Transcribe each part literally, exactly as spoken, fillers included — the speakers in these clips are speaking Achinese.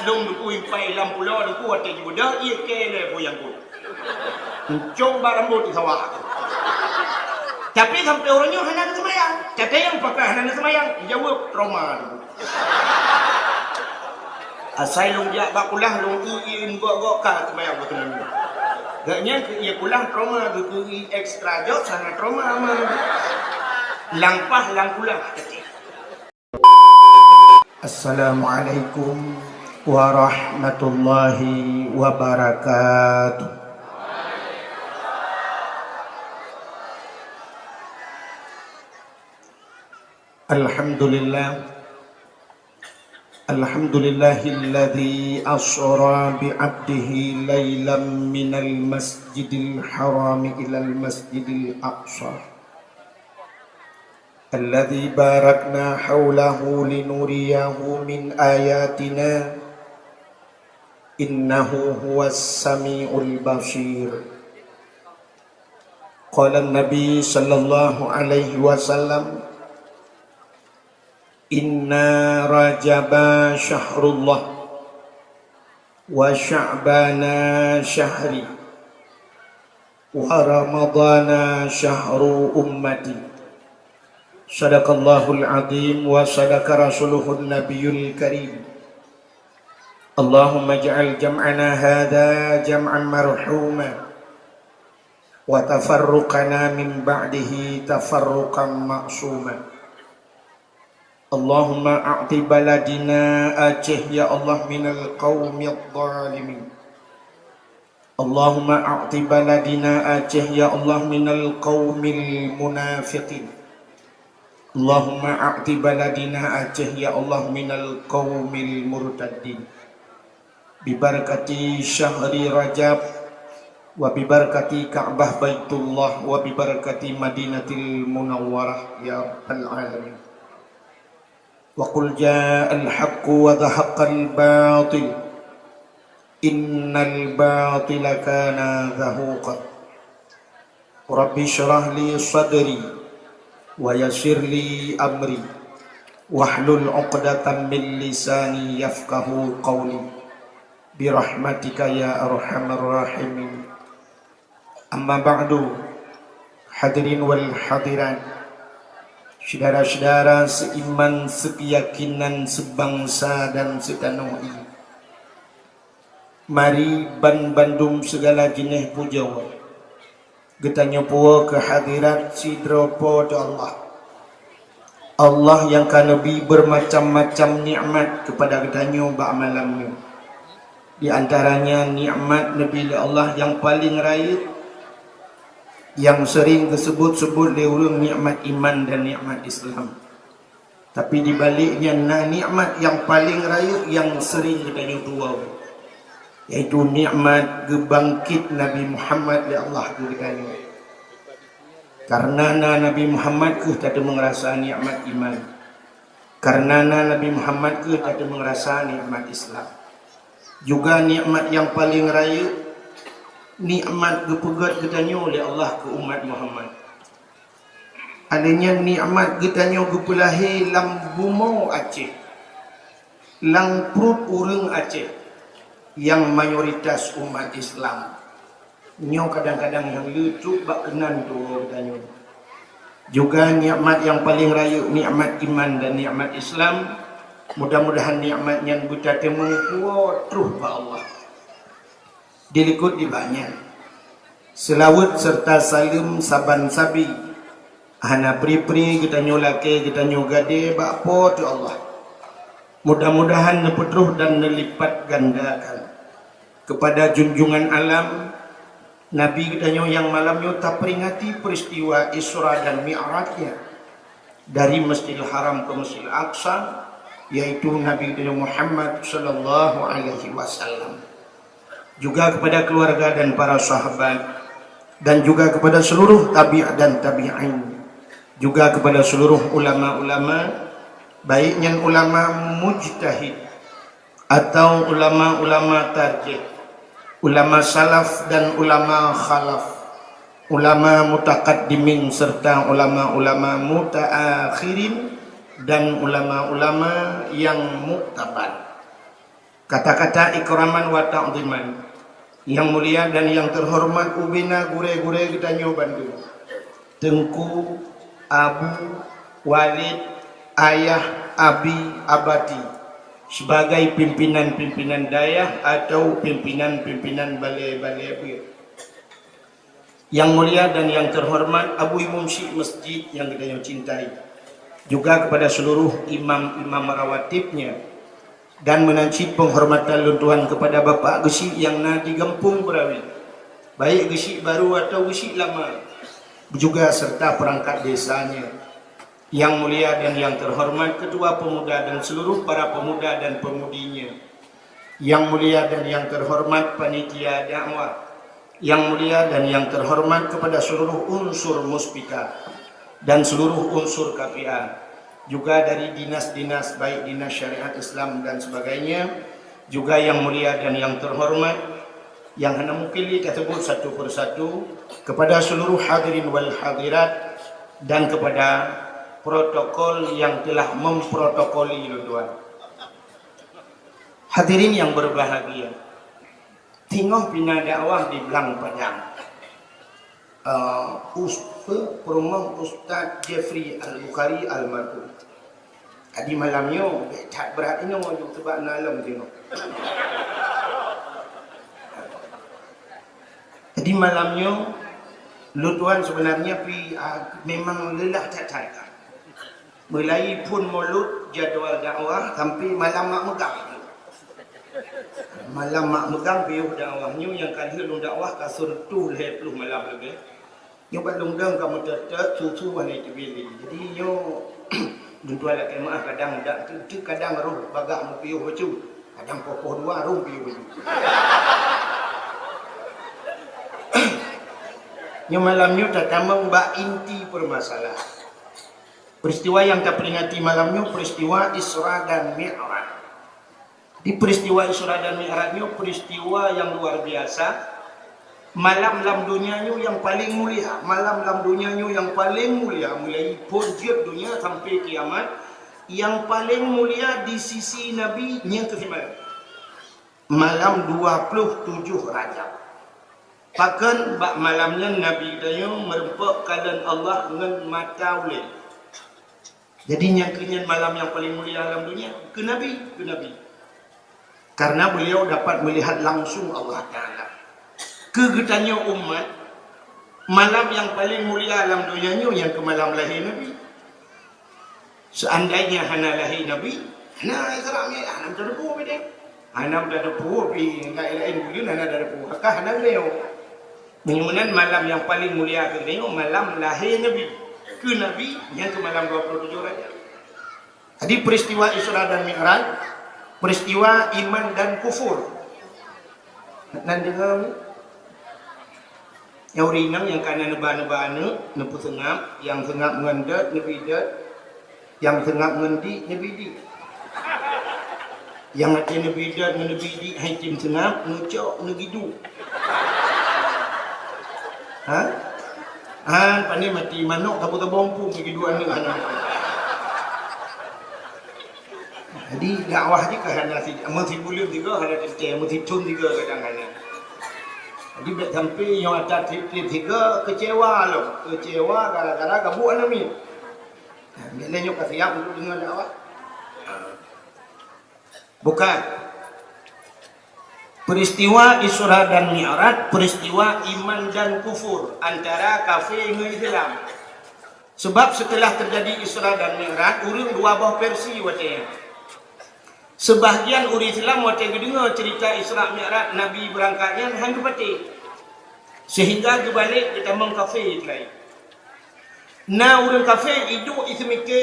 Lôn Teungku impai lam pulo Teungku watèe jibeudôh ié kèe lé buyang ku. Encong bak rambôt di sawah. Tapi sampoe uroe nyoe hana neuseumayang. Tanyong pakon hana neuseumayang, jaweueb trauma Teungku. Asai lôn jak bak kulah lôn eu ié gok-gok ka seumayang beutôi. Gobnyan keu ié kulah trauma, geukeu ié ekstra jok hana trauma mah. Lam paih lam kulah. Assalamualaikum warahmatullahi wabarakatuh. Alhamdulillah. Alhamdulillahilladzi asra bi 'abdihi lailam minal masjidil harami ilal masjidil aqsa. Alladzi barakna haulahu linuriyahu min ayatina, innahu huwas samiul basir. Qala Nabi sallallahu alaihi wasallam, "Inna Rajaba syahrullah, wa Sya'bana syahri, wa Ramadhana syahru ummati." Sadaqallahul azim wa sadaqa rasuluhun nabiyul karim. Allahumma ij'al jam'ana hadza jam'an marhuma, wa tafarruqana min ba'dihi tafarruqan ma'suma. Allahumma a'ti baladina Aceh ya Allah minal qaumidh dhalimin. Allahumma a'ti baladina Aceh ya Allah minal qaumil munafiqin. Allahumma a'ti baladina Aceh ya Allah minal qaumil murtaddin. Bibarakati syahri Rajab, wa bibarakati Ka'bah Baitullah, wa bibarakati Madinatil Munawwarah, ya rabbal alamin. Wa qul ja'al haqqu wa zahaqal batil, innal batila kana zahuqa. Rabbi syrah li sadri, wa yassir li amri, wahlul 'uqdatam min lisani yafqahu qawli. Birahmatika ya arhamar rahimin. Amma ba'du, hadirin wal hadirat, syedara-syedara seiman, seukeyakinan, seubangsa dan seutanoh ie. Mari ban bandum seugala jeuneh pujoe geutanyoe puwoe keu hadirat sidroe Po teu Allah. Allah nyang ka neubri beumacam-macam nikmat keupada geutanyoe bak malam nyoe. Di antaranya nikmat neubri lé Allah nyang paleng rayeuk, nyang seuring geuseubot-seubot lé ureuëng nikmat iman dan nikmat Islam. Tapi di balek nyan na nikmat nyang paleng rayeuk nyang seuring geutanyoe tuwoe, yaitu nikmat geubangkét Nabi Muhammad lé Allah keu geutanyoe. Kareuna na Nabi Muhammad kheueh tateumeung rasa nikmat iman. Kareuna na Nabi Muhammad kheueh tateumeung rasa nikmat Islam. Juga nikmat nyang paleng rayeuk, nikmat geupeugét geutanyoe lé Allah keu umat Muhammad. Adanya nikmat geutanyoe geupeulahé lam bumoe Aceh, lam pruet ureuëng Aceh nyang mayoritas umat Islam. Nyoe kadang-kadang nyang le trok bak keunan tuwoe geutanyoe. Juga nikmat nyang paleng rayeuk, nikmat iman dan nikmat Islam. Mudah-mudahan nikmat nyan beutateumeung puwoe troh bak Allah. Dilikot di banyak. Seulaweuet serta saleuem saban sabe hana pri-pri geutanyoe lakée geutanyoe gadée bak Po teu Allah. Mudah-mudahan neupeutroh dan neulipat gandakan keupada junjungan alam, Nabi geutanyoe nyang malam nyoe taperingati peristiwa Isra dan Mi'rajnya dari Masjidil Haram ke Masjidil Aqsa, yaitu Nabi geutanyoe Muhammad sallallahu alaihi wasallam. Juga kepada keluarga dan para sahabat, dan juga kepada seluruh tabi' dan tabi'in, juga kepada seluruh ulama-ulama, baik nyan ulama mujtahid atau ulama-ulama tarjih, ulama salaf dan ulama khalaf, ulama mutaqaddimin serta ulama-ulama mutaakhirin dan ulama-ulama yang muktabar. Kata-kata ikraman wa ta'ziman. Yang mulia dan yang terhormat ubena gurée-gurée geutanyoe bandum. Teungku, Abu, Walid, Ayah, Abi, Abati, sebagai pimpinan-pimpinan dayah atau pimpinan-pimpinan balé-balé beuet. Yang mulia dan yang terhormat Abu Imum Syik Masjid yang geutanyoe cintai, juga kepada seluruh imam-imam rawatibnya, dan meunan cit penghormatan lôn tuan kepada Bapak Geusyik yang na di Gampông Beurawi, baik Geusyik Baru atau Geusyik Lama, juga serta perangkat desanya. Yang mulia dan yang terhormat Ketua Pemuda dan seluruh para pemuda dan pemudinya. Yang mulia dan yang terhormat panitia dakwah. Yang mulia dan yang terhormat kepada seluruh unsur Muspika dan seluruh unsur K P A, juga dari dinas-dinas, baik dinas syariat Islam dan sebagainya, juga yang mulia dan yang terhormat, yang hana mungkin lé tasebut satu persatu, kepada seluruh hadirin wal hadirat dan kepada protokol yang telah memprotokoli lôn tuan. Hadirin yang berbahagia, singoh pih na dakwah di Blang Padang. Eh, us-, pe-, peurumoh Ustaz Jeffrey Al-Bukhari almarhum. Jadi malam nyoe bèk that brat inoe laju, sabab na lom singoh. Jadi malam nyoe, lôn tuan sebenarnya pih, ah, memang lelah that-that. Mulai phôn mulod jadwal dakwah sampai malam mak meugang. Malam mak meugang piôh dakwah nyoe nyang ka lheueh lôn dakwah ka sireutôh lhèe ploh malam leubeh. Nyoe bak lôn dong ka meuteut-teut, su-su hana jiteubiet lé. Jadi nyoe lôn tuan lakèe meu'ah, kadang dak teuh, kadang roh bagah meupiôh bacut, kadang poh-poh dua roh piôh bacut. Nyoe malam nyoe tatamong bak inti permasalahan. Peristiwa nyang taperingati malam nyoe peristiwa Isra dan Mi'raj. Di peristiwa Isra dan Mi'raj nyoe peristiwa nyang luar biasa. Malam lam donya nyoe nyang paleng mulia, malam lam donya nyoe nyang paleng mulia, mulai phôn jeuet donya sampai kiamat, nyang paleng mulia di sisi Nabi nyan keuh malam. Malam dua ploh tujoh Rajab. Pakon bak malam nyan Nabi geutanyoe meureumpok kalon Allah ngon mata ulèe. Jadi nyang keuh nyan malam nyang paleng mulia lam donya keu Nabi, keu Nabi. Karena beliau dapat melihat langsung Allah Taala. Keu geutanyoe umat, malam nyang paleng mulia lam donya nyoe nyang keuh malam lahé Nabi. Seandainya hana lahé Nabi, hana Isra Mi'raj, hana meuteupeu bidang. Hana meuteupeu pih laén-laén buleuen hana meuteupeu. Ka hana beliau. Meunyoe meunan malam nyang paleng mulia keu geutanyoe malam lahé Nabi. Keu Nabi nyang keuh malam dua puluh tujoh Rajab. Jadi peristiwa Isra dan Mi'raj, peristiwa iman dan kufur. Nan deungoe? Nyang ureueng inong nyang ka na neuba-neuba aneuk, neupeuseungab, nyang seungab ngon dot, neubi dot, nyang seungab ngon dik, neubi dik. Nyang até neubi dot ngon neubi dik hai tem seungab, neucok, neugidu. Ha? Ha, pane mati manok, saboh-saboh eumpung neugidu aneuk hana. Jadi dakwah jih ka hana si, meusibuleuen sigoe hana teuntèe, meusithon sigoe kadang hana. Jadi bèk sampai nyoe ata trép-trép sigoe keucewa lom, keucewa gara-gara gabuek aneuk miet. Bèk lé nyoe ka siap untuk deungoe dakwah. Bukan. Peristiwa Isra dan Mi'raj, peristiwa iman dan kufur antara kafé ngon Islam. Sebab setelah terjadi Isra dan Mi'raj, ureueng dua boh versi watèe nyan. Sebahagian ureueng Islam watèe geudeungoe cerita Isra Mi'raj Nabi beurangkat nyan han geupatéh. Sehingga geubalek geutamong kafé laén. Na ureueng kafé iduek iseumike,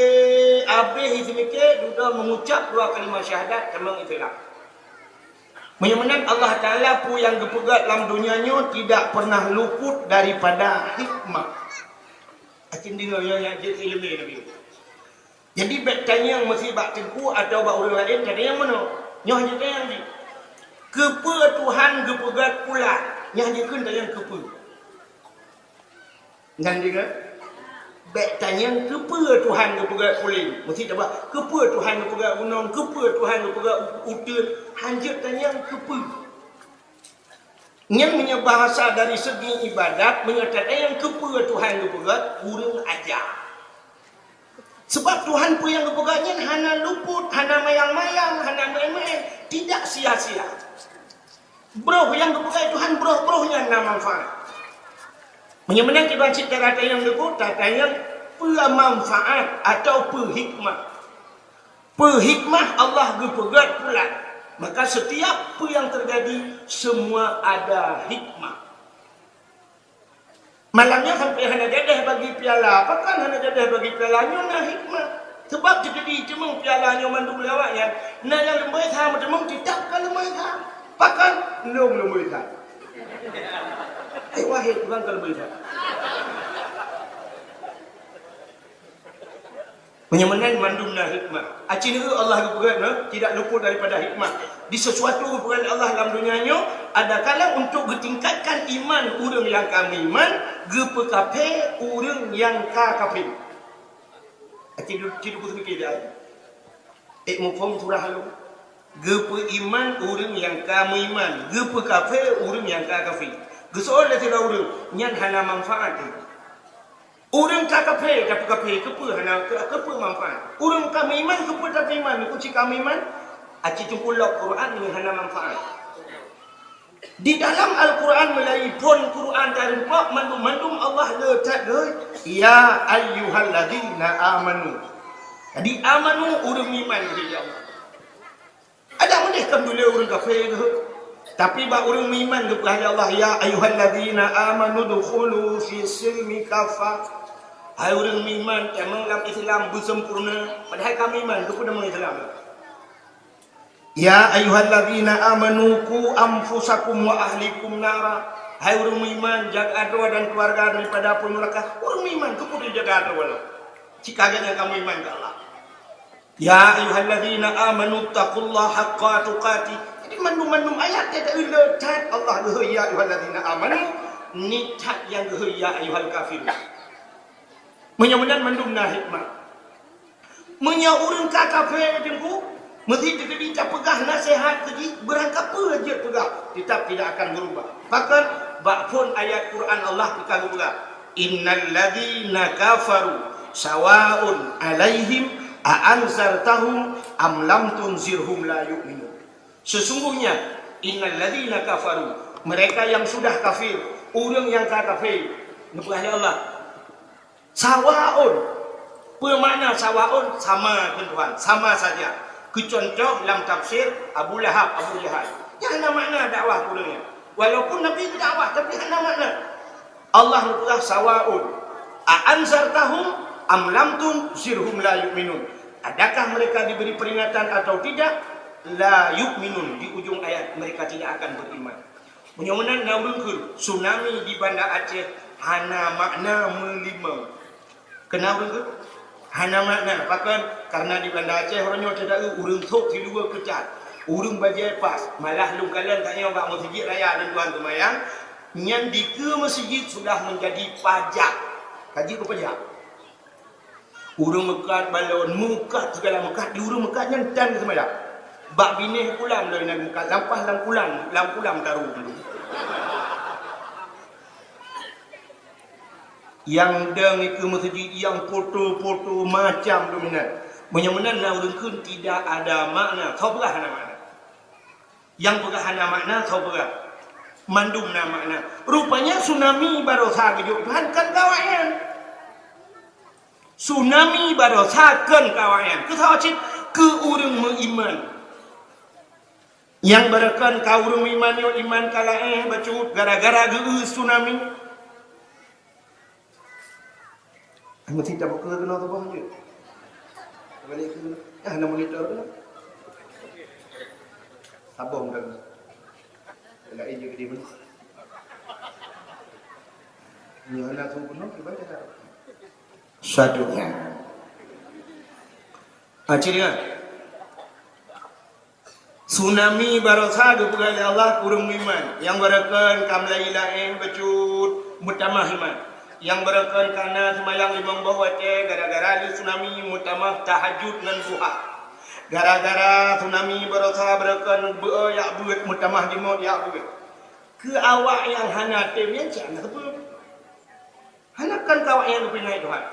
abéh iseumike, dudoe mengucap dua kalimah syahadat tamong Islam. Meunyoe meunan Allah Taala peue nyang geupeugah lam donya nyoe tidak pernah luput daripada hikmah. Akhé deungoe nyoe nyang jeuet ileumèe Nabi. Jadi bèk tanyong meusi bak teungku atawa bak ureueng laén, tanyong meunoe. Nyoe hana tanyong jih. Keupeue Tuhan geupeugah pulan? Nyoe jikheun tanyong keupeue. Nyan jih kan? Bék tanyong keupeue Tuhan geupeugah puléng. Meusti taba, keupeue Tuhan geupeugah gunong, keupeue Tuhan geupeugah u-, uteuen. Hanjeuet tanyong keupeue. Nyan meunyoe bahasa dari segi ibadat, meunyoe tatanyong keupeue Tuhan geupeugah, ureuëng aja. Sebab Tuhan peue nyang geupeugah nyan hana luput, hana mayang-mayang, hana maén-maén, tidak sia-sia. Broh nyang geupeugah Tuhan, broh-broh nyan na manfaat. Meunyoe meunan kiban cit cara tanyong deungon, tatanyong peue manfaat atau peue hikmah. Peue hikmah Allah geupeugah pulan. Maka setiap peue nyang terjadi, semua ada hikmah. Malam nyoe sampai hana jadeh bagi piala. Pakon hana jadeh bagi piala? Nyoe na hikmah. Sebab jadi cuma piala nyoe mandum lé awaknyan. Na nyang leumboi sa meuteumong, titap ka leumboi sa. Pakon? Lôn leumboi sa. Hai wahé, urang ka leumboi sa. Meunyoe meunan mandum na hikmah. Aci neu Allah geupeugah na, tidak luput daripada hikmah. Di sesuatu geupeugah Allah lam dunia nyoe, ada kala untuk geutingkatkan iman ureuëng nyang ka meuiman, geupeukafé ureuëng nyang ka kafé. Aci du-, ci duku seumike dia. Eh, muphom surah lom. Geupeuiman ureuëng nyang ka meuiman, geupeukafé ureuëng nyang ka kafé. Geusoe lé sidroe ureuëng, nyan hana manfaat. Ureuëng ka kafé, tapi kafé keupeue hana, keu-, keupeue manfaat? Ureuëng ka meuiman, keupeue tapi iman? Kunci ka meuiman, aci teungku lok Quran nyoe hana manfaat. Di dalam Al-Quran meulayeue phon Quran tarumpok mandum-mandum Allah le that lé, "Ya ayyuhalladzina amanu." Jadi amanu ureuëng meuiman, ya Allah. Adak meudeh kon dulé ureuëng kafé geuh. Tapi bak ureuëng meuiman geupeugah lé Allah, "Ya ayyuhalladzina amanu dukhulu fi silmi kaffah." Hai ureuëng meuiman, tamong lam Islam beusempurna. Padahai ka meuiman, keupeue tamong Islam? "Ya ayyuhalladzina amanu qu anfusakum wa ahlikum nara." Hai ureuëng meuiman, jaga droe dan keluarga daripada api neuraka. Ureuëng meuiman, keupeue jaga droe? Cit ka gét nyang ka meuiman keu Allah. "Ya ayyuhalladzina amanu taqullaha haqqa tuqatih." Jadi mandum-mandum ayat teuka le that Allah geuhôi "Ya ayyuhalladzina amanu", ni that nyang geuhôi "Ya ayyuhal kafirun". Meunyoe meunan mandum na hikmah. Meunyoe ureuëng ka kafé teungku, meuseuti teukeudi tapeugah naseuhat keu jih, beurangkapeue jeuet peugah, tetap tidak akan berubah. Pakon? Bak phon ayat Quran Allah ka geupeugah, "Innal ladzina kafaru sawaun 'alaihim a anzartahum am lam tunzirhum la yu'minun." Sesungguhnya, innal ladzina kafaru, mereka yang sudah kafir, ureuëng nyang ka kafé, neupeugah lé Allah, sawaun. Peue makna sawaun? Sama, kheun Tuhan, sama saja. Keu cuntoh lam tafsir Abu Lahab, Abu Jahal. Nyan hana makna dakwah keu ureuëng nyan. Walaupun Nabi geudakwah, tapi hana makna. Allah geupeugah sawaun. A anzartahum am lam tunzirhum la yu'minun. Adakah mereka diberi peringatan atau tidak? La yu'minun. Di ujung ayat, mereka tidak akan beriman. Meunyoe meunan na ureuëng kheun, tsunami di Banda Aceh hana makna meulimong. Keunan ureuëng kheun? Hana makna. Pakon? Karena di Banda Aceh uroe nyoe teudaeu ureuëng sôk siluweue keu that. Ureuëng bajée pas. Malah lôn kalon tanyoe bak meuseujid raya lôn tuan seumayang, nyan dikeue meuseujid sudah menjadi pajak. Ka jeuet keu pajak. Ureuëng meukat balon, meukat segala meukat, di ureuëng meukat nyan tan seumayang. Bak binéh kulam lôn inan meukat, lampah lam kulam, lam kulam taru. Nyang dong ikeue meuseujid, nyang foto-foto macam dominan. Meunyoe meunan na ureuëng kheun tidak ada makna, soe peugah hana makna? Nyang peugah hana makna, soe peugah? Mandum na makna. Rupanya tsunami barosa geujok Tuhan kon keu awaknyan. Tsunami barosa kon keu awaknyan. Keu saboh cit? Keu ureuëng meuiman. Nyang barokon ka ureuëng meuiman nyoe iman ka laén bacut gara-gara geu-eu tsunami. Meusti tabuka keunoe saboh jeuet. Balik keunoe. Ah, na monitor keunoe. Saboh dah. Laén jeuet geude meunoe. Nyoe na su keunoe, kiban cara. Satu. Acil ingat. Tsunami barosa geupeugah lé Allah keu ureuëng meuiman, nyang barokon ka meulayeue laén bacut meutamah iman. Nyang beureukan ka na seumayang limong boh watée gara-gara lé tsunami meutamah tahajud ngon duha. Gara-gara tsunami barosa beureukan beu-, jak beuet meutamah jimot jak beuet. Keu awak nyang hana tem nyan cit hana teupeu. Hana kan keu awak nyang geupeuingat Tuhan.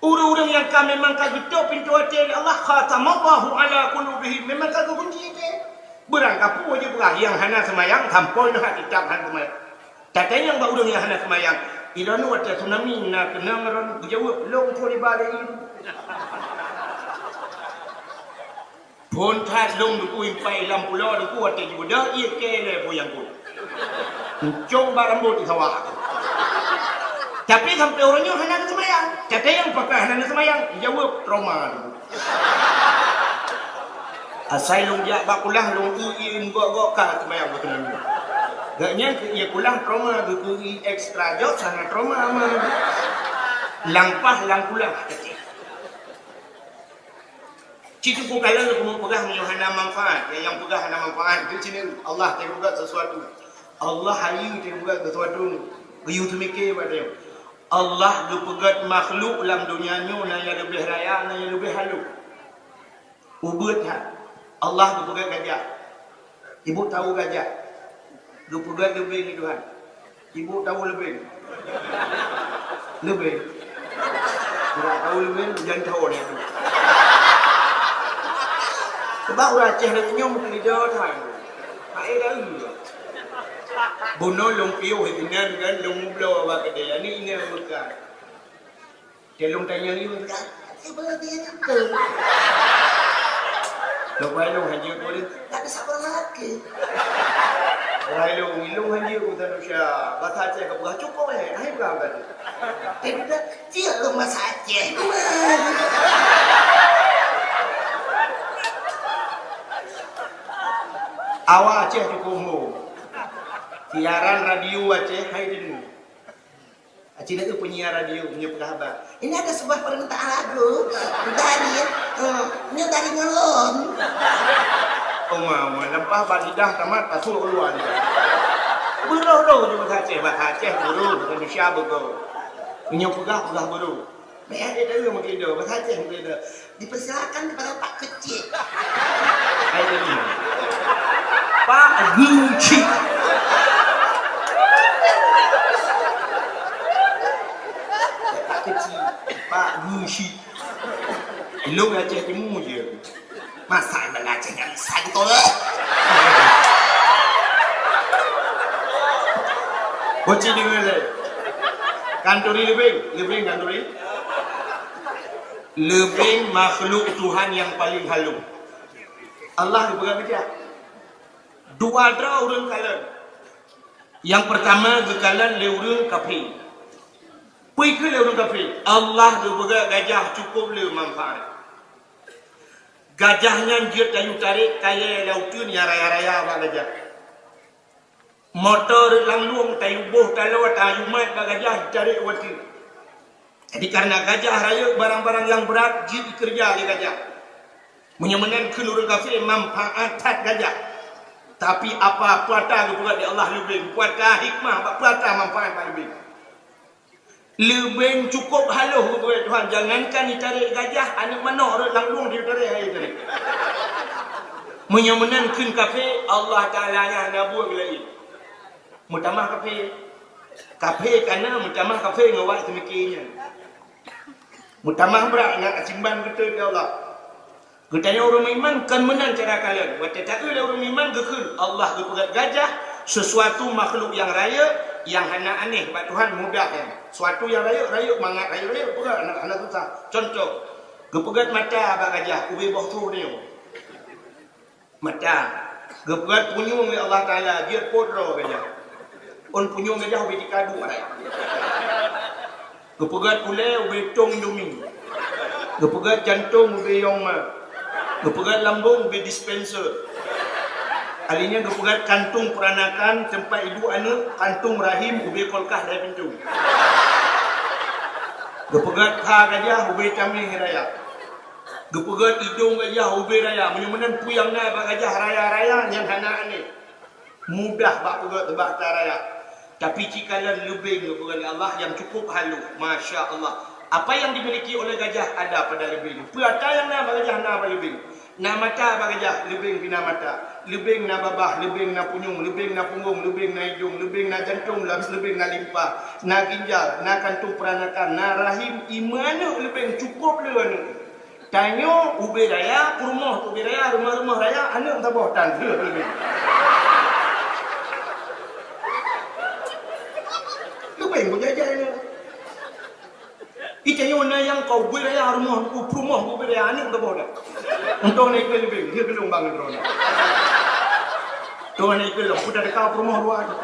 Ureuëng-ureuëng nyang ka memang ka geutôp pintoe até lé Allah, khatamallahu ala qulubihim, memang ka geukunci até. Beurangkapeue jipeugah nyang hana seumayang sampoe neuh kitab hana seumayang. Tatanyong bak ureuëng nyang hana seumayang, "Ilôn watée tsunami na keunong lôn?" Geujaweueb, "Lôn phon iba lé ié." Phon that lôn dukui empat lam pulo dukui watée jibeudôh ié kée lé buyang ku. Uncong bak rambot di sawah. Tapi sampai uroe nyoe hana geuseumayang. Tatanyong pakon hana geuseumayang, jaweueb trauma tu. Asai lôn jak bak kulah lôn ié mugok-gok ka seumayang beutôi. Gobnyan keu ié kulah trauma geukui extra jok sana trauma mah. Lampah lam kulah. Cit teupeu kalon keumeung peugah meunyoe hana manfaat, nyang peugah hana manfaat, keu cit Allah teupeugah sesuatu. Allah hayeue teupeugah sesuatu. Geuyue teumike bak dia. Allah geupeugah makhluk lam donya nyoe na nyang leubeh raya, na nyang leubeh halôh. Ubeut that. Allah geupeugah gajah. Ibu tahu gajah? Geupeugah leubeng lé Tuhan. Ibu tahu leubeng? Leubeng. Tidak tahu leubeng, jangan tahu ni. Sebab ureuëng Aceh lagée nyoe meukeulidor that. Hai dah. Bunoe lôn piôh inan kan lôn mubloe bak keudè. Ani inan bukan. Dia lôn tanya ni, "Siapa dia tu?" Lôn bai lôn hanya boleh, tak ada siapa lagi. Bai lôn, lôn hanya urusan Indonesia. Bahasa Aceh kau buat cukup eh. Hai bukan tadi. Dia kata, "Dia lôn bahasa Aceh." Awak Aceh cukup umur. Siaran radio Aceh hai deungoe. Aceh lagée penyiar radio, penyiar peugah haba. Ini ada sebuah permintaan lagu. Dari, eh, ini dari Ngelon. Oma, oma, lempah bak lidah tamat, pasuh keluar dia. Beurôh-rôh je bahasa Aceh, bahasa Aceh beurôh, bahasa Indonesia beurôh. Meunyoe peugah, peugah beurôh. Meu'ah dia tahu mungkin dia, bahasa Aceh mungkin dia. Dipersilakan kepada Pak Kecik. Hai tadi. Pak Gucik. Pak Kecik. Pak Gucik. Ilong Aceh Timu je. Masa yang Aceh yang besar gitu. Bocil dengar le. Kanturi lebih, lebih kanturi. Leubeng makhluk Tuhan nyang paleng halôh. Allah geupeugah keujak. Dua droe ureuëng kalon. Nyang peurtama geukalon lé ureuëng kafé. Peue kheun lé ureuëng kafé? Allah geupeugah gajah cukôp le manfaat. Gajah nyan jeuet tayue tarek kayée lam uteuen nyang raya-raya bak gajah. Moto rot lam lueng tayue boh taloe tayue mat bak gajah jitarek u ateueh. Jadi, kareuna gajah rayeuk barang-barang nyang brat jeuet jikeureuja lé gajah. Meunyoe meunan kheun ureuëng kafé manfaat that gajah. Tapi apa peue ata geupeugah lé Allah leubeng, peue ata hikmah bak peue ata manfaat bak leubeng. Leubeng cukôp halôh geupeugah Tuhan, jangankan jitarek gajah, aneuëk manok rot lam lueng jitarek hai tarek. Meunyoe meunan kheun kafé, Allah Taala nyan hana buet laén. Meutamah kafé. Kafé kana meutamah kafé ngon awak teumiki nyan. Meutamah brat ngon asimban beutôi keu Allah. Geutanyoe ureuëng meuiman kon meunan cara kalon. Watée taeu lé ureuëng meuiman geukheun Allah geupeugah gajah, sesuatu makhluk nyang rayeuk, nyang hana aneh bak Tuhan mudah nyan. Sesuatu nyang rayeuk, rayeuk mangat, rayeuk-rayeuk peugah hana, hana susah. Contoh, geupeugah mata bak gajah, ubé boh troh nyoe. Mata. Geupeugah punyueng lé Allah Taala, jeuet po droe gajah. Ôn punyueng gajah ubé tikadu arai. Geupeugah ulée ubé tong Indomie. Geupeugah jantong ubé Yong Ma. Geupeugah lambong ubé dispenser. Alinyan geupeugah kantung peuranakan teumpat iduek aneuëk, kantung rahim ubé kulkas dai pintoe. Geupeugah pha gajah ubé tameh raya. Geupeugah idong gajah ubé raya. Meunyoe meunan peue nyang na bak gajah raya-raya nyang hana aneh. Mudah bak peugah teubak ta raya. Tapi cikalon leubeng geupeugah lé Allah nyang cukup halus. Masya Allah. Apa yang dimiliki oleh gajah ada pada leubeng. Peue ata nyang na bak gajah na bak leubeng. Na mata bak gajah, leubeng pih na mata. Leubeng na babah, leubeng na punyueng, leubeng na punggong, leubeng na idong, leubeng na jantong, leubeng na limpa, na ginjal, na kantong peuranakan, na rahim, imeue aneuk leubeng, cukup le aneuk. Tanyoe ubé raya, peurumoh ubé raya, rumoh-rumoh raya, aneuk saboh tan. Leubeng beujajan nyoe. Itanyoe na nyang ka ubé raya rumoh, peurumoh ubé raya, aneuk saboh tan. Untông na ikeu leubeng, dia geulong bang droeneuh. Untông na ikeu lông, peue teuka peurumoh dua tu.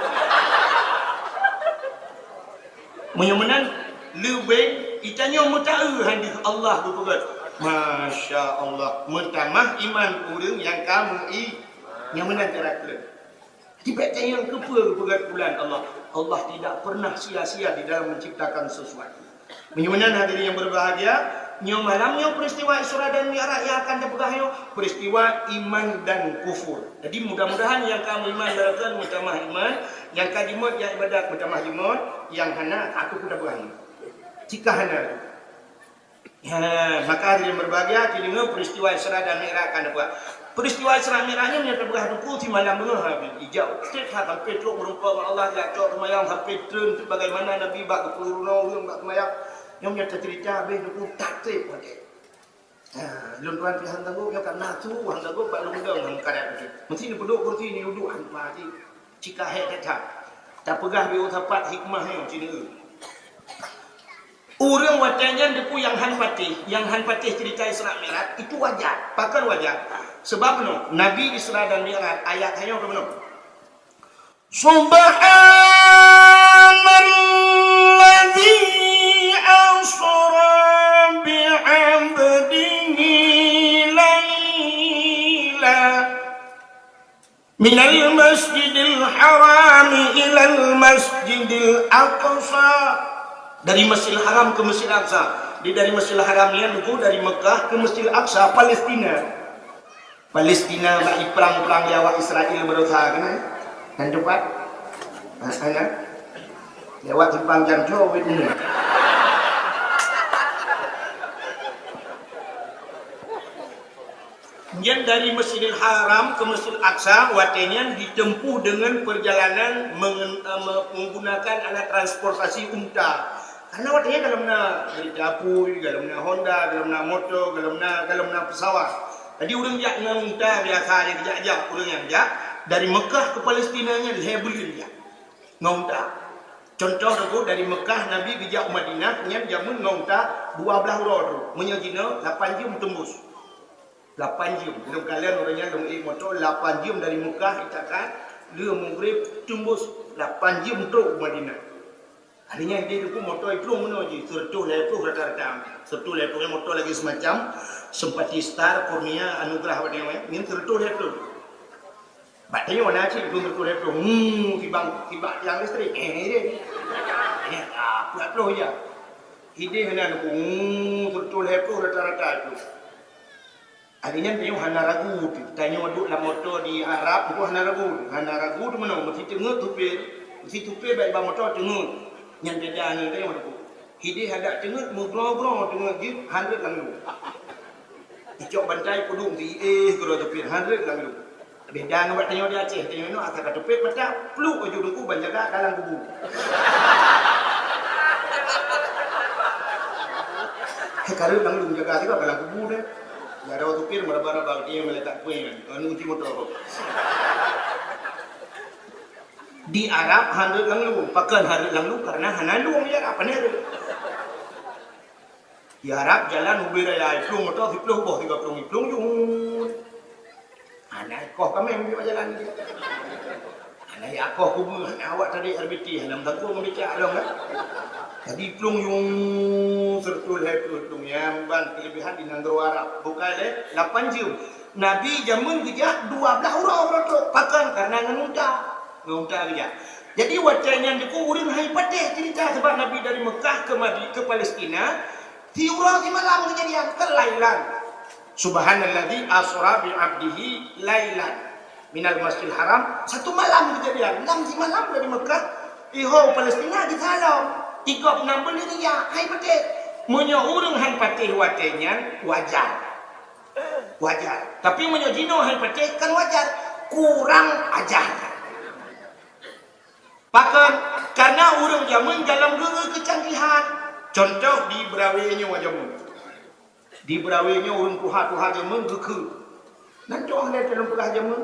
Meunyoe meunan, leubeng, itanyoe meutaeu han deuh Allah geupeugah. Masya Allah, meutamah iman ureueng nyang ka meu-i-, nyang meunan cara keu. Tibak tanyoe keupeue geupeugah bulan Allah. Allah tidak pernah sia-sia di dalam menciptakan sesuatu. Meunyoe meunan hadirin yang berbahagia, nyoe malam nyoe peristiwa Isra dan Mi'raj yang akan tapeugah nyoe, peristiwa iman dan kufur. Jadi mudah-mudahan nyang ka meuiman barakan meutamah iman, nyang ka jimat nyang ibadat meutamah jimat, nyang hana aku pun tapeugah nyoe. Cika hana. Ha, maka hadirin berbahagia, keudeungoe peristiwa Isra dan Mi'raj akan tapeugah. Peristiwa Isra Mi'raj nyoe meunyoe tapeugah duku simalam beungoh habéh. Ijak trép that sampai trok meureumpok ngon Allah, jak cok seumayang sampai treun bagaimana Nabi bak geupeurunoe ureueng bak seumayang. Nyoe meunyoe tacerita habéh duku that trép watèe. Ha, lôn tuan pih han sanggob nyoe karena su han sanggob bak lôn dong ngon karat tu. Meusti neupeuduek kursi ni uduk han mati. Cika hék that-that. Tapeugah beu sapat hikmah nyoe cit. Ureueng watèe nyan deukui nyang han patéh, nyang han patéh cerita Isra Mi'raj, itu wajar. Pakon wajar? Sebab nyoe, Nabi Isra dan Mi'raj, ayat nyoe keunoe. Subhanalladzi asra bi'abdihi lailan minal masjidil harami ilal masjidil aqsa. Dari Masjidil Haram ke Masjid Aqsa. Di, dari Masjidil Haram nyan, dari Mekah ke Masjidil Aqsa, Palestina. Palestina bak iprang-prang di awak Israel berusaha keunan. Nan teumpat? Ha, sana. Di awak simpang jalan tu, weh, dunia. Nyan dari Masjidil Haram ke Masjidil Aqsa, watèe nyan ditempuh dengan perjalanan mengen-, eh, me-, menggunakan alat transportasi unta. Karena watèe nyan golom na kereta apui, golom na Honda, golom na moto, golom na, golom na pesawat. Jadi ureueng jak ngon unta biasa jak, jak, jak, ureueng nyang jak dari Mekah ke Palestina nyan lhèe buleuen jak ngon unta. Contoh teungku, dari Mekah Nabi geujak u Madinah nyan jameun ngon unta dua blaih uroe teuk. Meunyoe jinoe lapan jeuem teumbus. Lapan jeuem. Lôn kalon uroe nyan lôn ék moto lapan jeuem dari Mekah itakan lheueh Maghrib teumbus lapan jeuem trok u Madinah. Hari nyan idéh teungku moto iplueng meunoe jih, seureutôh lhèe ploh rata-rata. Seureutôh lhèe ploh nyan moto lagèe semacam Sempati Star, Kurnia, Anugerah bak tanyoe, nyan seureutôh lhèe ploh. Bak tanyoe na cit iplueng seureutôh lhèe ploh. Hmm, sibang, sibak tiang listrik. Eh, idéh. Eh, ah, peuet ploh ija. Idéh na teungku, hmm, seureutôh lhèe ploh rata-rata itu. Hari nyan tanyoe hana ragu, tanyoe duek lam moto di Arab, engko hana ragu. Hana ragu teumeunoe, meusti teungeut supir, meusti supir bak iba moto teungeut. Nyan beda ngon tanyoe teungku. Idéh adak teungeut, meugroe-groe teungeut jeuet, han rhot lam lôn. Icok bantai peuduek meusti, eh, groe supir, han rhot lam lôn. Beda ngon bak tanyoe di Aceh, tanyoe nyoe asa ka teupet mata, pluek laju teungku ban jaga dalam kubu. Hai ka rhot lam lôn jaga teuka dalam kubu deh. Ya ada supir meuraba-raba dia meletak kueh kan. Anu kunci motor. Di Arab han rhot lam lôn, pakon han rhot lam lôn karena hana lôn di Arab, pane rhot. Di Arab jalan ubé raya iplueng moto siploh boh, tiga plueng iplueng jeuet. Hana ikoh kaméng di jalan nyan. Hana ikoh kubu, hana awak tadi R B T, hana meutangkong ngon becak dong kan. Jadi iplueng jeuet seureutôh lhèe ploh iplueng nyan ban keulebihan di nanggroe Arab. Bukai lé lapan jeuem. Nabi jameun geujak dua blaih uroe beureutok. Pakon? Karena ngon unta. Ngon unta geujak. Jadi watèe nyan teungku ureueng han patéh cerita sabab Nabi dari Mekah ke Madi-, ke Palestina, siuroe simalam keujadian, kan lailan. Subhanalladzi asra bi 'abdihi lailan minal Masjidil Haram, satu malam keujadian, lam simalam dari Mekah Iho Palestina geusalom, igob nam beuleuria, hai patéh. Meunyoe ureuëng han patéh watée nyan, wajar. Wajar. Tapi meunyoe jinoe han patéh, kan wajar. Kurang ajar. Pakon? Karena ureuëng jameun dalam geu-eu keucanggihan. Contoh di Brawée nyoe jameun. Di Brawée nyoe ureuëng tuha-tuha jameun geukheun. Nan cok lé dalam peugah jameun.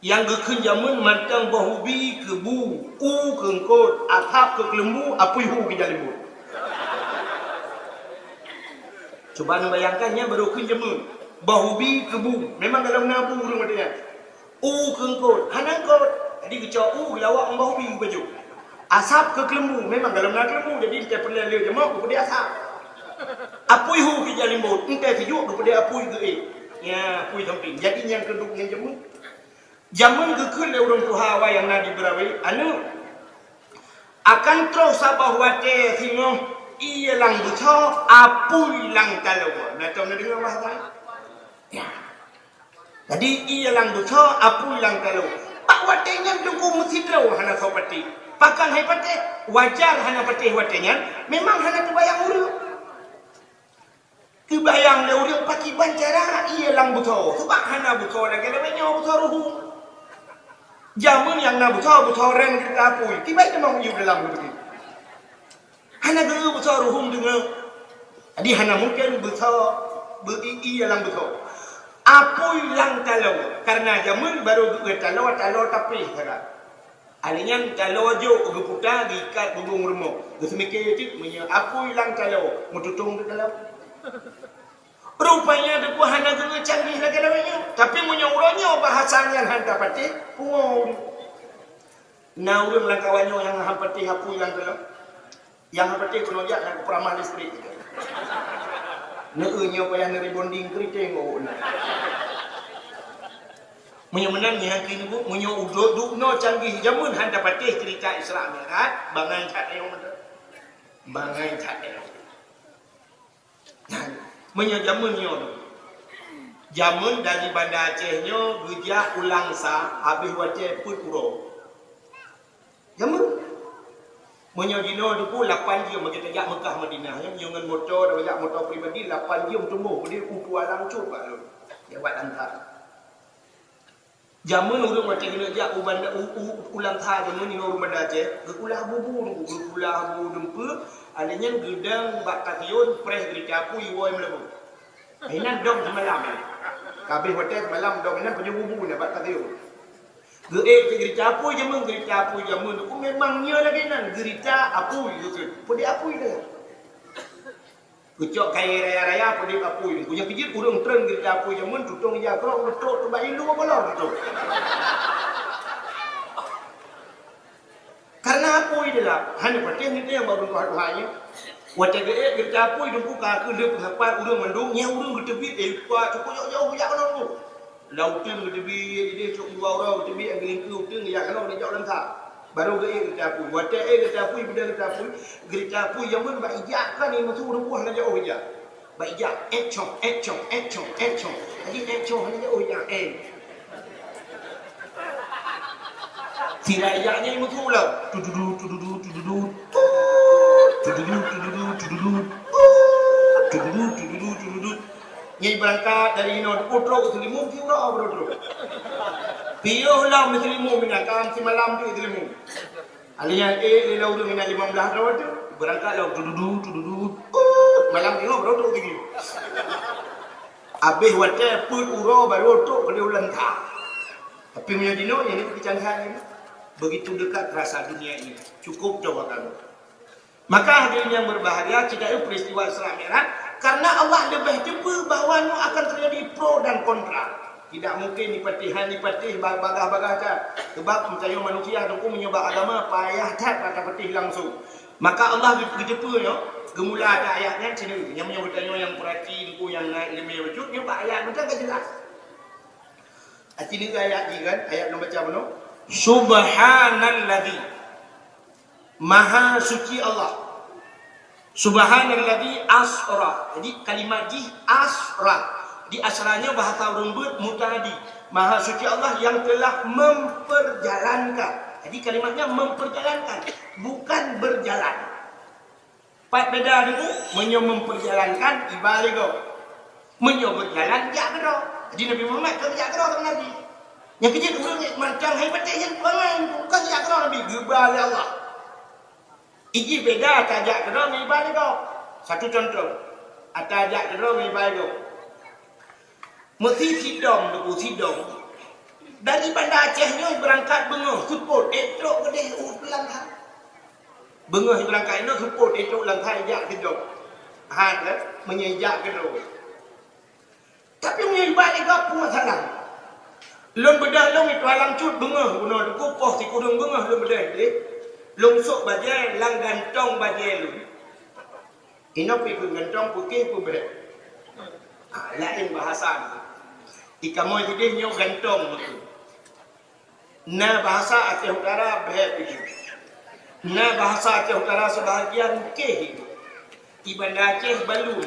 Nyang geukheun jameun mantong boh ubi keu bu, u keu eungkot, asab keu keuleumbu, apui hu keu jalimbot. Cuba neubayangkan nyan barô kheun jameun. Boh ubi keu bu, memang dalam na bu ureuëng watée nyan. U keu eungkot, hana eungkot. Jadi geucok u geulawok ngon boh ubi geupajoh. Asab keu keuleumbu, memang dalam na keuleumbu, jadi teupeuleueh lé jameun geupeudeh asab. Apui hu keu jalimbot, entée sijuek geupeudeh apui geuék. Ya, apui samping. Jadi nyang keuduek nyan jameun. Jameun geukheun lé ureuëng tuha awai nyang na di Brawée, aneuëk. Akan troh saboh watée singoh ié lam beusoe, apui lam taloe. Na tom na deungoe bahasa? Ya. Jadi ié lam beusoe, apui lam taloe. Bak watée nyan teungku meusidroe hana soe patéh. Pakon hai patéh? Wajar hana patéh watée nyan, memang hana teubayang ureuëng. Teubayang lé ureuëng pakiban cara ié lam beusoe, sabab hana beusoe lagée lawét nyoe beusoe ruhueng. Jameun nyang na beusoe, beusoe reng geuta apui, kiban teuma miyueb dalam geubeudôh. Hana geu beusoe ruhueng deungoe. Jadi hana mungken beusoe beu-i-i lam beusoe. Apui lam taloe, karena jameun barô geu taloe, taloe tapéh sagai. Alèh nyan taloe jok geuputa geuikat bubông rumoh. Geuseumiké cit meunyoe apui lam taloe meututông teuh taloe. Rupanya teungku hana geuh canggih lagèe lawét nyoe. Tapi meunyoe uroe nyoe bahasa nyan han tapatéh, pungo ureueng. Na ureueng lam kawan nyoe nyang han patéh apui lam taloe. Nyang han patéh keunoe jak nyang peuramah listrik. Neu nyoe payah neu-rebonding keuriteng awaknyan. Meunyoe meunan nyan keuneuk, meunyoe udeb duek noe canggih jameun han tapatéh ceurita Isra Mi'raj, bangai that ayong mantong. Bangai that ayong. Nah, meunyoe jameun nyoe, jameun dari Banda Aceh nyoe geujak u Langsa, habéh watèe peuet uroe. Jameun. Meunyoe jinoe teungku lapan jeuem, meunyoe tajak Meukah Madinah, nyoe ngon moto, tajak moto pribadi, lapan jeuem teumoh, keudéh u Kuala Lumpur bak lôn. Lewat Langsa. Jameun ureueng watèe keuneuk jak u Banda, u, u, u Langsa jameun nyoe ureueng Banda Aceh, geukulah bu-bu, geukulah bu-bu dumpeue, alèh nyan geudong bak stasiun, preh geurita apui woe meulabu. Inan dong seumalam. Kabéh watèe seumalam dong inan pajoh bu-bu nyan bak stasiun. Geuék geurita apui jameun, geurita apui jameun. Memang nyoe lagèe nyan, geurita apui geukheun. Peudeh apui teuh. Geucok kayèe raya-raya, peudeh apui. Meunyoe keujeuet ureueng treun geurita apui jameun, tutong ija keurok, geutrok teubak ilu kolor tutong. Karena apui dilap, hana patéh ngieng bak ureueng tuha-tuha nyoe. Watèe geuék geurita apui teungku ka keuh lheueh peundapat ureueng mandum, nyan ureueng geuteubiet, eh, pat, teungku jauh-jauh geujak keunoe teungku. Lam uteuen geuteubiet, idéh trok dua uroe geuteubiet, nyang geulingkeue uteuen geujak keunoe, geujak u Langsa. Barô geuék geurita apui. Watèe ék geurita apui, beudôh geurita apui, geurita apui jameun bak ija kan nyang meusu ureueng tuha hana jiôh ija. Bak ija, ék cong, ék cong, ék cong, ék cong. Jadi ék cong hana jiôh ija, ék. Sira ija nyan meusu lom. Tududu, tududu, tududu. Tududu, tududu, tududu. Tududu, tududu, tududu. Nyan beurangkat dari inoe, trok Seulimeum, siuroe baru trok. Piôh lom Seulimeum, inan kan simalam di Seulimeum. Alèh nyan ék lé ureueng inan limong blah droe teuh, beurangkat lom tududu, tududu, ut, malam nyoe baru trok lagi. Abéh watèe peuet uroe baru trok keuneuk u Langsa. Tapi meunyoe jinoe, nyan keucanggihan nyan. Begitu dekat rasa dunia ini. Cukup coba kamu. Maka hadirin yang berbahagia, kita yuk peristiwa Isra Mi'raj, karena Allah leubeh teupeue bahwa nyoe akan terjadi pro dan kontra. Tidak mungkin dipatéh, han dipatéh ba-, bagah-bagah that. Sebab meunyoe manusia teungku meunyoe bak agama payah that bak tapatéh langsung. Maka Allah geu-, geuteupeue nyoe, geumula that ayat nyan sinan. Nyang meunyoe geutanyoe nyang peurati teungku nyang na ileumèe bacut, nyoe bak ayat mantong ka jeulaih. Artinya ayat jih kan, ayat lôn baca bunoe. Subhanalladzi. Maha suci Allah. Subhanalladzi asra. Jadi kalimat jih asra. Di asra nyoe bahasa ureueng beuet muta'addi. Maha suci Allah yang telah memperjalankan. Jadi kalimatnya memperjalankan, bukan berjalan. Pat beda dulu, meunyoe memperjalankan iba lé gob. Meunyoe berjalan jak keudroe. Jadi Nabi Muhammad ka geujak keudroe sama Nabi. Nyang keujeuet ureuëng mantong hai patéh nyan peungan bukan jak keudroe Nabi, geuba lé Allah. Iji beda tajak keudroe ngon iba lé gob. Satu contoh, ata jak keudroe ngon iba lé gob. Meusi sidom, Teungku, sidom. Dari Banda Aceh nyoe beurangkat beungoh seupôt, eh, trok keudeh u Langsa. Beungoh beurangkat inoe seupôt, eh, trok Langsa ijak sidom. Ha, kan? Meunyoe ijak keudroe. Tapi meunyoe iba lé gob peue masalah. Lôn beudôh lôn itu alam cut beungoh, bunoe Teungku poh sikureueng beungoh lôn beudôh deh. Lôn sôk bajée lam gantong bajée lôn. Inoe pih keu gantong putih peue beuhe. Ah, laén bahasa. Di kamoe sideh nyoe gantong beutôi. Na bahasa Aceh Utara beuhe pih. Na bahasa Aceh Utara sebahagian keh. Di Banda Aceh balu.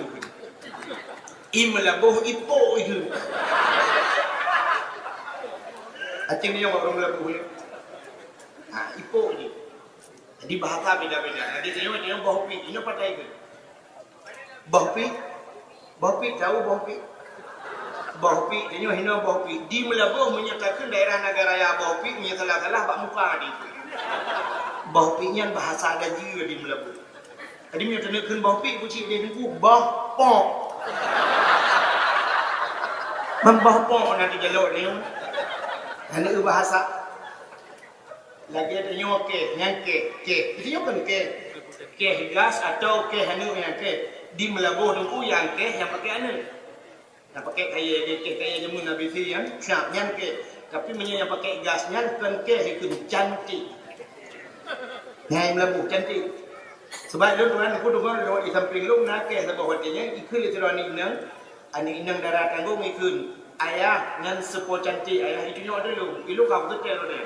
I Meulaboh ipok itu. Aceh ni yang orang Meulaboh ni. Ha, ipok je. Jadi bahasa beda-beda. Jadi saya tanya boh pi, ini patai ke? Boh pi? Boh pi tahu boh pi? Boh pi, tanya hina boh pi. Di Meulaboh menyatakan daerah Nagan Raya boh pi, meunyoe salah-salah bak muka di. Boh pi nyan bahasa Daji di Meulaboh. Jadi meunyoe taneuk kheun boh pi, kucik dia nunggu boh pok. Memboh pok nanti jalok ni. Hana bahasa. Lagée tanyoe keh, nyan keh, keh. Itu nyoe kan keh. Keh gas atau keh aneuk nyan keh. Di Meulaboh Teungku nyang keh nyang pakai aneuk. Nyang pakai kayée, keh kayée jameun A B C nyan, siap nyan keh. Tapi meunyoe nyang pakai gas nyan kon keh, ikheun cantik. Nyang Meulaboh cantik. Sebab lôn tuan aku deungoe lewat di samping lôn na keh saboh watée nyan, ikheun lé sidroe aneuk inong. Aneuk inong dara tanggong ikheun, "Ayah, nyan seupôt cantik, ayah, itunyok dulu." Ilong ka beutôi lôn deh.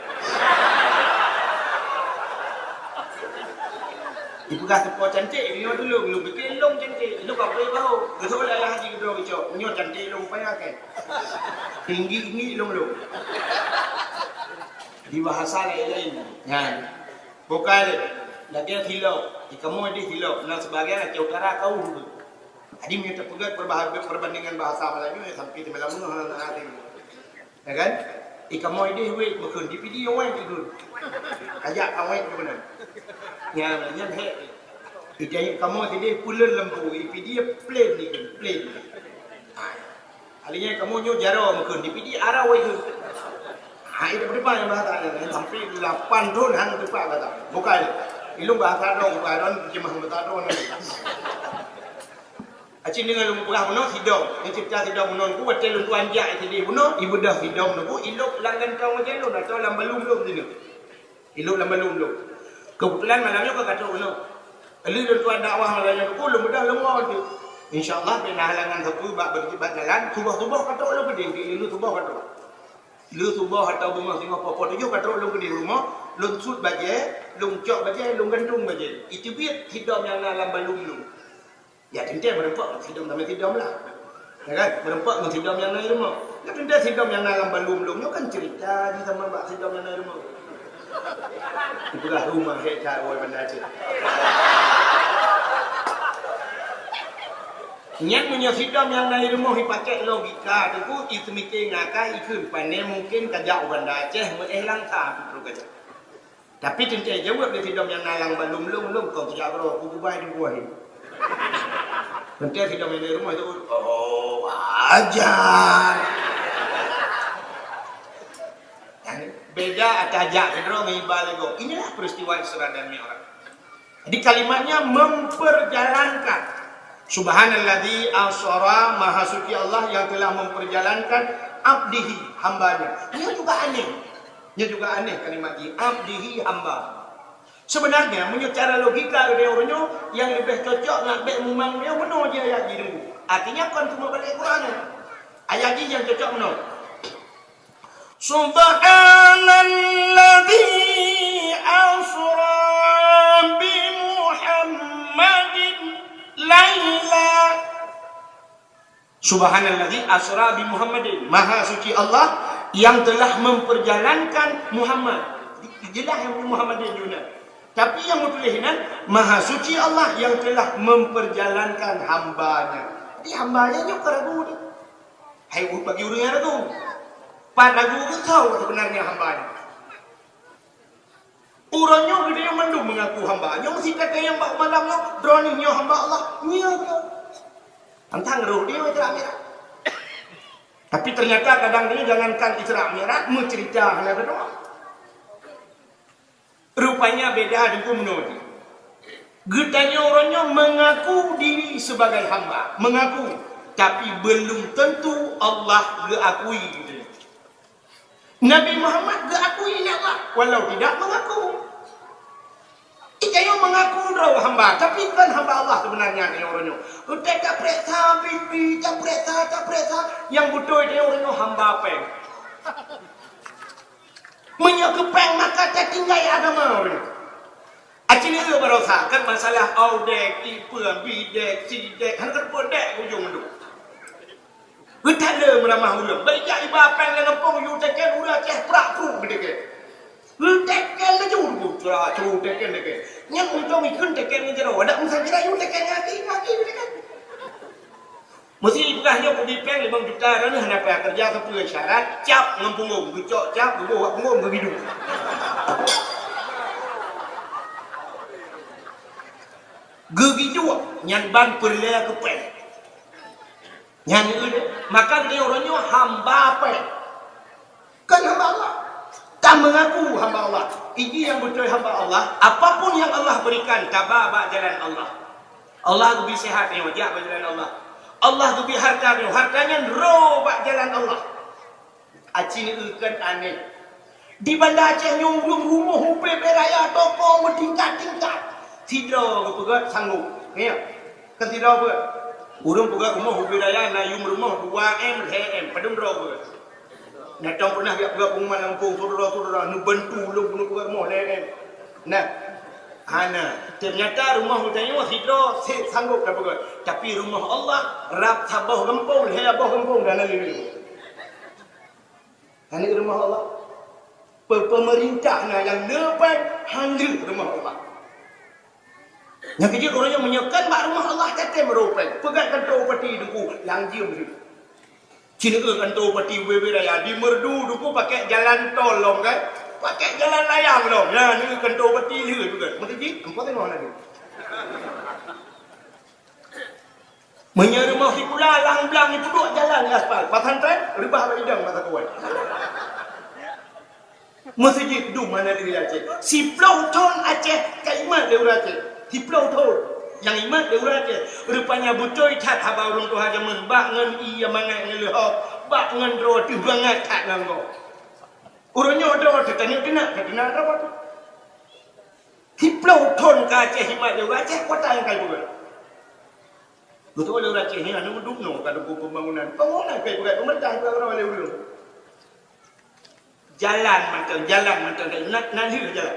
Ipeugah seupôt cantik, itunyok dulu. Ilong pikir ilong cantik, ilong ka beutôi bahu. Geusok lé ayah haji keudroe geucok, nyoe cantik ilong payah kan. Tinggi-tinggi ilong lôn. Di bahasa lain-lain. Nyan. Bukai lé. Lagée silop. Di kamoe di silop. Na sebagian Aceh Utara kau. Jadi meunyoe tapeugét perbah-, perbandingan bahasa Melayu, ya, sampai di malam tu, ha, ha, ha. Ya kan? Di kamoe di wét, meukeun di Pidie wét, ikheun. Kajak ka wét, beuna. Nyan, nyan hek. Di kamoe di pulen lembu, di Pidie plain, ikheun, plain. Ha. Akhirnya kamoe nyoe jaroe meukeun, di Pidie arau ikheun. Ha, itu depan yang bahasa, ya, sampai lapan thon hana tepat bahasa. Bukai. Ilong bahasa droe, bukai droe, terjemah bahasa droe. Aceh deungon lôn peugah bunoe sidom. Nyoe cerita sidom bunoe Teungku, watée lôn tuan jak sideh bunoe, ibeudôh sidom Teungku, ilok lam gantong macam lôn atau lam balum lôn sineuk. Ilok lam balum lôn. Keubeutulan malam nyoe ka trok bunoe. Lheueh lôn tuan dakwah malam nyoe Teungku, lôn beudôh lôn woe teuk. Insya Allah, bèk na halangan sapeue bak, bak jalan, suboh-suboh ka trok lôn keudeh, lheueh suboh ka trok. Lheueh suboh atau beungoh singoh poh tujoh ka trok lôn keudeh rumoh, lôn sut bajée, lôn cok bajée, lôn gantung bajée. Iteubiet sidom nyang na lam balum lôn. Ya, teuntèe meureumpok ngon sidom tamé sidom lah. Ya kan? Meureumpok ngon sidom nyang na i rumoh. Ya, teuntèe sidom nyang na lam balum lôn nyoe kan cerita di sama bak sidom nyang na i rumoh. Ipeugah rumoh hek cak woi Banda Aceh. Nyan meunyoe sidom nyang na i rumoh ipakék logika Teungku, iseumiké ngakai ikheun pané mungken kajak u Banda Aceh meuéh langka putro kajak. Tapi teuntèe jaweueb lé sidom nyang na lam balum lôn, lôn kon kujak keudroe, kugubai di buah nyoe. Teuntèe sidom nyang di rumoh itu, oh, ajan. Beda ata jak keudroe ngon iba lé gob. Inilah peristiwa Isra dan Mi'raj. Jadi kalimatnya memperjalankan. Subhanalladzi asra, maha suci Allah yang telah memperjalankan abdihi, hambanya. Ini juga aneh. Nyoe juga aneh kalimat jih, abdihi, hamba. Sebenarnya, meunyoe cara logika geutanyoe uroe nyoe, nyang leubeh cocok ngat bèk mumang nyoe bunoe jih ayat jih Teungku. Artinya, kon cuma balik Quran nyoe. Ayat jih nyang cocok bunoe. Subhanalladzi asra bi Muhammadin laila. Subhanalladzi asra bi Muhammadin. Maha suci Allah yang telah memperjalankan Muhammad. Jadi, Jeulaih nyang Muhammadiyun nyan. Tapi nyang meutuléh nyan, Maha Suci Allah yang telah memperjalankan hamba-Nya. Jadi hamba-Nya nyoe ka ragu teuh. Hai bagi ureuëng nyang ragu. Pat ragu keu soe sebenarnya hamba-Nya. Uroe nyoe geutanyoe mandum mengaku hamba. Nyoe meusitatée nyang bak malam nyoe, droeneuh nyoe hamba Allah. Nyoe keuh. Tantang roh dia Isra Mi'raj. Tapi ternyata kadang dia jangankan Isra Mi'raj, meucerita hana keudroe. Rupanya beda deungon meunoe. Geutanyoe uroe nyoe mengaku diri sebagai hamba, mengaku, tapi belum tentu Allah geuakui geutanyoe. Nabi Muhammad geuakui lé Allah, walau tidak mengaku. Geutanyoe mengaku droe hamba, tapi kon hamba Allah sebenarnya geutanyoe uroe nyoe. Geutanyoe tapeuriksa pipi, tapeuriksa, tapeuriksa, nyang beutôi geutanyoe uroe nyoe hamba péng. Meunyoe keu péng maka tatinggai agama ureuëng. Aci nyoe barosa kan masalah audek, ipeue, bidek, sidek, hana keureubeuen dek ujong tu. Geutanyoe meuramah ulôn, bak ijak iba péng lam gampông, yue teken ureuëng Aceh prak pruek geuteken. Geuteken laju, tra, tru teken teken. Nyang untông ikheun teken ngon jaroe, adak meusan kira yue teken ngon aki, ngon aki geuteken. Meusi peugah nyoe keubi péng limong juta, droeneuh hana payah keureuja sapeue syarat, cap ngon punggong, geucok cap, geuboh bak punggong, geugiduek. Geugiduek nyan ban peureulée keu péng. Nyan, maka geutanyoe uroe nyoe hamba péng. Kan hamba Allah. Ka mengaku hamba Allah. Iji nyang beutôi hamba Allah, apapun yang Allah berikan, taba bak jalan Allah. Allah geubri sehat nyoe, jak bak jalan Allah. Allah geubri harta nyoe, harta nyan ro bak jalan Allah. Aci neu kan aneh. Di Banda Aceh nyoe ureuëng rumoh ubé-bé raya toko meutingkat-tingkat. Sidroe geupeugét sanggob. Ya. Kan sidroe peugét. Ureuëng peugét rumoh ubé raya na yum rumoh dua M, lhée M. Padum droe peugét. Nah, tong pernah jak peugah pengumuman lam gampông, syedara-syedara, neubantu ulôn keuneuk peugah rumoh lhée M. Nah, hana. Ternyata rumoh geutanyoe sidroe sanggob tapeugah. Tapi rumoh Allah rab saboh gampông, lhée boh gampông dan lain-lain. Hana rumoh Allah. Pe-, pemerintah na nyang leubeh hana rumoh Allah. Nyang keujeuet ureuëng nyang meunyoe kan bak rumoh Allah, tatem ro péng, peugah kantô bupati Teungku, lam jeuem lé. Ci neu kantô bupati ubé-bé raya di Meureudu Teungku pakai jalan tol lom kan? Pakai jalan layang lom. Nah, neu kantô bupati lheueh tu kan. Meuteujih, empat tengok lagi. Meunyoe rumoh sikula lam blang ipeuduek jalan di aspal, pesantren reubah bak idong masa tuan. Meuseujid dum hana lé Aceh. Siploh thon Aceh ka imat lé ureuëng Aceh. Siploh thon nyang imat lé ureuëng Aceh. Rupanya beutôi that haba ureuëng tuha jameun bak ngon ié mangat ngon leuhob, bak ngon droe teuh bangat that ngon gob. Ureuëng nyoe droe teuh tanyoe teunak, ka teunak droe teuh. Siploh thon ka Aceh imat lé ureuëng Aceh, kota nyang ka ipeugét. Beutôi lé ureuëng Aceh nyan, anu dum nyoe ka dukung pembangunan. Pembangunan kai bukan pemerintah, bukan orang lé ureuëng. Jalan mantong, jalan mantong, na, na lheueh jalan.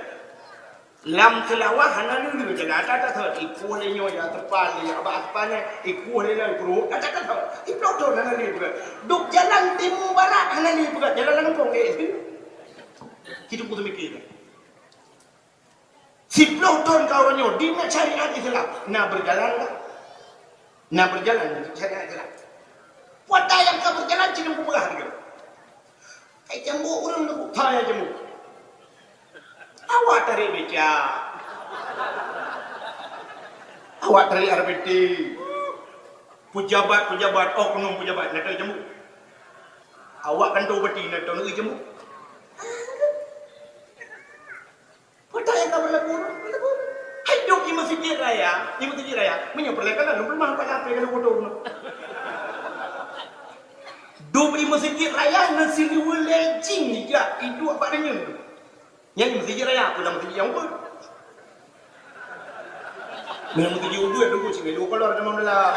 Lam Seulawah hana lheueh jalan, ata-ata thon, ikueh lé nyoe, ya, teupal lé, ya, bak teupal nyan, ikueh lé nyan, ikueh, ata-ata thon. Siploh thon hana lheueh bukan. Duk jalan timu barat hana lheueh bukan, jalan lampung, eh. Kita pun termikir. Siploh thon ka uroe nyoe, di syariat Islam, na berjalan tak? Na berjalan syariat Islam. Kota nyang ka berjalan, cidong peugah lagée. Hai jambu ureuëng tu, hai jambu. Awak tarék beca. Awak tarék R B T. Pejabat-pejabat, oknum pejabat, na tahu jambu. Awak kantô bupati, na tahu jambu. Peue nyang ka beulaku? Beulaku. Hai dok di Meuseujid Raya, di Meuseujid Raya. Meunyoe peureulée kana lôn peuleumah pat lapée kana foto. Dok di Meuseujid Raya na siluweue lé jing ijak iduek bak deungon. Nyan di Meuseujid Raya, peue na meuseujid nyang ubeuet? Meunyoe meuseujid ubeuet, dulu cit dua kolor teuma dalam.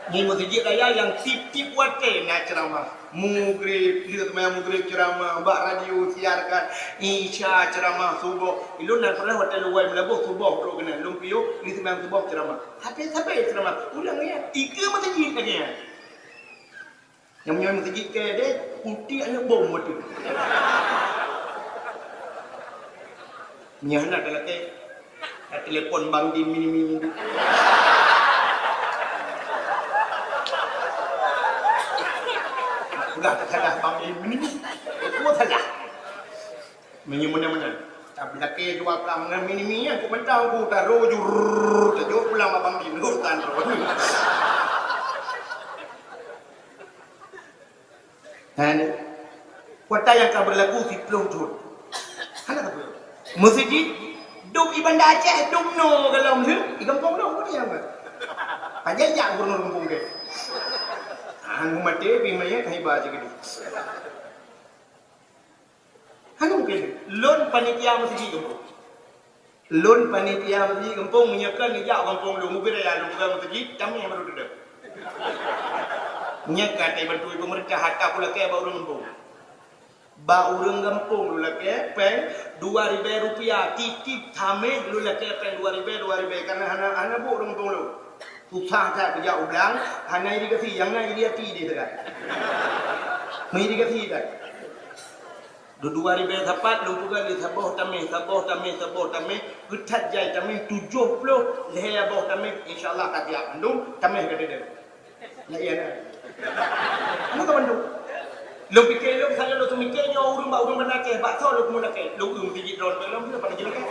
Di Meuseujid Raya nyang tiep-tiep watée na ceuramah. Mugreb, lheueh seumayang mugreb ceuramah, bak radio siarkan, Isya ceuramah, suboh. Ilôn na pernah watée luwai meulaboh suboh trok keunan, lôn piôh, lheueh seumayang suboh ceuramah. Habéh-habéh ceuramah, ulang ya. Ikeue meuseujid lagée nyan. Nyang meunyoe meuseujid keu deh, putéh aneuk bom watée. Nyan na talakée, tatelepon Bang Dim mini-mini. Peugah teusalah Bang Dim mini-mini. Peue salah? Meunyoe meunan-meunan, tabeulakée jua ka ngon mini-mini nyan, kok mantong ku taroh jur, tajok pulang bak Bang Dim, urusan droe. Hana. Kuasa nyang ka beurlaku siplôh thon. Hana ka beurlaku. Meuseujid dum i Banda Aceh, dum noe galom lheueh, i gampông lôn pun nyang ka. Pajan jak gubernur gampông keu. Hana maté, pi manyét, hana iba cit keudeh. Hana mungken. Lôn panitia meuseujid gampông. Lôn panitia meuseujid gampông, meunyoe kon neujak gampông lôn, ubé raya lôn peugah meuseujid, tamé baru teudong. Nyan ka teubantu peumeurintah, hata kulakée bak ureuëng gampông. Bak ureuëng gampông lôn lakée péng dua ribée rupiah, tieb-tieb tamé lôn lakée péng dua ribée, dua ribée, karena hana, hana buet ureuëng gampông lôn. Susah that geujak u blang, hana irigasi, nyang na iri ati deh sagai. Meuirigasi that. Dua ribée sapat lôn peugah lé saboh tameh, saboh tameh, saboh tameh, geuthat jai tameh tujoh ploh lhée boh tameh, insya Allah ka siap mandum, tameh ka teudong. Nah, iya, nah. Hana ka mandum. Lôn pike, lôn salah lôn seumiké nyoe ureuëng bak ureuëng Banda Aceh, bak soe lôn keumeung lakée, lôn ureuëng sijit droe, lôn pun dapat jilakée.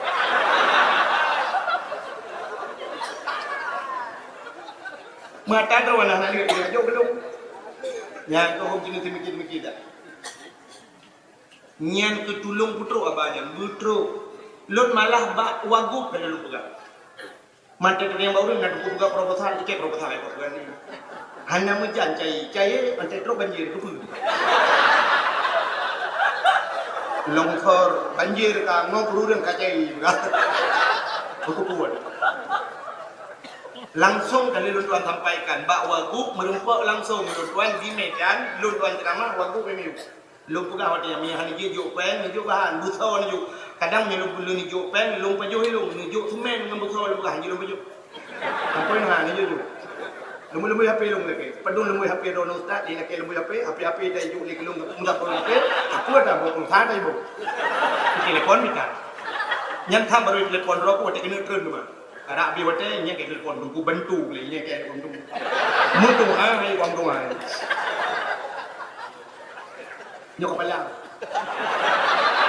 Mata droe nah, nah, dia jok ke lôn. Nyan keuh hom jeuneuh seumiké-seumiké dah. Nyan keuh tulông peutrok haba nyan, beutrok. Lôn malah bak wagub ka lôn peugah. Mantong teurimong bak ureuëng na teupeu peugah proposal, ikée proposal, ikée proposal ni. Hana meujan cai, cai mantong trok banjir, keupeue? Longsor, banjir ka, ngon keururang ka cai, peugah. Beukeupeue. Langsong kali lôn tuan sampaikan, bak wagub meureumpok langsong lôn tuan di Medan, lôn tuan ceuramah, wagub M U. Lôn peugah watée nyan, meunyo hana jeuet jok péng, neujok bahan, beusoe neujok. Kadang meunyo lôn, lôn neujok péng, lôn pajoh ilông, neujok seumén ngon beusoe lôn peugah, hanjeuet lôn pajoh. Sampoi neuha, neujok jok. Leumbôi-leumbôi H P lôn lakée. Padum leumbôi H P droeneuh ustaz, di lakée leumbôi H P, H P-H P tajok lé keu lôn, mudah pun lakée, aku ada bok pulsa tajok. Telepon mita. Nyan tham barô telepon droe ku watée keuneuk treun teuma. Karab abéh watée, nyan keu telepon teungku bantu lé, nyan keu telepon teungku. Meutuha hai, wang tuha hai. Nyoe kepala.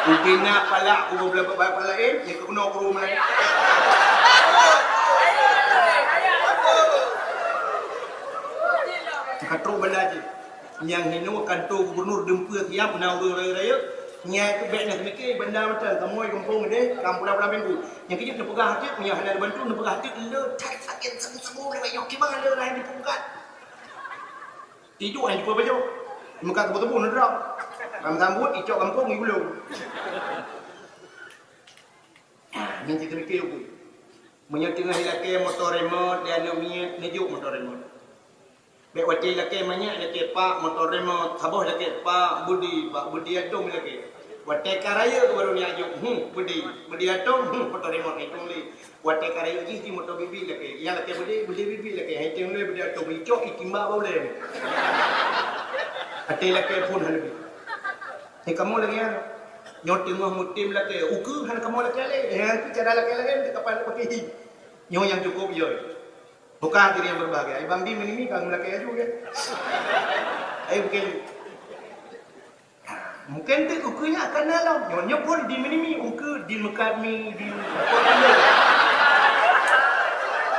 Ubena pala, kubu bela pala, eh, nyoe keunoe kubu mulai. Ka trok banda cit. Nyang hinoe kantor gubernur deumpeu siap na ureuëng rayeuk-rayeuk. Nyan keuh bék na seumiké banda mantong, kamoe gampông deh, kamoe pulang-pulang minggu. Nyang keuh jeuet neupeugah teuk, meunyoe hana neubantu neupeugah teuk, le that sakét sabu-sabu lé, nyoe kiban le rai dipeugah. Iduek nyang jipeubajoe. Meukat teupeu-teupeu neudroe. Lam sambot, icok gampông, i ulông. Nyan cit teumikir aku. Meunyoe teungoh ilakée moto remot, di aneuk miet, neujok moto remot. Bék watée ilakée manyak, ilakée pak, moto remot, saboh ilakée pak, Budi, pak Budi atôm ilakée. Watée ka rayeuk baru neujok, hmm, Budi, Budi atôm, hmm, moto remot, itong lé. Watée ka rayeuk jih, jih moto bibi lakée. Nyang lakée beudé, beudé bibi lakée. Hai teuh lé beudé atôm icok, itimbak bak ulée. Até lakée phon hana bi. Hai kamoe lagée nyan. Nyoe teungoh musim lakée. Ukeue hana kamoe lakée lé. Hai keu cara lakée laén teu kapal paké hi. Nyoe nyang cukôp yo. Bukan diri yang berbahagia. Ai Bang Di meunini ka meulakée aju ke. Ai bukan. Mungken teuk ukeue nyan akan na lom. Nyoe, nyoe phon di meunimi, ukeue di meukat mi, di meukat mi.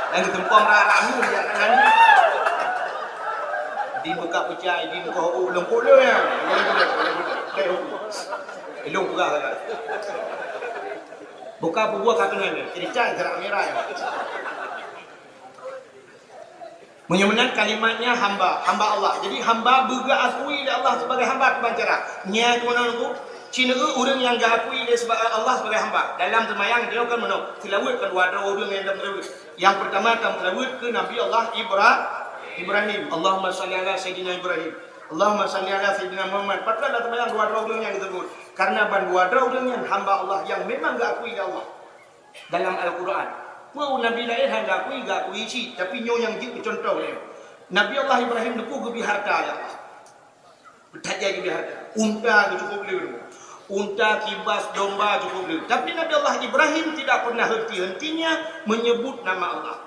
Dan geutumpông rara mi, di akan na mi. Di meukat peucai, di meukat u lengkok le nyan. Ilong peugah sagai. Bukan peubuah ka keunan, cerita gerak merah. Meunyoe meunan kalimatnya hamba, hamba Allah. Jadi hamba beugeuakui lé Allah sebagai hamba kiban cara. Nyan keunoe nunggu, ci neueu ureuëng nyang geuakui lé seba-, Allah sebagai hamba. Dalam seumayang nyoe kan meunoe, seulaweuet kan dua droe ureuëng nyang seulaweuet. Nyang peurtama kan seulaweuet keu Nabi Allah Ibra-, Ibrahim. Allahumma shalli ala Sayyidina Ibrahim. Allahumma shalli ala Sayyidina Muhammad. Patut dalam seumayang dua droe ureuëng nyang disebut. Karena ban dua droe ureuëng nyan hamba Allah nyang memang geuakui lé Allah. Dalam Al-Quran. Peue Nabi laén hana geuakui, geuakui cit, tapi nyoe nyang jeuet keu contoh lé. Nabi Allah Ibrahim neupeu geubri harta lé Allah. Beuthat jai geubri harta. Unta geucukôp lé ureuëng. Unta, kibas, domba cukup le. Tapi Nabi Allah Ibrahim tidak pernah henti-hentinya menyebut nama Allah.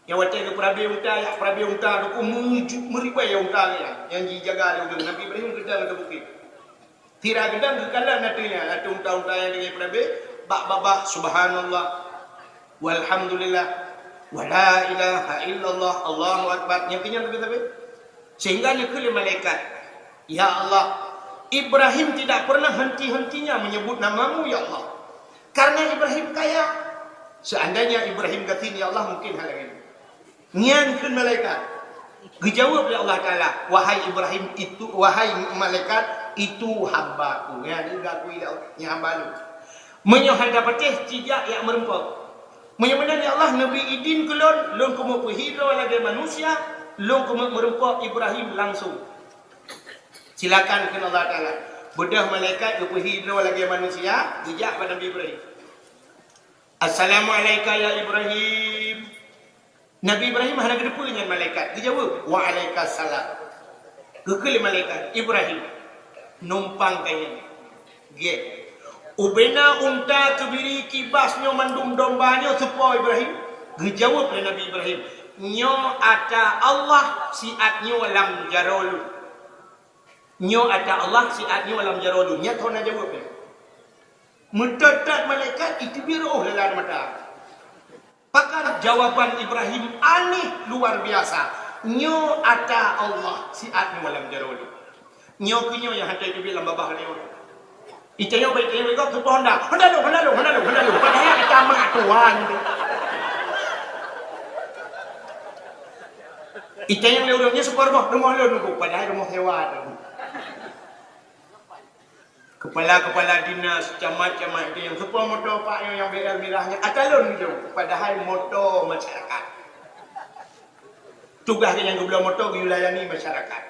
Nyang watèe geupeureubèe unta, jak peureubèe unta, dukung meuribèe unta nyan, nyang jijaga lé ureueng. Nabi Ibrahim geudang ateueh bukét. Sira geudang geukalon ateueh nyan, ateueh unta-unta nyang lagèe peureubèe, bak babah, "Subhanallah, walhamdulillah, wala ilaha illallah, Allahu akbar." Nyang keunyan leubèh sabe. Sehingga neukheun lé malaikat, "Ya Allah, Ibrahim tidak pernah henti-hentinya menyebut nama-Mu, ya Allah. Karena Ibrahim kaya. Seandainya Ibrahim gasien, ya Allah, mungkin hal lain." Nyan kheun malaikat. Geujaweueb lé Allah Taala, "Wahai Ibrahim, itu, wahai malaikat, itu hamba-Ku." Nyan geukui lé Allah, nyan hamba Lôn. Meunyoe hana patéh, ci jak, jak meureumpok. Meunyoe meunan, ya Allah, neubri idin keu lôn, lôn keumeung peuhidroe lagèe manusia, lôn keumeung meureumpok Ibrahim langsung. Silakan, kheun Allah Taala. Beudôh malaikat geupeuhidroe lagèe manusia, geujak bak Nabi Ibrahim. "Assalamu'alaika ya Ibrahim." Nabi Ibrahim hana geuteupeue nyan malaikat. Geujaweueb, "Wa'alaikassalam." Geukheun lé malaikat, "Ibrahim, numpang kayém. Gét. Ubena unta, keubiri, kibas nyoe mandum, domba nyoe, soe po Ibrahim?" Geujaweueb lé Nabi Ibrahim, "Nyoe ata Allah siat nyoe lam jaroe lôn." Nyoe ata Allah siat nyoe lam jaroe lôn. Nyan thon na jaweueb nyan. Meutot-tot malaikat, iteubiet reuôh lam mata. Pakon jawaban Ibrahim aneh luar biasa. Nyoe ata Allah siat nyoe lam jaroe lôn. Nyoe keuh nyoe nyang hana iteubiet lam babah lé ureueng. Itanyong baik, itanyong baik, keu honda. Honda lôn, honda lôn, honda lôn, honda lôn. Padahai ata mak tuan tu. Itanyong lé ureueng nyoe, "Soe po rumoh?" "Rumoh lôn." "Padahai rumoh sewa tu." Kepala-kepala dinas, camat-camat itu nyang, "Soe po moto Pak nyoe nyang B R mirah nyan?" "Ata lôn," gitu. Padahai moto masyarakat. Tugaih geuh nyang geubloe moto geuyue layani masyarakat.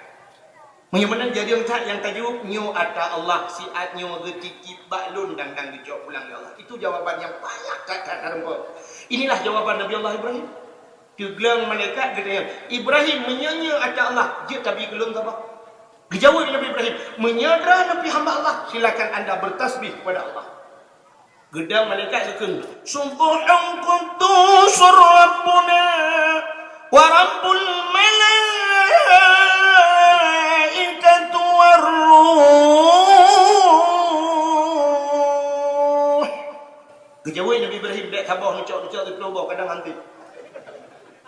Meunyoe meunan, jadi nyang that nyang tajaweueb, "Nyoe ata Allah, siat nyoe geutitip bak lôn dan, dan geucok pulang lé Allah." Itu jawaban nyang payah that-that tarumpok. Inilah jawaban Nabi Allah Ibrahim. Teugleng malaikat geutanyong, "Ibrahim, meunyoe nyoe ata Allah, jeuet tabi keu lôn saboh." Geujaweueb Nabi Ibrahim, "Meunyoe droeneuh pih hamba Allah, silakan anda bertasbih kepada Allah." Geudong malaikat geukheun, "Subbuhun quddusur Rabbuna wa Rabbul malaikatu war ruh." Geujaweueb Nabi Ibrahim, "Bèk saboh, neucok, neucok siplôh boh, kadang hanté."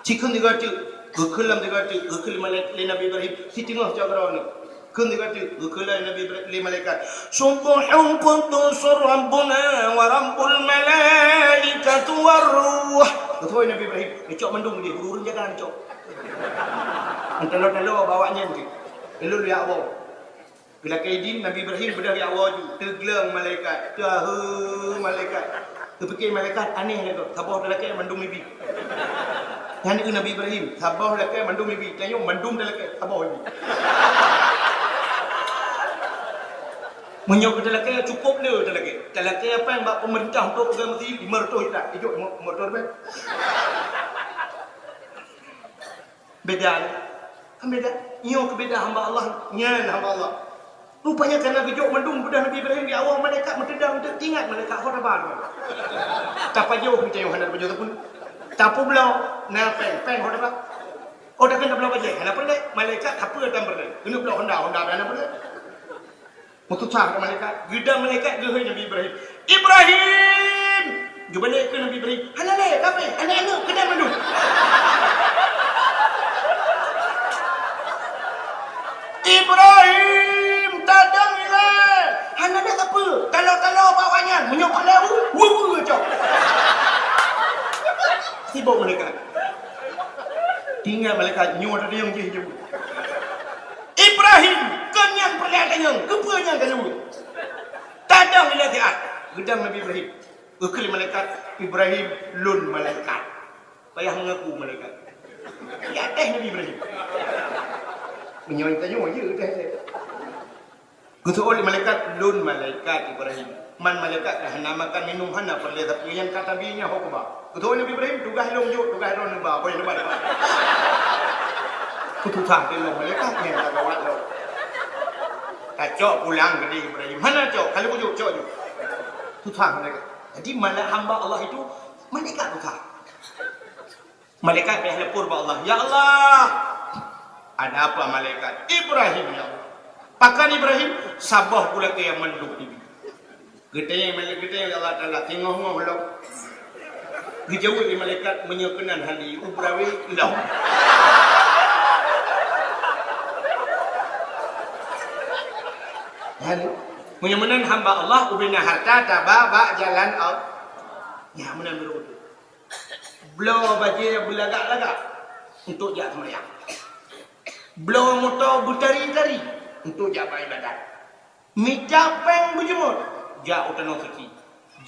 Ci kheun sigoe teuk, geukheun lam sigoe teuk, geukheun lé malai-, lé Nabi Ibrahim, siteungoh cok droeneuh. Kheun sigoe teuk, geukheun lé Nabi Ibra-, lé malaikat. "Subbuhun quddusur Rabbuna wa Rabbul malaikatu war ruh." Geutôi Nabi Ibrahim, neucok mandum jih, ureueng jaga neucok. Antalo-talo bak awaknyan jih. Lôn jak woe. Geulakèe idin, Nabi Ibrahim beudôh jak woe ju, teugleng malaikat, teuheu malaikat. Teupike malaikat, aneh lagèe, saboh talakèe mandum ibi. Nyan keuh Nabi Ibrahim, saboh lakèe mandum ibi, tanyoe mandum talakèe, saboh ibi. Meunyoe keu talakèe, cukôp le talakèe. Talakèe péng bak peumeurintah untuk peugah meuseujid lima ratus juta, ijok lima ratus ribu. Beda. Kan beda. Nyoe keu beda hamba Allah, nyan hamba Allah. Rupanya kana geujok mandum beudôh Nabi Ibrahim di awak malaikat meuteudang, teuingat malaikat ho taba. Tapajoh meucayong hana tapajoh tapun. Tapubloe na péng, péng ho taba. Oh, takheun tabloe bajèe, hana peureulèe. Malaikat hana peureulèe. Keuneuk bloe honda, honda hana peureulèe. Meususah keu malaikat. Geudong malaikat geuhôi Nabi Ibrahim. "Ibrahim!" Geubalek keu Nabi Ibrahim. "Hana lé, tapi aneuk-aneuk keudang mandum." "Ibrahim, tadong ilèe! Hana lé sapeue, talo-talo bak awaknyan, meunyoe pat lé, wu, wu, wu, cok." Sibok malaikat. Tinggai malaikat nyoe tadi nyang jih jaweueb. "Ibrahim, keu nyan peureulèe tanyong, keupeue nyan ka jaweueb?" Tadong ilèe siat, geudong Nabi Ibrahim. Geukheun lé malaikat, "Ibrahim, lôn malaikat." Payah mengaku malaikat. Di ateueh Nabi Ibrahim. Meunyoe tanyoe, ye, ateueh. Geuseuôt lé malaikat, "Lôn malaikat Ibrahim." Man malaikat ka hana makan minum, hana peureulèe, tapi nyang ka tabi nyan ho kuba. Geuseuôt Nabi Ibrahim, "Tugaih lôn jok, tugaih droeneuh ba, boh neuba, neuba." Peususah lé lôn malaikat, nyan ka gawat lôn. Kacok pulang geude Ibrahim. Hana cok, kalau bujuk cok ju. Susah malaikat. Jadi, malaikat hamba Allah itu malaikat susah. Malaikat payah lapor bak Allah, "Ya Allah, ada apa malaikat?" "Ibrahim, ya Allah." "Pakon Ibrahim?" "Saboh gulakée mandum." Geutanyong malaikat, geutanyong Allah Taala, "Singoh-ngoh lom?" Geujaweueb lé malaikat, "Meunyoe keunan hali, u beurangkawi lom." Hali. Meunyoe meunan hamba Allah, ubena harta taba bak jalan Allah. Ya, meunan beureutu. Bloe bajée beulagak-lagak untuk jak seumayang. Bloe moto beutari-tari untuk jak bak ibadat. Mita péng beujeuet jak u tanoh suci,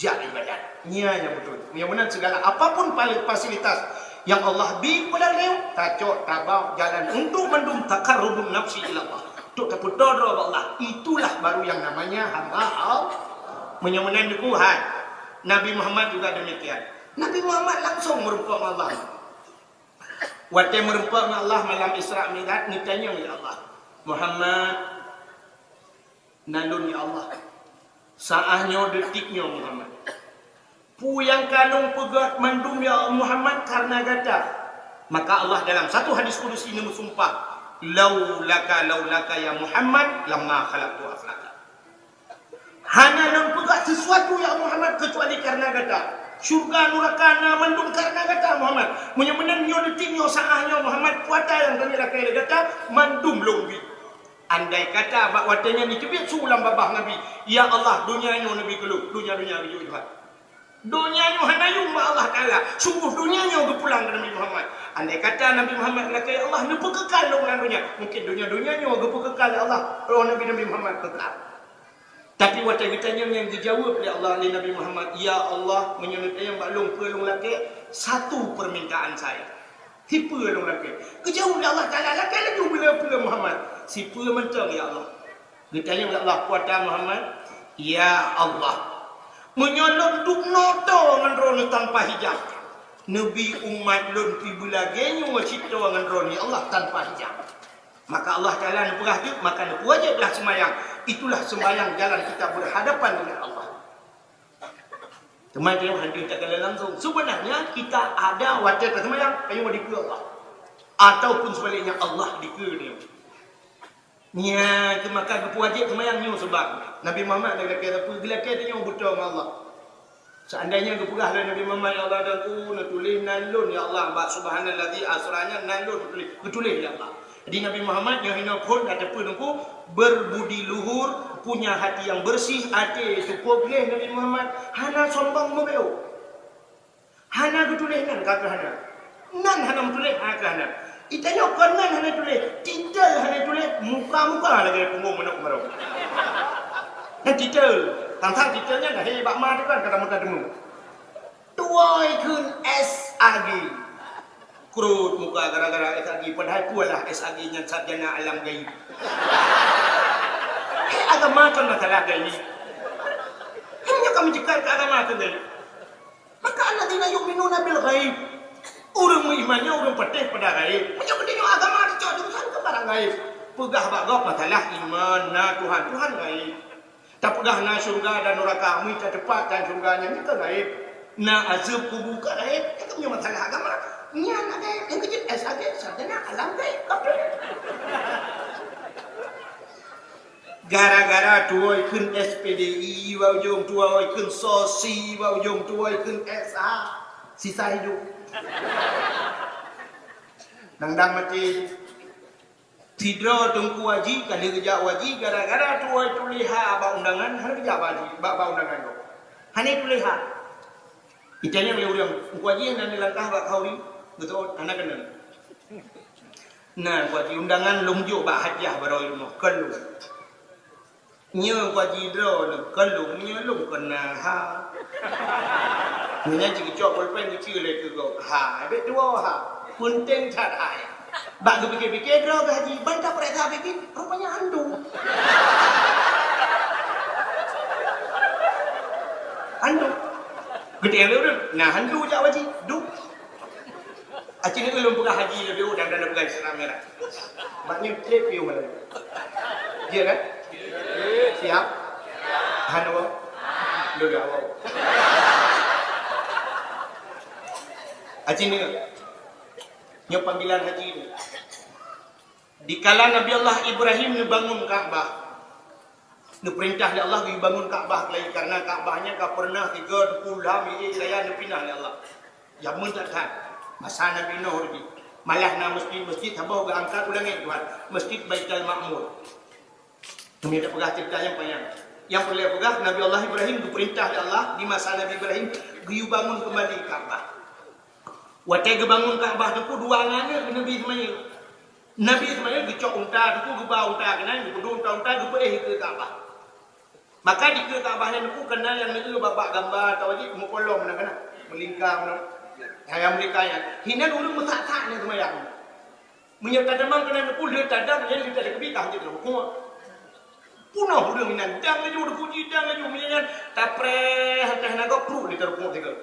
jak ibadat. Nya nyang beutôi. Nyang meunan segala apapun pali-, fasilitas yang Allah bi kepada leu, tacok tabak jalan untuk mandum taqarrubun nafsi ila Allah. Untuk tapeutoe droe bak Allah. Itulah baru yang namanya hamba Allah. Meunyoe meunan Teungku, hai. Nabi Muhammad juga demikian. Nabi Muhammad langsung meureumpok ngon Allah. Watée meureumpok ngon Allah malam Isra Mi'raj, geutanyong lé Allah, "Muhammad, na lôn ya Allah. Saah nyoe, detik nyoe Muhammad. Peue nyang ka lôn peugét mandum ya Muhammad kareuna gata." Maka Allah dalam satu hadis kudusi neumeusumpah, "Laulaka, laulaka ya Muhammad, lamma khalaqtu aflaka." Hana lôn peugah sesuatu, ya Muhammad, keucuali kareuna gata. Syurga, nuraka na mandum kareuna gata, Muhammad. Meunyoe meunan nyoe detik nyoe, saah nyoe, Muhammad, peue ata nyang kami lakée lé gata, mandum lôn bi. Andai kata bak watée nyan jiteubiet su lam babah Nabi, "Ya Allah, donya nyoe neubi keu lôn, donya-donya geujok Tuhan. Donya nyoe hana yum bak Allah Taala, sunggoh donya nyoe geupulang keu Nabi Muhammad." Andai kata Nabi Muhammad lakée, "Ya Allah, neupeukeukai lôn lam donya," mungkin donya-donya nyoe geupeukeukai lé Allah, roh Nabi, Nabi Muhammad keukai. Tapi watée geutanyong nyan geujaweueb lé Allah, lé Nabi Muhammad, "Ya Allah, meunyoe neutanyong bak lôn peue lôn lakée, satu permintaan saya." "Sipeue lôn lakée?" Geujaweueb lé Allah Taala, "Lakée laju peue-peue Muhammad." "Sipeue mantong, ya Allah." Geutanyong lé Allah, "Peue ata Muhammad?" "Ya Allah, meunyoe lôn dubnoe toe ngon droeneuh tanpa hijab, neubi umat lôn pih beulagée nyoe cit toe ngon droeneuh, ya Allah, tanpa hijab." Maka Allah Taala neupeugah teuk, maka neupeuwajéb lah seumayang. Itulah seumayang jalan kita berhadapan dengan Allah. Teuma nyoe hana takalon langsung. Sebenarnya kita ada watée taseumayang, ayo dikeue Allah. Ataupun sebaliknya Allah dikeue dia. Nya, maka geupeuwajéb seumayang nyoe sebab Nabi Muhammad lagée sapeue geulakée tanyoe beutôi ngon Allah. Seandainya geupeugah lé Nabi Muhammad, "Ya Allah, dan ku neutuléh nan lôn, ya Allah, bak subhanalladzi asra nyan nan lôn geutuléh, geutuléh, ya Allah." Jadi Nabi Muhammad nyoe hinoe phon ka teupeu Teungku berbudi luhur, punya hati yang bersih, até cukup gleh Nabi Muhammad, hana sombong meubeuet. Hana geutuléh nan ka keuh hana. Nan hana meutuléh, hana keuh hana. Itanyoe kon nan hana tuléh, titel hana tuléh, muka-muka lagée punggong manok kemarau. Nyan titel. Tang-tang titel nyan lahé bak ma teuh kan, kata muka temu. Tuwoe kheun S A G. Krot muka gara-gara S A G, padahai peue lah S A G nyan sarjana alam gaib. Hé agama kon masalah gaib. Hanya kami cakap ke agama tu gaib. Maka alladzina yu'minuna bil ghaib. Ureuëng meuiman nyan ureuëng patéh pada ghaib. Meunyoe geutanyoe agama teucok jurusan keu barang ghaib. Peugah bak gob masalah iman, na Tuhan, Tuhan ghaib. Tapeugah na syurga dan nuraka, mita teupat dan syurga nyan, nyan ka ghaib. Na azeueb kubu ka ghaib, nyan ka meunyoe masalah agama. Nyan na ghaib, nyang keu jeuet S A G, sarjana alam ghaib, kafé. Gara-gara tuwoe kheun S P D I bak ujong, tuwoe kheun sosi bak ujong, tuwoe kheun S H, sisa hidup. Dang-dang maté. Sidroe Teungku Haji ka lheueh geujak u haji gara-gara tuwoe tuléh ha bak undangan, hana geujak bak haji, bak, bak undangan gob. Hana tuléh ha. Itanyong lé ureuëng, "Teungku Haji, hana neulangkah bak khauri?" Geuteuôt, "Hana keunong." Nah, buat undangan lôn jok bak hadiah baroe nyoe, kon lôn. Nyoe buat jidroe nyoe, kon lôn, nyoe lôn kon na ha. Nyan cit geucok pulpen geucue lé keu gob. Ha, bèk dua ha. Peunteng that ha nyan. Bak geupike-pike droe geuh haji, ban tapareksa bikin, rupanya hantu. Hantu. Geutanyoe lé ureuëng, na hantu jak haji, duek. Aci ni ulôn peugah haji leubeh udang dan peugah Islam merah. Bak nyoe trép piôh malam. Ya kan? Siap? Hana woe? Lôn jaweueb. Haji ni. Nyoe panggilan haji ni. Dikala Nabi Allah Ibrahim neubangun Ka'bah, neupeurintah lé Allah geubangun Ka'bah lagi, karena Ka'bah nyan ka pernah tiga puluh lham ié raya neupinah lé Allah. Jameun that-that, masa Nabi Nuh lagi. Malah na masjid-masjid saboh geuangkat u langét Tuhan, Masjid Baitul Ma'mur. Kami dak peugah cerita nyang panyang. Nyang peureulée peugah, Nabi Allah Ibrahim geupeurintah lé Allah di masa Nabi Ibrahim geuyue bangun keumbali Ka'bah. Watée geubangun Ka'bah teungku dua aneuëk Nabi Ismail. Nabi Ismail geucok unta teungku, geuba unta keunan, geupeudong unta-unta, geupeuéh keu Ka'bah. Maka dikeue Ka'bah nyan teungku keunan nyang neueu babah gamba atawa jih meukolom na keunan, meulingka meunan. Nyang meulingka nyan. Hinan ureuëng meusak-sak nyan seumayang. Meunyoe tadamang keunan teungku lheueh tadang nyan lheueh tadang keubi ka hanjeuet rukuk. Punoh ureuëng inan dang laju, teungku jidang laju, meunyoe nyan tapreh até naga pruet lé tarukuk sigoe.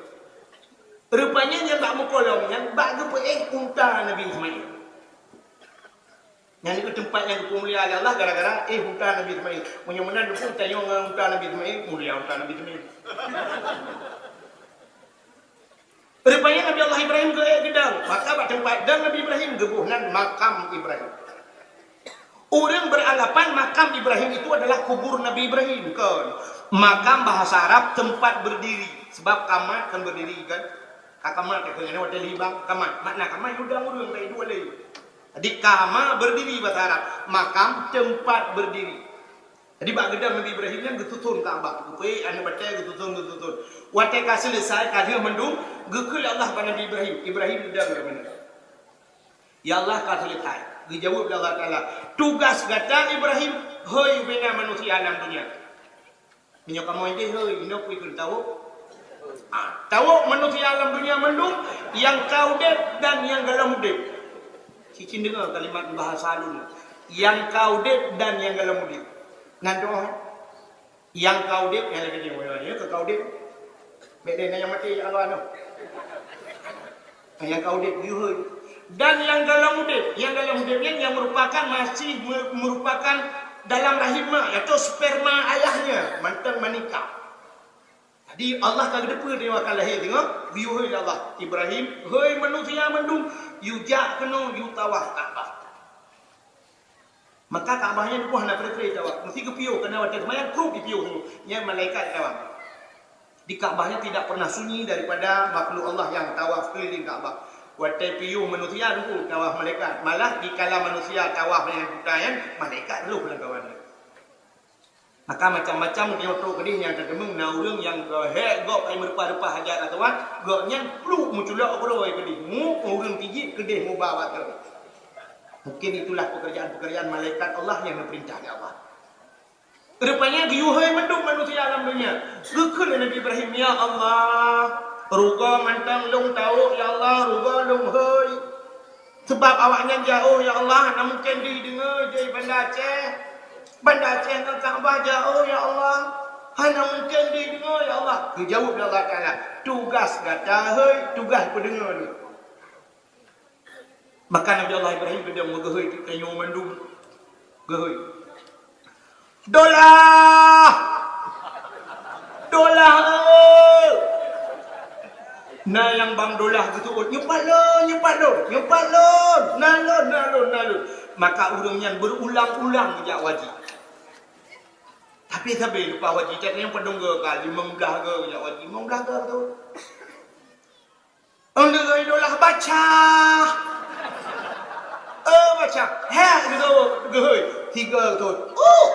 Rupanya nyang bak meukolom nyan bak geupeuéh unta Nabi Ismail. Nyan itu teumpat nyang geupeumulia lé Allah gara-gara éh unta Nabi Ismail. Meunyoe meunan teungku tanyoe ngon unta Nabi Ismail, mulia unta Nabi Ismail. Rupanya Nabi Allah Ibrahim geuék geudang, maka bak teumpat dang Nabi Ibrahim geuboh nan makam Ibrahim. Ureuëng beranggapan makam Ibrahim itu adalah kubur Nabi Ibrahim. Kon. Makam bahasa Arab tempat berdiri. Sebab kamat kan berdiri kan. Ka kamat ka keuneuk watée libang kamat. Makna kamat udang ureuëng tak dua lé. Jadi kama berdiri bahasa Arab. Makam tempat berdiri. Jadi bak geudang Nabi Ibrahim nyan geususun Ka'bah. Geupeuék aneuëk batée geususun, geususun. Watée ka selesai, ka lheueh mandum, geukheun lé Allah bak Nabi Ibrahim. Ibrahim geudang ureuëng meunan. Ya Allah ka selesai. Geujaweueb lé Allah Taala, "Tugas gata Ibrahim, hôi bina manusia lam dunia." Meunyoe kamoe ideh hôi, inoe peue kheun tawök? Ah, tawök manusia lam dunia mandum, nyang ka udeb dan nyang gohlom udeb. Cicin deungoe kalimat bahasa lôn. Nyang ka udeb dan nyang gohlom udeb. Nan doa. Nyang ka udeb, nyang lagée nyoe, nyoe ka udeb. Bék lé na nyang maté, ya Allah, noh. Nyang ka udeb, yue hôi. Dan nyang gohlom udeb, nyang gohlom udeb nyan nyang merupakan, masih me-, merupakan dalam rahim mak, atau sperma ayahnya, mantong manikah. Jadi, Allah ka geuteupeue nyoe akan lahé singoh, yue hôi lé Allah. Ibrahim, hôi manusia mandum, yue jak keunoe, yue tawaf Ka'bah. Maka Ka'bah nyan deuh hana kre-kre tawaf. Meusti geupiôh, karena watée seumayang, krup dipiôh dulu. Nyan malaikat tawaf. Di Ka'bah nyan tidak pernah sunyi daripada makhluk Allah yang tawaf keliling Ka'bah. Watée piôh manusia dulu tawaf malaikat. Malah dikala manusia tawaf dengan buta nyan, malaikat roh lam kawan. Maka macam-macam geunyoe trok keudeh nyang tateumeung na ureuëng nyang geuhek gob hai meureupah-reupah Hajar Aswad, gobnyan pluek meuculok keudroe keudeh, mu ureuëng tijik keudeh muba bak droe. Mungkin itulah pekerjaan-pekerjaan malaikat Allah nyang geupeurintah lé Allah. Rupanya geuyue hôi mandum manusia lam dunia. Geukheun lé Nabi Ibrahim, "Ya Allah, rugoe mantong lôn tawök, ya Allah, rugoe lôn hôi." Sabab awaknyan jaôh, ya Allah, hana mungken jih deungoe di Banda Aceh. Banda Aceh ngon Ka'bah jaôh, ya Allah. Hana mungken jih deungoe, ya Allah. Geujaweueb lé Allah Taala, "Tugas gata hôi, tugas peudeungoe lôn." Maka Nabi Allah Ibrahim geudong meugeuhôi teuk tanyoe mandum. Geuhôi. Dolah! Dolah, eh! Na nyang bang Dolah geuseuôt, "Nyoe pat lôn, nyoe pat lôn, nyoe pat lôn! Na lôn, na lôn, na lôn!" Maka ureuëng nyan beurulang-ulang geujak u haji. Tapi sabe leupah u haji, that nyang padum goe ka, limong blaih goe geujak u haji, limong blaih goe geuseuôt. Ôn lheueh Dolah baca. Eh, baca. Heh, gitu, geuhôi. Tiga gitu. Uh!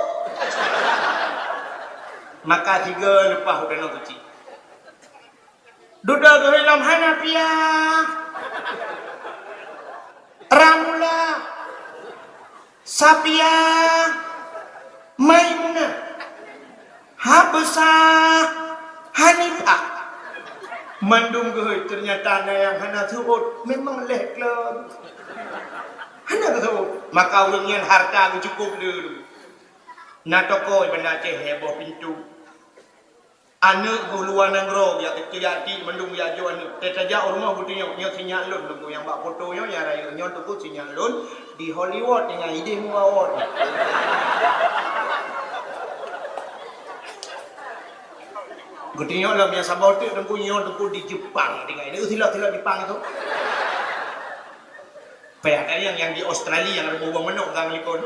Maka tiga leupah u Danau Suci. Dudoe geuhôi lom hana pia. Ramula. Safia, Maimunah, Habsah, Hanifah. Mandum geuhôi, ternyata na nyang hana seuôt, memang leh klon. Hana geuseuôt. Maka ureuëng nyan harta geucukôp le. Na toko Banda Aceh, heboh pintoe. Aneuëk boh luwa nanggroe, jak keuchik jak tiek mandum jak jok aneuëk. Teuh tajak u rumoh geutunyok, "Nyoe sinyak lôn, Teungku, nyang bak foto nyoe, nyang rayeuk nyoe, Teungku, sinyak lôn di Hollywood, tinggai ideh muka awot." Geutanyoe lom nyang saboh teuk Teungku, nyoe Teungku di Jepang tinggai. Nyoe silap-silap Jepang itu. Payah tanyong nyang di Australia nyang reubôh buang manok ka meulikot.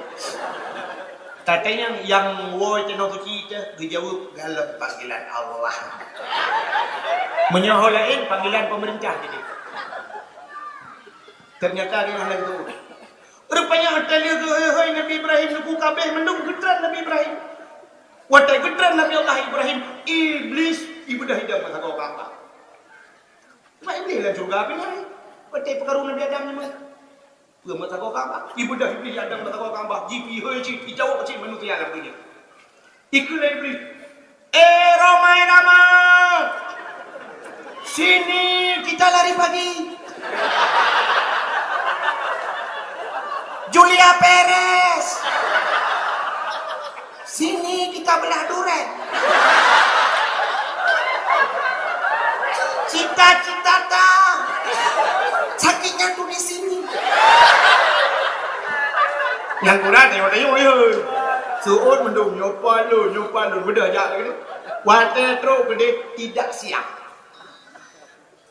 Tatanyong nyang woe Tanoh Suci teuh geujaweueb galom panggilan Allah. Meunyoe ho laén panggilan pemerintah jadi. Ternyata dia hana geuteupeue. Rupanya ata lheueh geuhôi-hôi Nabi Ibrahim Teungku kabeh mandum geutreun Nabi Ibrahim. Watée geutreun Nabi Allah Ibrahim, Iblis ibeudôh idong meusagoe Ka'bah. Cuma Iblis lam syeuruga pih nyan. Watée peukaru Nabi Adam nyoe. Peue meusagoe Ka'bah? Ibeudôh Iblis idong meusagoe Ka'bah, jipihôi cit, icawök cit manusia lam donya. Ikheun lé Iblis, "Eh, Rhoma Irama! Sini kita lari pagi! Julia Perez! Sini kita belah duren! Cita-citata sakitnya tuh di sini!" Nyang kurang tayue-tayue, hei. Seuôt mandum, nyoe pat lôn, nyoe pat lôn, beudôh jak lagée nyoe. Watée trok keudeh tidak siap.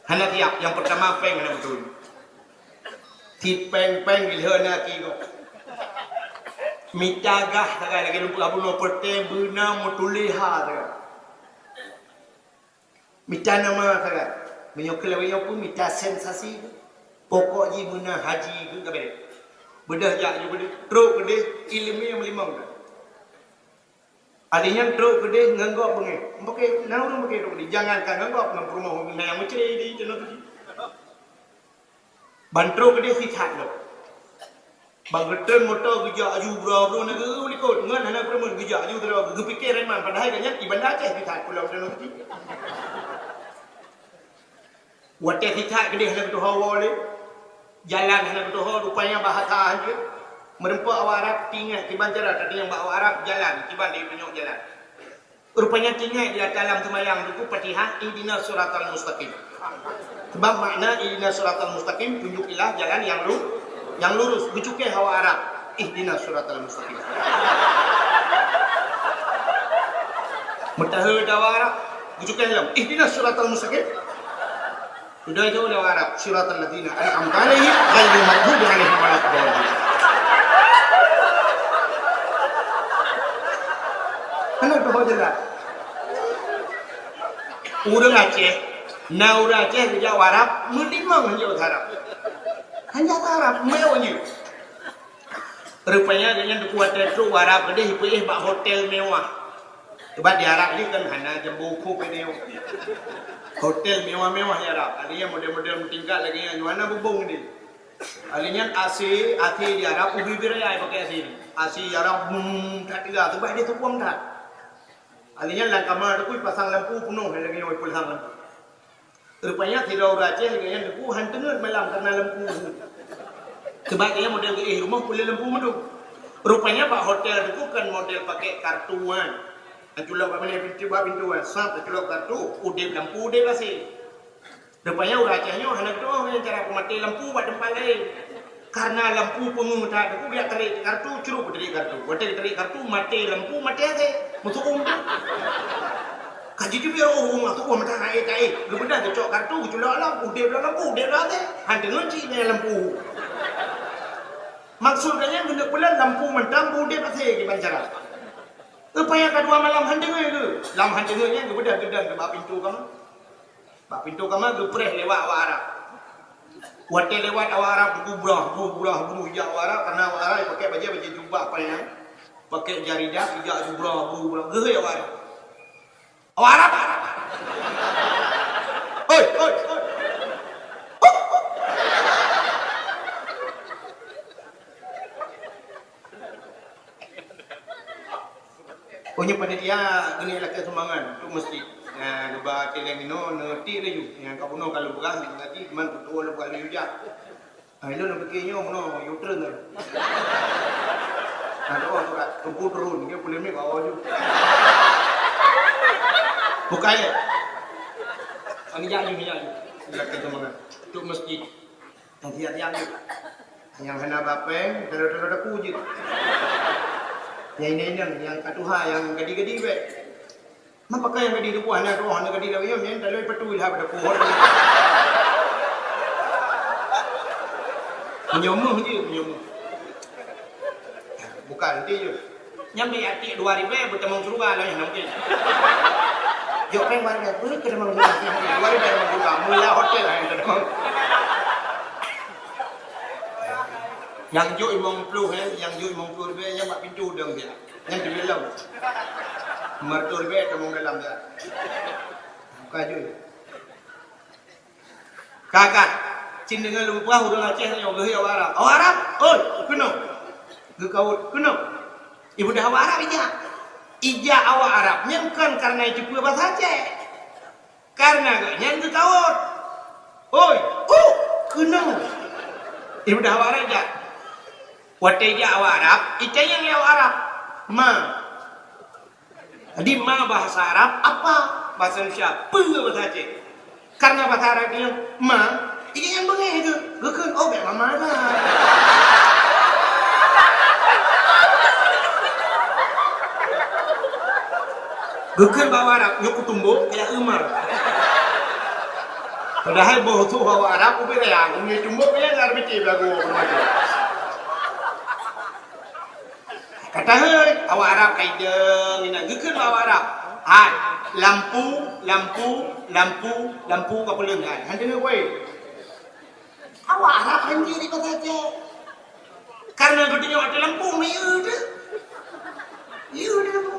Hana siap, nyang peurtama péng hana beutôi. Sipéng-péng dilheueh na ki gob. Mita gah sagai lagée lumpur bunoe peureutée beuna meutuléh ha sagai. Mita nama sagai. Meunyoe keu lawét nyoe pun mita sensasi. Pokok jih beuna haji keu ka bék. Beudôh jak ju keudeh, trok keudeh, iéleumé meulimong that. Akhé nyan trok keudeh ngon gob beungéh. Meupaké, na ureuëng paké trok keudeh. Jangankan ngon gob, ngon peurumoh na nyang meucre di Tanoh Suci. Ban trok keudeh sisat lom. Ban geutreun moto geujak aju bra-bra na geu likot ngon hana peureumeun geujak aju sidroe geupiké reman padahai gobnyan i Banda Aceh sisat pulang Tanoh Suci. Watée sisat keudeh hana geutuho woe lé, jalan hana geutuho, rupanya bahasa hanjeuet. Meureumpok awak Arab tingat kiban cara tatanyong bak awak Arab jalan kiban di tunyok jalan. Rupanya tingat di ata lam seumayang Teungku Fatihah, "Ihdinas siratal mustaqim." Sebab makna ihdinas siratal mustaqim, tunjukilah jalan yang lu-, yang lurus. Geucukéh awak Arab, "Ihdinas siratal mustaqim." Meutaheu awak Arab, geucukéh lom, "Ihdinas siratal mustaqim." Udah itu udah Arab, "Siratal ladzina an'amta 'alaihim ghairil maghdubi 'alaihim waladdallin." Hana keuh jelas. Ureuëng Aceh, na ureuëng Aceh geujak Arab, meulimong hanjeuet Arab. Hanjeuet Arab, meuliau hanjeuet. Rupanya gobnyan Teungku watée trok u Arab keudeh ipeuéh bak hotel mewah. Sebab di Arab ni kan hana jambo uko keu nyoe. Hotel mewah-mewah di Arab. Akhé nyan model-model meutingkat lagée nyan, hana bubông deh. Akhé nyan AC, AC di Arab ubé-ubé raya pakai AC ni. AC di Arab bum that teuga sebab dia tukuam that. Akhé nyan lam kama Teungku pasang lampu peunoh lagée nyoe pasang lampu. Rupanya sidroe ureuëng Aceh lagée nyan Teungku han teungeut malam karena lampu. Sebab dia model geuéh rumoh peureulée lampu mandum. Rupanya bak hotel Teungku kan model pakai kartu kan. Aculok bak mana pintu bak pintu kan. Sat aculok kartu, udeb lampu, udeb AC. Rupanya ureuëng Aceh nyoe hana geutuoh ngon cara peumaté lampu bak teumpat laén. Karena lampu peungeuh that Teungku geujak tarék kartu, crok tarék kartu. Watée tarék kartu, maté lampu, maté AC. Meusuum. Ka jiteubiet ureuëng meusuum mata aé-aé. Geubeudôh geucok kartu, geuculok lam, udeb lam lampu, udeb lam AC. Han teungeut cit ngon lampu. Maksud geuh nyan geuneuk peuleueh lampu mantong, udeb AC kiban cara. Rupanya ka dua malam han teungeut geuh. Lam han teungeut nyan geubeudôh geudong bak pintoe kama. Bak pintoe kama geupreh lewat awak Arab. Watée lewat awak Arab, geubrah, geubrah, geubrah jak awak Arab, karena awak Arab pakai bajée, bajée jubah panyang, pakai jaridah, jak geubrah, geubrah, geuhôi awak Arab. Awak Arab! Hoi, hoi, hoi! Oh, nyoe panitia keuneuk lakée sumbangan untuk masjid. Nah, geuba tileng inoe neuti laju. Nyang ka bunoe ka lôn peugah, nyang lagi teuma kutuwoe lôn peugah laju jak. Ah, ilôn lôn pike nyoe bunoe U-turn lôn. Nah, doa surat, Teungku turun, dia boleh mik bawah laju. Bukai. Kami jak laju, jak laju. Lakée sumbangan untuk masjid. Nyang siap-siap jeuet. Nyang hana bapeng, teulo-teulo dapu jeuet. Nyang inong-inong, nyang ka tuha, nyang gadi-gadi bek. Pakon nyang gadih di luwa, na roh, na gadih lam ayam, nyan taloi patui lah pada pohon. Meunyoe meuh je, meunyoe meuh. Bukan, nanti je. Nyan bèk atik dua ribèe beutamong syeuruga lah nyan mungkin. Jok pèng dua ribèe, beuh, ka tamong syeuruga. Dua ribèe tamong syeuruga, mula hotel lah nyan ka tamong. Nyang jok limong ploh, eh, nyang jok limong ploh ribèe, nyang bak pintoe dong dia. Nyan di dalam. Lima ratus ribèe tamong dalam dia. Buka je. Ka, ka. Cit deungon lôn peugah ureueng Aceh nyoe geuhôi awak Arab. "Awak Arab, oi, keunoe." Geukawot, "Keunoe." Ibudah awak Arab ijak. Ijak awak Arab nyan kon kareuna jiteupeue basa Aceh. Kareuna gobnyan geukawot. "Oi, uh, keunoe." Ibudah awak Arab ijak. Watèe ijak awak Arab, itanyong lé awak Arab, "Ma." Jadi ma bahasa Arab apa? Bahasa Indonesia peue bahasa Aceh? Karena bahasa Arab nyan ma, jadi nyang beungéh geuh, geukheun, "Oh, bèk mama dah." Geukheun bak Arab, "Nyoe kutumbok, kaya euma." Padahai boh tuh awak Arab ubit raya, nyoe tumbok kaya ngar biti belagu macam. Ka tahôi, awak Arab ka idong inan, geukheun bak awak Arab. "Hai, lampu, lampu, lampu, lampu ka peulheueh hai. Han deungö kué." Awak Arab han jeuet di kota Aceh. Karena geutanyoe watèe lampu, miyeu teuh. Miyeu teuh lampu.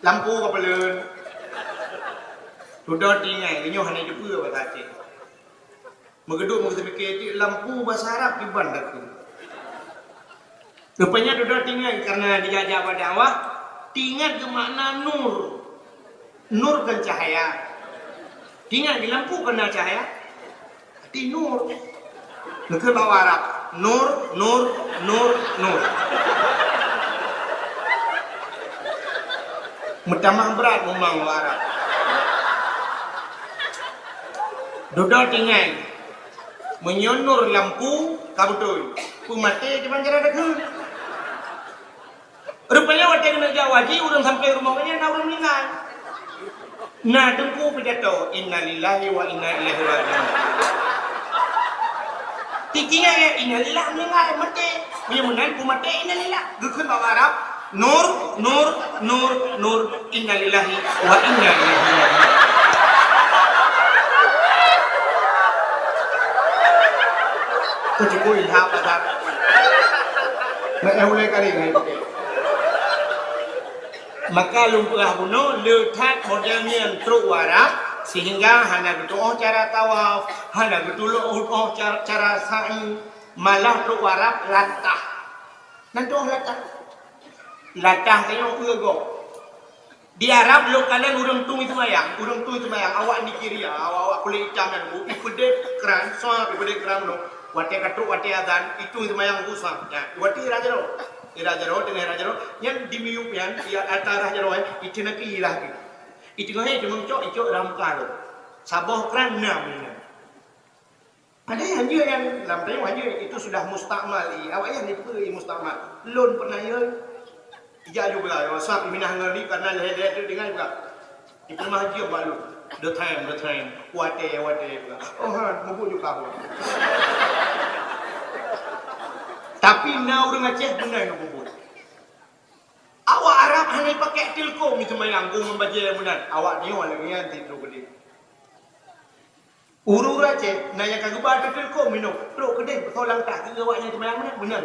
Lampu ka peulheueh. Dudoe tinggai, geunyoe hana jiteupeue basa Aceh. Meugeudok meugeupike cit lampu basa Arab kiban takheun. Rupanya dudoe tinggai karena dijak-jak bak dakwah, tingat geumakna nur. Nur kan cahaya. Tingat di lampu kena cahaya. Ati nur. Geukheun bak Arab, "Nur, nur, nur, nur." Meutamah brat mumang bak Arab. Dudoe tinggai. Meunyoe nur lampu ka beutôi, peumaté kiban cara takheun. Rupanya watèe keuneuk jak haji, ureueng sampai rumoh gobnyan na ureueng meuninggai. Na teungku pidato, "Innalillahi wa inna ilaihi raji'un." Tikingai, "Innalillahi meuninggai, maté." Meunyoe meunan peumaté, "Innalillah." Geukheun bak Arab, "Nur, nur, nur, nur, innalillahi wa inna ilaihi raji'un." Keucukup ilham, Ustaz. Nak yang mulai kali ni. Maka lôn peugah bunoe, le that model nyan trok u Arab, sehingga hana geutu'oh cara tawaf, hana geutu'oh cara, cara sa'i, malah trok u Arab latah. Nan tu'oh latah. Latah tanyoe eu gob. Di Arab lôn kalon ureueng tueng seumayang, ureueng tueng seumayang, awak Nigeria, awak-awak kulét itam nyan, ipeudeh kran, sa ipeudeh kran nyoe. Watèe ka trok watèe azan, itu seumayang busa. Nyan, watèe rhah jaroe. Rhah jaroe, teungoh rhah jaroe, nyan di miyueb nyan, di ata rhah jaroe, eh, itu nak ilah tu. Itu ngahé cuma cok, icok dalam muka tu. Saboh kran na meunan. Ada yang hanjeuet nyan, lam tanyoe hanjeuet, itu sudah mustakmal, i. Awak nyan dipeue i mustakmal. Lôn pernah, ya. Ijak ju bela, ya, sab minah ngon ni, karena lehèe-lehèe tu dengai juga. Di rumah haji bak lôn. The time, the time. Watèe, watèe juga. Oh, ha, mubuk juga aku. Tapi na ureueng Aceh beuna nyang mubuk. Awak Arab hana pakai tilkom seumayang, gong membajèe meunan. Awak nyoe lagèe nyan tiep keudéh. Ureueng Aceh, na nyang ka geuba teuh tilkom minoe, trok keudéh, beusoe lam tah, keu awak nyang seumayang meunan, meunan.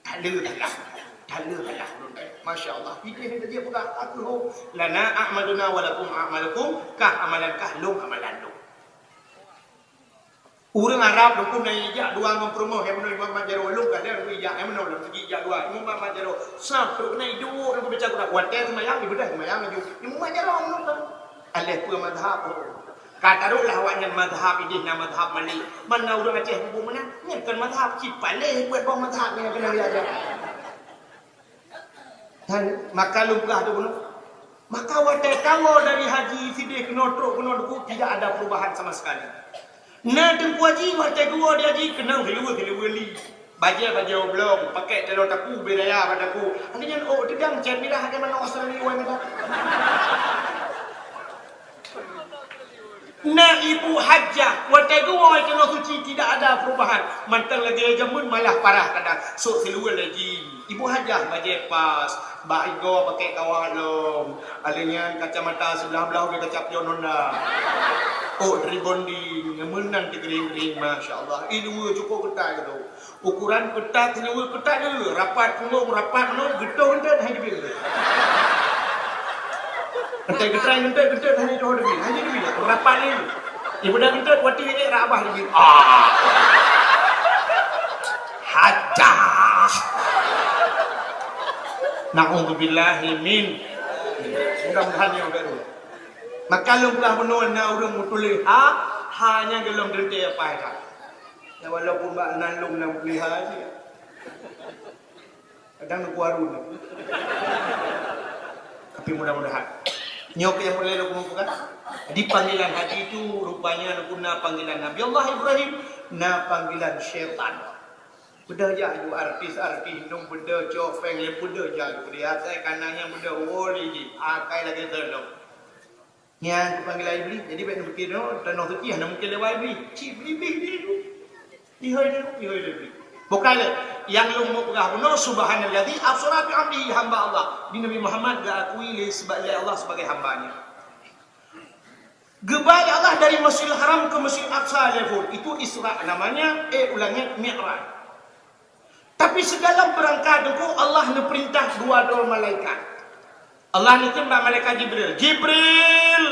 Taleue salah, taleue salah. Masya Allah, idéh ni tajak peugah, aku ho, lana a'maluna wa lakum a'malukum, kah amalan kah, lôn amalan lôn. Ureueng Arab dukun na ijak dua ngon peurumoh, nyang meunoe Imam Mat Jaroe, lôn ka lheueh ijak, nyang meunoe lam segi ijak dua, Imam Mat Jaroe. Sab trok na iduek, na geubaca Quran. Watèe seumayang, ibadah seumayang laju. Imam Mat Jaroe meunoe ka. Aléh peue mazhab. Ka taruhlah awaknyan mazhab idéh na mazhab Malik. Mana ureueng Aceh bubuet meunan? Nyan kon mazhab, cipaleh buet boh mazhab nyang keuneuk diajar. Dan maka lôn peugah tu bunoe. Maka watèe kawoe dari haji sidéh keunoe trok keunoe duku tidak ada perubahan sama sekali. Na teungku haji watèe geuwoe di haji keunong hileue-hileue li. Bajèe-bajèe oblong, pakèk taloe taku, bèe raya bak taku. Akhé nyan, oh, teudang cèt mirah, akhé manok Australia, wai mata. Na ibu hajah, watèe geuwoe keunoe suci tidak ada perubahan. Mantong lagèe jameun malah parah kadang. Sôk siluweue lé jih. Ibu hajah bajèe pas, bak igoe pakèk kawat lom. Akhé nyan kacamata siblah-blah lagèe kaca pion Honda. Oh, rebonding, meunan teugiring-giring, masya Allah. Iluweue cukôp keutat gitu. Ukuran keutat, siluweue keutat lé, rapat punggông, rapat meunan, geutôh eunteuk hana jibi. Eunteuk geutrai eunteuk, eunteuk hana jibi, hana jibi, rapat lé. Ibu dah eunteuk, watèe nyan rak abah jibi. Ah. Hajah. Na'udzubillahi min. Mudah-mudahan nyoe baru. Maka lôn peugah bunoe na ureueng meutuléh ha, ha nyan golom teuntèe apa ya. Ya, walaupun bak nan lôn na meutuléh ha cit. Kadang neuk warun. Tapi mudah-mudahan. Nyoe keuh nyang peureulèe lôn peugah. Jadi panggilan haji tu rupanya na panggilan Nabi Allah Ibrahim, na panggilan syaitan. Beudôh jak ju artis-artis, nong beudôh cok péng lé beudôh jak ju. Di asai kana nyang beudôh woli jih, akai lagèe teunoh. Nyan geupanggilan Iblih, jadi bèk neupike droe, tanoh suci hana mungken lewat Iblih. Cit Iblih di tu. Ihôi di tu, ihôi di Iblih. Bukan lé, nyang lôn mau peugah bunoe, subhanalladzi asra bi abdihi, hamba Allah. Di Nabi Muhammad geuakui lé seba-, lé Allah sebagai hamba-Nya. Geuba lé Allah dari Masjidil Haram ke Masjidil Aqsa lé phon. Itu Isra namanya, eh, ulangi, Mi'raj. Tapi sigohlom beurangkat teungku, Allah neupeurintah dua droe malaikat. Allah neukheun bak malaikat Jibril, "Jibril!"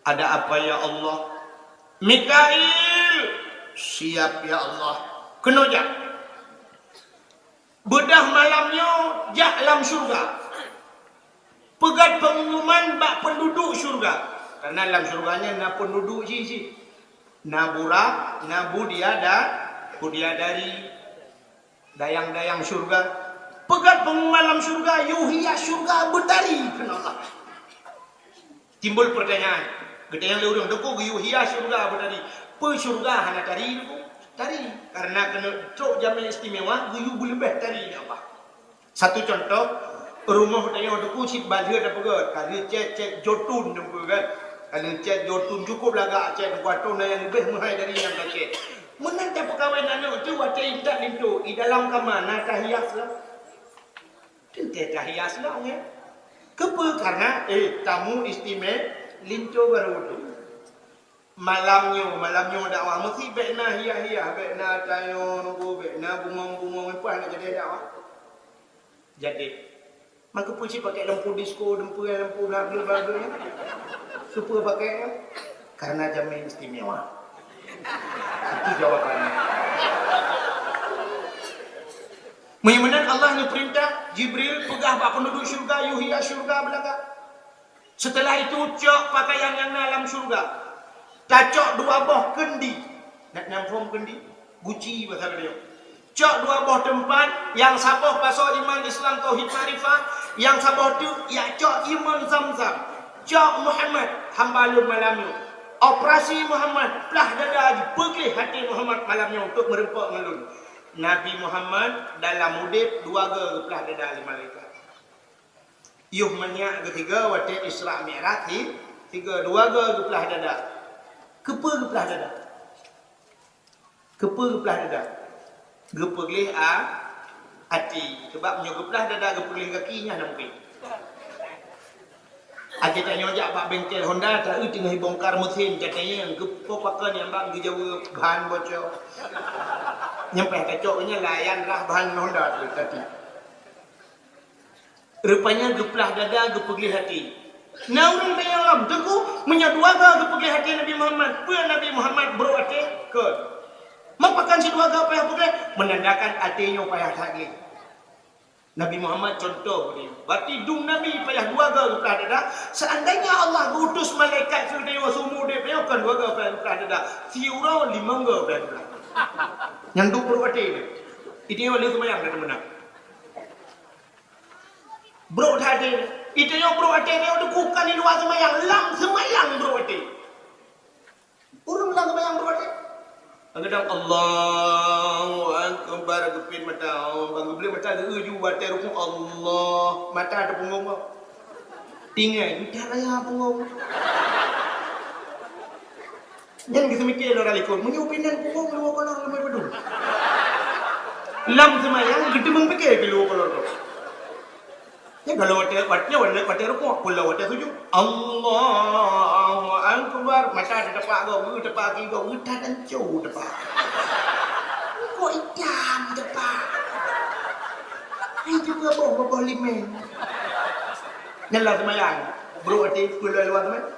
"Ada apa ya Allah?" "Mikail!" "Siap ya Allah." "Keunoe jak." Beudôh malam nyoe jak lam syeuruga. Peugöt peungumuman bak peunduduek syeuruga. Karena lam syeuruga nyan na peunduduek jih-jih. Na burak, na budiada-, budiadari, dayang-dayang syeuruga. Peugöt peungumuman lam syeuruga, yue hias syeuruga beutari, kheun Allah. Timbul peurtanyaan, geutanyong lé ureueng, "Teungku, geuyue hias syeuruga beutari, peue syeuruga hana tari, Teungku?" Tari, karena keuneuk trok jamé istimewa, geuyue beuleubeh tari nibak Allah. Satu contoh, rumoh tanyoe Teungku cit balheueh tapeugöt, ka lheueh cét-cét jotun Teungku kan. Ka lheueh cét jotun cukup lagak cét Teungku, atau na nyang leubeh meuhai dari nyang ka cét. Meunan tapeukawen aneuk teuh watèe intat linto, i dalam kama na tahias lom. Teuntèe tahias lom, ya. Keupeue? Karena, eh, tamu istimewa linto barô tu. Malam nyoe, malam nyoe dakwah, meusti bèk na hias-hias, bèk na tayong, bèk na bungong-bungong, leupah na jadi dakwah. Jadi, maka peue cit pakèk lampu disko, lampu, lampu na bleu-bleu, ya? Keupeue pakèk, ya? Karena jamé istimewa. Itu jawabannya. Meunyoe meunan Allah neupeurintah Jibril peugah bak peunduduek syeuruga, yue hias syeuruga beulagak. Seuteulah itu cok pakaian nyang na lam syeuruga. Tacok dua boh keundi. Neuk phom keundi? Guci basa geutanyoe. Cok dua boh teumpat, nyang saboh pasoe iman, Islam, tauhid, makrifah, nyang saboh teuk jak cok iman Zamzam. Cok Muhammad, hamba lôn malam nyoe. Operasi Muhammad, plah dada jih, peugleh até Muhammad malam nyoe untuk meureumpok ngon lôn. Nabi Muhammad dalam udép dua goe geuplah dada lé malaikat. Yoh manyak geuh tiga watèe Isra Mi'raj hi-, tiga, dua goe geuplah dada. Keupeue geuplah dada? Keupeue geuplah dada? Geupeugleh a-, até. Sabab meunyoe geuplah dada, geupeugleh gaki, nyan hana mungken. Até tanyoe jak bak bengkel Honda, taeu teungoh bongkar mesin, tatanyong, "Keupeue pakon nyan, Bang?" Geujaweueb, "Bahan bocor." Nyan payah tacok nyan, layan rhah bahan Honda tu tadi. Rupanya geuplah dada, geupeugleh até. Na ureueng tanyong lom, "Teungku, meunyoe dua goe geupeugleh até Nabi Muhammad, peue Nabi Muhammad brok até?" Kon. "Ma pakon sidua goe payah peugleh?" "Meunandakan até nyoe payah that gleh." Nabi Muhammad contoh geutanyoe. Berarti dum Nabi payah dua goe geuplah dada. Seandainya Allah geuutus malaikat keu geutanyoe seumur udép nyoe, kon dua goe payah geuplah dada. Siuroe limong goe payah geuplah. Nyang duek brok até nyan. Geutanyoe lheueh seumayang ka teumeunang. Brok that até. Geutanyoe brok até nyoe teuku kon di luwa seumayang, lam seumayang brok até. Ureueng lam seumayang brok até. Kadang Allahu Akbar, geupit mata. Oh, bang geubleuk mata geu ju watée rukuk, Allah. Mata teupunggong kok. Tinggai, geujak raya punggong. Nyan geuseumiké lora likot, meunyoe pinan punggong luwa kolor leumai padum. Lam seumayang geuteumeung piké keu luwa kolor tu. Nyan kalau watée, watée, watée, watée rukuk, pula watée sujud. Allahu Akbar, mata teutepak go, geu tepak ki go, geu tatanco tepak. Kok itam tepak. Hai juga boh, boh limeng. Nyan lam seumayang, brok até, pula luwa seumayang.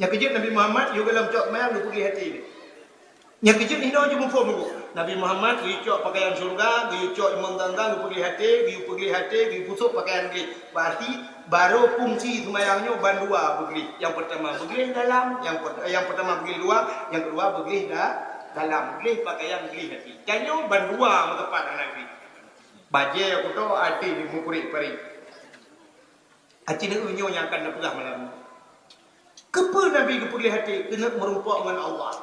Nyang keujeuet Nabi Muhammad, yue goh lom cok seumayang, geupeugléh até. Nyang keujeuet hinoe jeuet muphom ulôn. Nabi Muhammad geuyue cok pakaian syeuruga, geuyue cok imam ganggang, geupeugléh até, geuyue peugléh até, geuyue pusôk pakaian gleh. Berarti barô fungsi seumayang nyoe bandua beugléh. Nyang peurtama beugléh dalam, nyang per-, nyang peurtama beugléh luwa, nyang keudua beugléh da-, dalam. Gleh pakaian, gleh até. Tanyoe bandua meuteumpat hana gleh. Bajée kuto até meukurek parek. Aci neu nyoe nyang akan neupeugah malam nyoe. Keupeue Nabi geupeugléh até keuneuk meurumpok ngon Allah?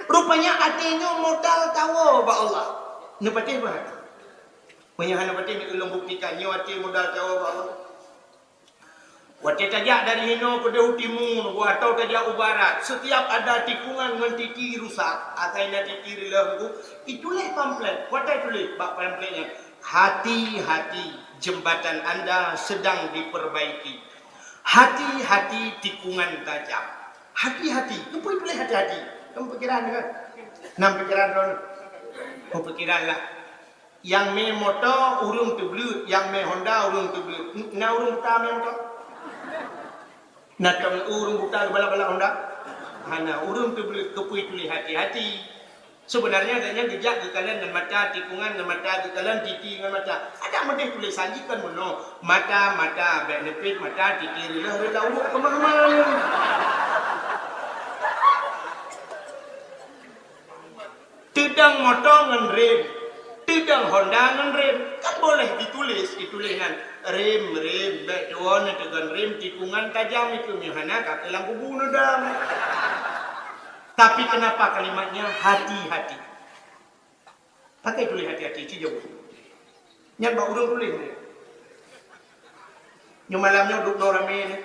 Rupanya até nyoe modal tawoe bak Allah. Neupatéh beuh até? Meunyoe hana patéh, neuk lôn buktikan nyoe até modal tawoe bak Allah. Watée tajak dari hinoe keudeh u timu, watée tajak u barat, setiap ada tikungan ngon titi rusak, asai na titi reuloh, ituléh pamflet. Watée tuléh bak pamflet nyan, "Hati-hati, jembatan Anda sedang diperbaiki. Hati-hati, tikungan tajam." Hati-hati. Keupeue tuléh hati-hati? Kamu pikiran kan? Nam pikiran droen. Kamu pikiran lah. Nyang mé moto ureuëng teubleuet, nyang mé Honda ureuëng teubleuet. Na ureuëng buta mé moto? Na tom ureuëng buta geubalak-balak Honda? Hana, ureuëng teubleuet. Keupeue tuléh hati-hati? Sebenarnya gobnyan geujak geukalon ngon mata, tikungan ngon mata, geukalon titi ngon mata. Adak meudeh tulisan jih kan meunoe, mata, mata, bék neupét mata, titi reuloh, reuloh uruek pemahaman. Teudong moto ngon rem, teudong Honda ngon rem, kan boleh ditulis, ditulis nyan, "Rem, rem, bék tuwoe neuteugon rem, tikungan tajam itu, meuhana ka keu lam kubu neudong." Tapi kenapa kalimatnya hati-hati? Pakai tulis hati-hati, ci jaweueb. Nyan bak ureuëng tuléh nyan. Nyoe malam nyoe duek noe ramé nyoe.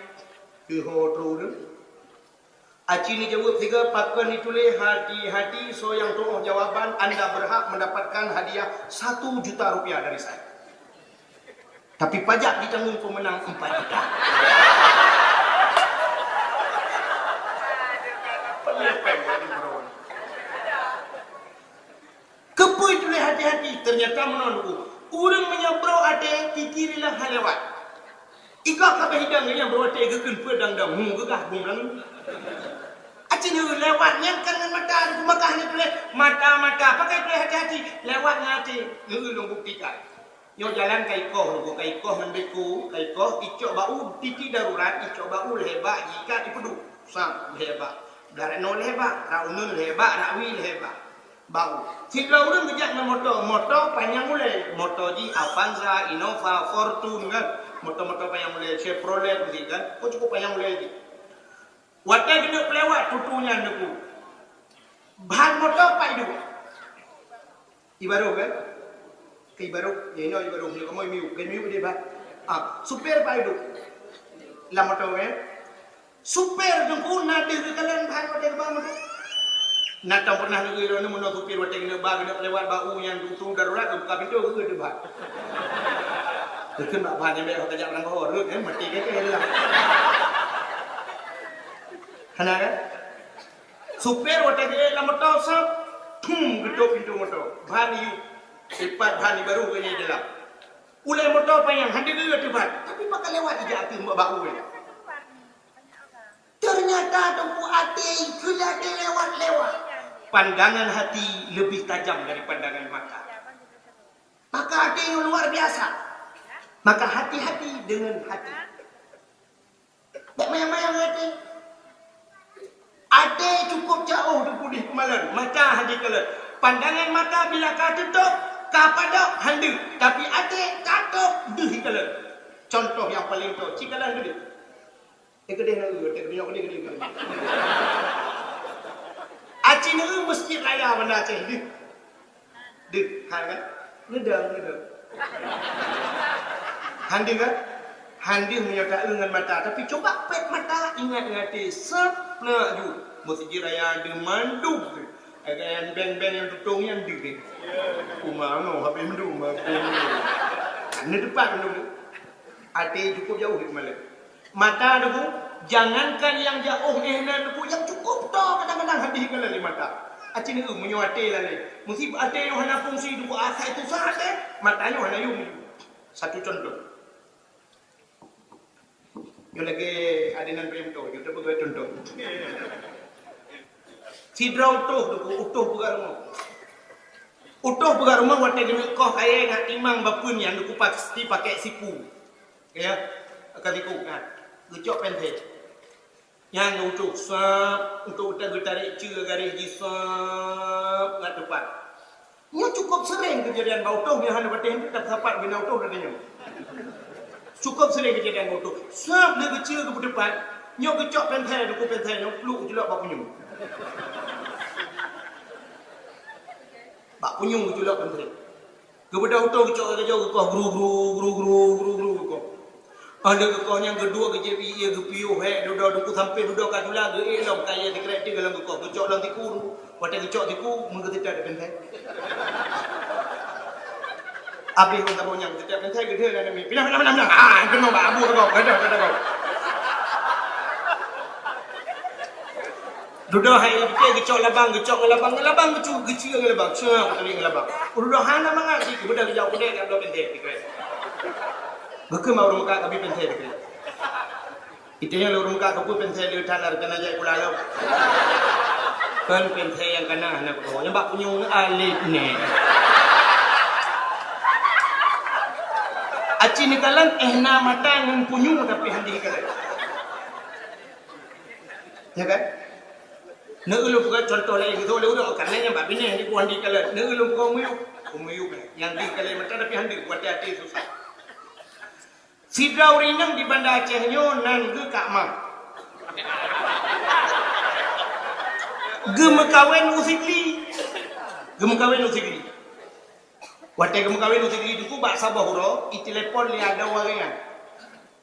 Teuho trok ureuëng. Aci neujaweueb sigoe, pakon dituléh hati-hati, soe nyang tuoh jawaban, anda berhak mendapatkan hadiah satu juta rupiah dari saya. Tapi pajak ditanggung pemenang empat juta. Keupeue tuléh hati-hati? Ternyata meunoe, ureuëng meunyoe brok até, titi reuloh han lewat. Ika ka beuhidang nyan brok até geukheun peuet dang-dang, hu geugah bung lang. Aci neu lewat nyan kan ngon mata, maka hana tuléh mata-mata, pakai tuléh hati-hati, lewat ngon até, neu lôn buktikan. Nyoe jalan ka ikoh, ka ikoh ngon beko, ka ikoh, icok bak u, titi darurat, icok bak u lhée bak, jikat ipeuduek. Sam lhée bak. Blah rat noe lhée bak, rat uneun lhée bak, rat wie lhée bak. Bak u. Sidroe ureuëng geujak ngon moto, moto panyang ulée. Moto jih Avanza, Innova, Fortuner kan. Moto-moto panyang ulée, Chevrolet meusti kan. Oh, cukup panyang ulée jih. Watée geuneuk peulewat tutu nyan neuku. Ban moto pat iduek. Ibaroh kan? Keu ibaroh, ya inoe ibaroh, nyoe kamoe miyueb, kan miyueb deh bah. Ah, supir pat iduek. Lam moto kan? Supir teungku na deuh geukalon ban watée geuba moto. Na tom pernah neugui droeneuh meunoe supir watée geuneuk ba, geuneuk lewat bak u nyang tutu darurat, geubuka pintoe geuh deuh bah. Geukheun bak ban nyang bék ho tajak barang goh, rhot kan, mati kan, kan lah. Hana kan? Supir watée geuék lam moto sab, thum, geutôp pintoe moto. Ban iyueb, sipat ban ibaroh geuh nyan dalam. Ulée moto panyang, hana deungoe teuh ban, tapi pakon lewat ijak ateueh bak u nyan. Ternyata teungku até keu lagée lewat-lewat. Pandangan hati lebih tajam dari pandangan mata. Maka até nyoe luar biasa. Maka hati-hati dengan hati. Bék mayang-mayang até. Até cukup jauh teupudeh peumalon, mata hana jikalon. Pandangan mata bila ka teutôp, ka padôk, han deuh. Tapi até ka tôp, deuh jikalon. Contoh nyang paleng tôp, ci kalon keudeh. Eh, keudeh na, eh, keudeh, keudeh, keudeh, keudeh. Até Cina eu masjid raya Banda Aceh deuh. Deuh, hai kan? Ngeudong, ngeudong. Han deuh kan? Han deuh meunyoe taeu ngon mata, tapi cuba pet mata, ingat ngon até, sab na ju. Masjid raya deuh mandum deuh. Ada nyang beng-beng nyang tutong nyan deuh deh. Uma ngo habéh mandum, habéh mandum. Neutepat mandum deuh. Até cukup jauh deuh malée. Mata deuh, jangankan nyang jauh, eh, nan deuh, nyang cukup toe kadang-kadang habéh ka lalé mata. Aci neu meunyoe até lalé. Meusé até nyoe hana fungsi deuh, asai susah até, mata nyoe hana yum. Satu contoh. Nyoe lagée adonan prem to, nyoe teupeugah contoh. Sidroe utôh deuh, utôh peugah rumoh. Utôh peugah rumoh watée geuneuk koh kayée ngat timang bapeuen nyan deuh pasti pakai siku. Ya, pakai siku. Nah, geucok pensil. Nyan geuutôh sab, untuk utak geutarek ceue garéh jih sab ngat teupat. Nyoe cukup sering keujadian bak utôh, nyoe hana patéh, tapi sapat bina utôh dari nyoe. Cukup sering keujadian bak utôh. Sab lé geuceue geupeuteupat, nyoe geucok pensil, deuh, pensil nyoe pluk geuculok bak punyueng. Bak punyueng geuculok pensil. Geubeudôh utôh geucok lagée nyoe geukoh gru gru gru gru gru gru geukoh. Aneuk geukoh nyang geuduek geujieb ié geupiôh hék dudoe deuh sampoe dudoe ka jula geuék lom kayée sikrék teuh lam geukoh geucok lam tiku. Watée geucok tiku meugeuteutek pensil. Abéh lam tabong nyang geuteutek pensil geudeh lam mi. Pinah, pinah, pinah, pinah. Ah, keunoe bak abu geukoh, gadoh, gadoh, gadoh. Dudoe hai pike geucok labang, geucok ngon labang, ngon labang geucu, geuceue ngon labang, ceue ngon labang. Dudoe hana mangat jih, geubeudôh geujak udeb lam bloe pensil dikeue. Geukheun bak ureueng meukat kabi pensil dikeue. Iteunyang lé ureueng meukat kapeue pensil lé that na reukana jai pula lom. Kon pensil nyang kana hana kutoe, nyang bak punyueng aleb nè. Aci neukalon eh na mata ngon punyueng tapi handi kalon. Ya kan? Neu ulôn peugah contoh laén, itu ulôn udah karena nyang bak binéh di buah di kala. Neu ulôn peugah muyup, muyup eh. Yang di kala mata tapi handi buat hati susah. Sidroe ureueng inong di Banda Aceh nyoe nan geuh Kak Mah. Geumeukawen u Sigli. Geumeukawen u Sigli. Watée geumeukawen u Sigli teungku bak saboh uroe, itelepon lé adoe awaknyan.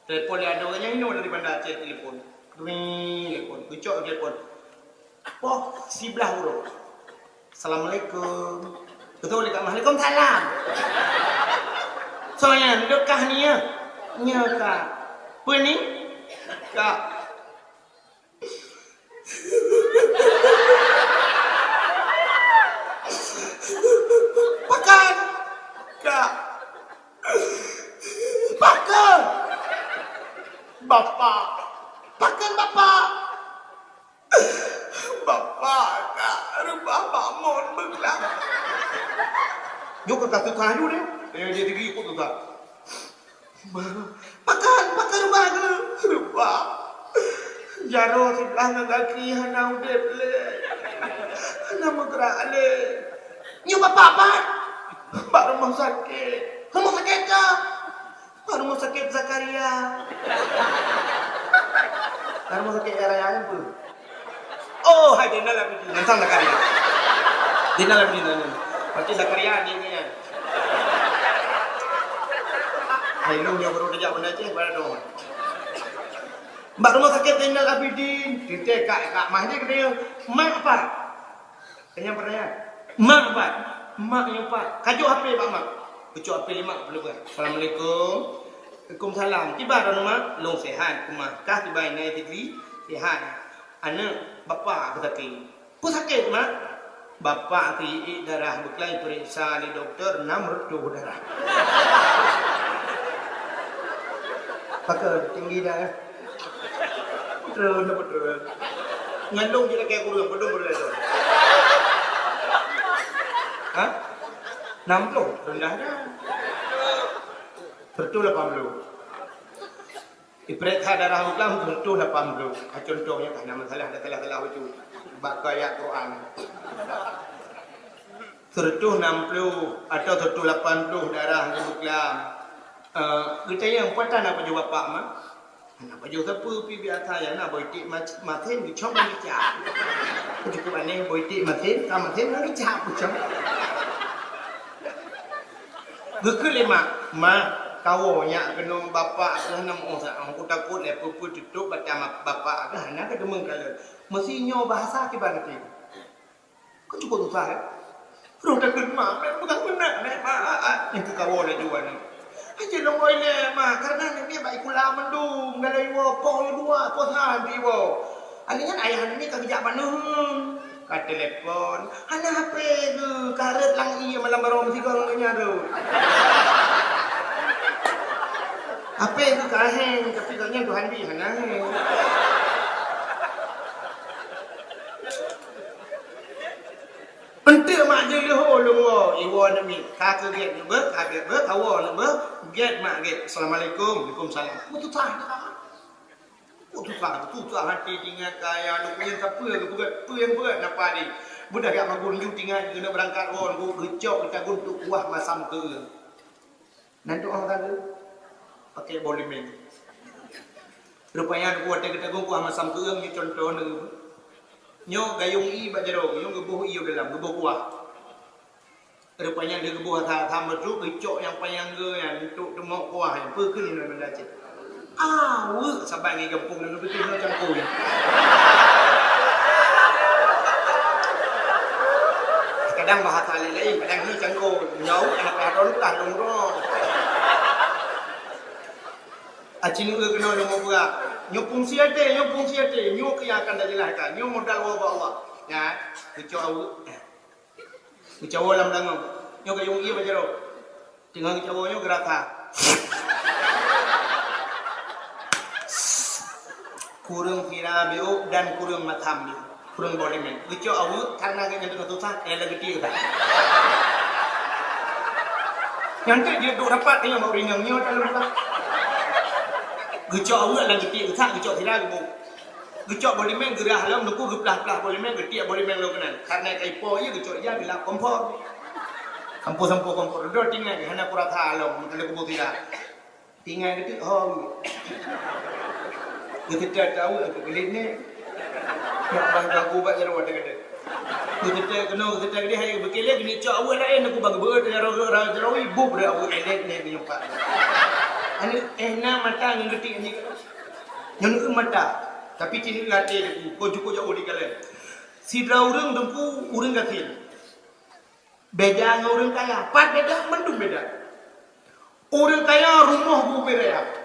Telepon lé adoe awaknyan inoe dari Banda Aceh telepon. Ring, telepon. Geucok telepon. Poh siblaih uroe. Assalamualaikum. Beutôi lé Kak Mah. Waalaikumsalam. Soe nyan, deuh kah ni ya? Nyoe Kak. Peue ni? Kak. Pakon? Kak. Pakon? Bapak. Pakon Bapak? Bapak, Kak, reubah bak mon beuklam. Nyoe ka teuka laju deh. Eh, dia tinggi ikut teuka. Pakon, pakon reubah tu? Reubah. Jaroe siblaih ngon gaki hana udeb lé. Hana meugrak lé. Nyoe bapak pat? Bak rumoh sakét. Rumoh sakét ka? Bak rumoh sakét Zakaria. Bak rumoh sakét Yahya nyan peue? Oh, hai Zainal Abidin. Nyan sang Zakaria. Zainal Abidin nyan. Berarti Zakaria adik nyan. Hai, lôn nyang baru tajak Banda Aceh, baru dong. Bak rumoh sakét Zainal Abidin, teuntèe Kak, Kak Mah jih geutanyong, "Mak pat?" Tanyong peutanyaan. "Mak pat?" "Mak nyoe pat." Kajok H P bak mak. Keucok H P lé mak, peuleueh. "Assalamualaikum." "Waalaikumsalam." "Kiban droeneuh mak?" "Lôn sehat, keumah." "Kah kiban inan Fikri?" "Sehat." "Aneuk, bapak peue sakét?" "Peue sakét, mak?" "Bapak keuiék darah beuklam, peuriksa lé dokto, nam reutôh darah." Pakon tinggi dah, eh? Beutôi, beutôi. Ngon lôn jih lakèe kureueng, padum beureuleuen. Ha? Nam ploh, rendah dah. Seratus lapan puluh. Iprek that darah beuklam seratus lapan puluh. Ah, contohnya, hana masalah, ada salah-salah baca. Bak ayat Quran. Seratus enam puluh atau seratus lapan puluh darah beuklam. Eh, geutanyong, "Peue tan na pajoh bapak, mak?" "Hana pajoh sapeue, pi biasa nyang na boh iték ma-, masin geucok ngon kicap." Cukup aneh, boh iték masen, ka masen, lalu cap macam. Geukheun lé mak, "Mak, kawoe nyak keunoe bapak keuh hana meu-ueh sa, aku takot lé peue-peue teutôp bata ma-, bapak keuh hana geuteumeung kalon." Meusi nyoe bahasa kiban até. Kan cukup susah, ya? Roh takheun mak, mak peugah meunan, mak, ah, ah. Nyang keu kawoe laju aneuk. Hana lôn woe ilée, mak, karena aneuk nyoe bak sikula mandum, galak iwoe, poh dua, poh sa iwoe. Aneuk nyan ayah aneuk nyoe ka geujak bak neuheun. Ka telepon, hana H P geuh, ka rhot lam ié malam baroe meusigoe ngon geuhnyan rhot. H P geuh ka heng, tapi gobnyan Tuhan bri hana heng. Eunteuk mak jeuet leuhô lôn woe, iwoe aneuk miet. Ka keu gét beuh, ka gét beuh, kawoe aneuk beuh, gét mak gét. Assalamualaikum. Waalaikumsalam. Beututah dah. Beututah, beututah até teuingat keu ayah lôn, peue nyang sapeue geupeugét, peue nyang peugét napa deh. Beudah jak magun ju teuingat keuneuk beurangkat woe, geucok geutagun teuk kuah masam keu ureueng. Nan doa ka lheueh, pakai boh limeng. Rupanya watèe geutagun kuah masam keu ureueng, nyoe contoh neuh. Nyoe gayông ié bak jaroe, nyoe geuboh ié u dalam, geuboh kuah. Rupanya lheueh geuboh asam-asam bacut, geucok nyang panyang geuh nyan, untuk teumok kuah nyan. Peue kheun lôn banda cit. Aweuek saban ngon gampông nyan, beutôi nyoe cangkôi. Kadang bahasa laén-laén, kadang nyoe cangkôi. Nyoe aweuek, aneuk payah droe, lôn droe. Aci nyoe keunoe lôn peugah. Nyoe fungsi até, nyoe fungsi até. Nyoe keuh nyang akan tajeulaih ka. Nyoe modal woe bak Allah. Nyan, geucok aweuek. Geucok woe lam dangong. Nyoe gayông ié bak jaroe. Teungoh geucok woe nyoe geurasa. Kureueng sira biôh dan kureueng masam biôh. Kureueng boh limeng. Geucok aweuek karena geuhnyan teungoh susah, eh, lagèe tiek that. Nyan teuk jeuet duek rapat teungoh bak ureueng inong nyoe dalam susah. Geucok aweuek lagèe tiek that, geucok sira geuboh. Geucok boh limeng geurah lom, Teungku geuplah-plah boh limeng, geutiek boh limeng lom keunan. Karena ka ipo ié geucok ija geulap kompor. Sampôh-sampôh kompor. Droe tinggai hana kurasa lom, meuteuleu kubu sira. Tinggai geuteuk hom. Geuteuteu tahu aku geulét ni. Nak bang jago bak jaroe ada kata. Geuteuteu keunoe, geuteuteu geudeh, hai beukélé geunicok aweuek laén, aku bang beuet jaroe, jaroe, jaroe, ibu pada aweuek elét ni geuyumpat. Aneuk eh na mata ngon geutik ni. Nyoe neu mata, tapi cit neu até Teungku, kon cukup jauh dikalon. Sidroe ureueng Teungku, ureueng gasien. Beda ngon ureueng kaya. Pat beda, mandum beda. Ureueng kaya rumoh ubé raya.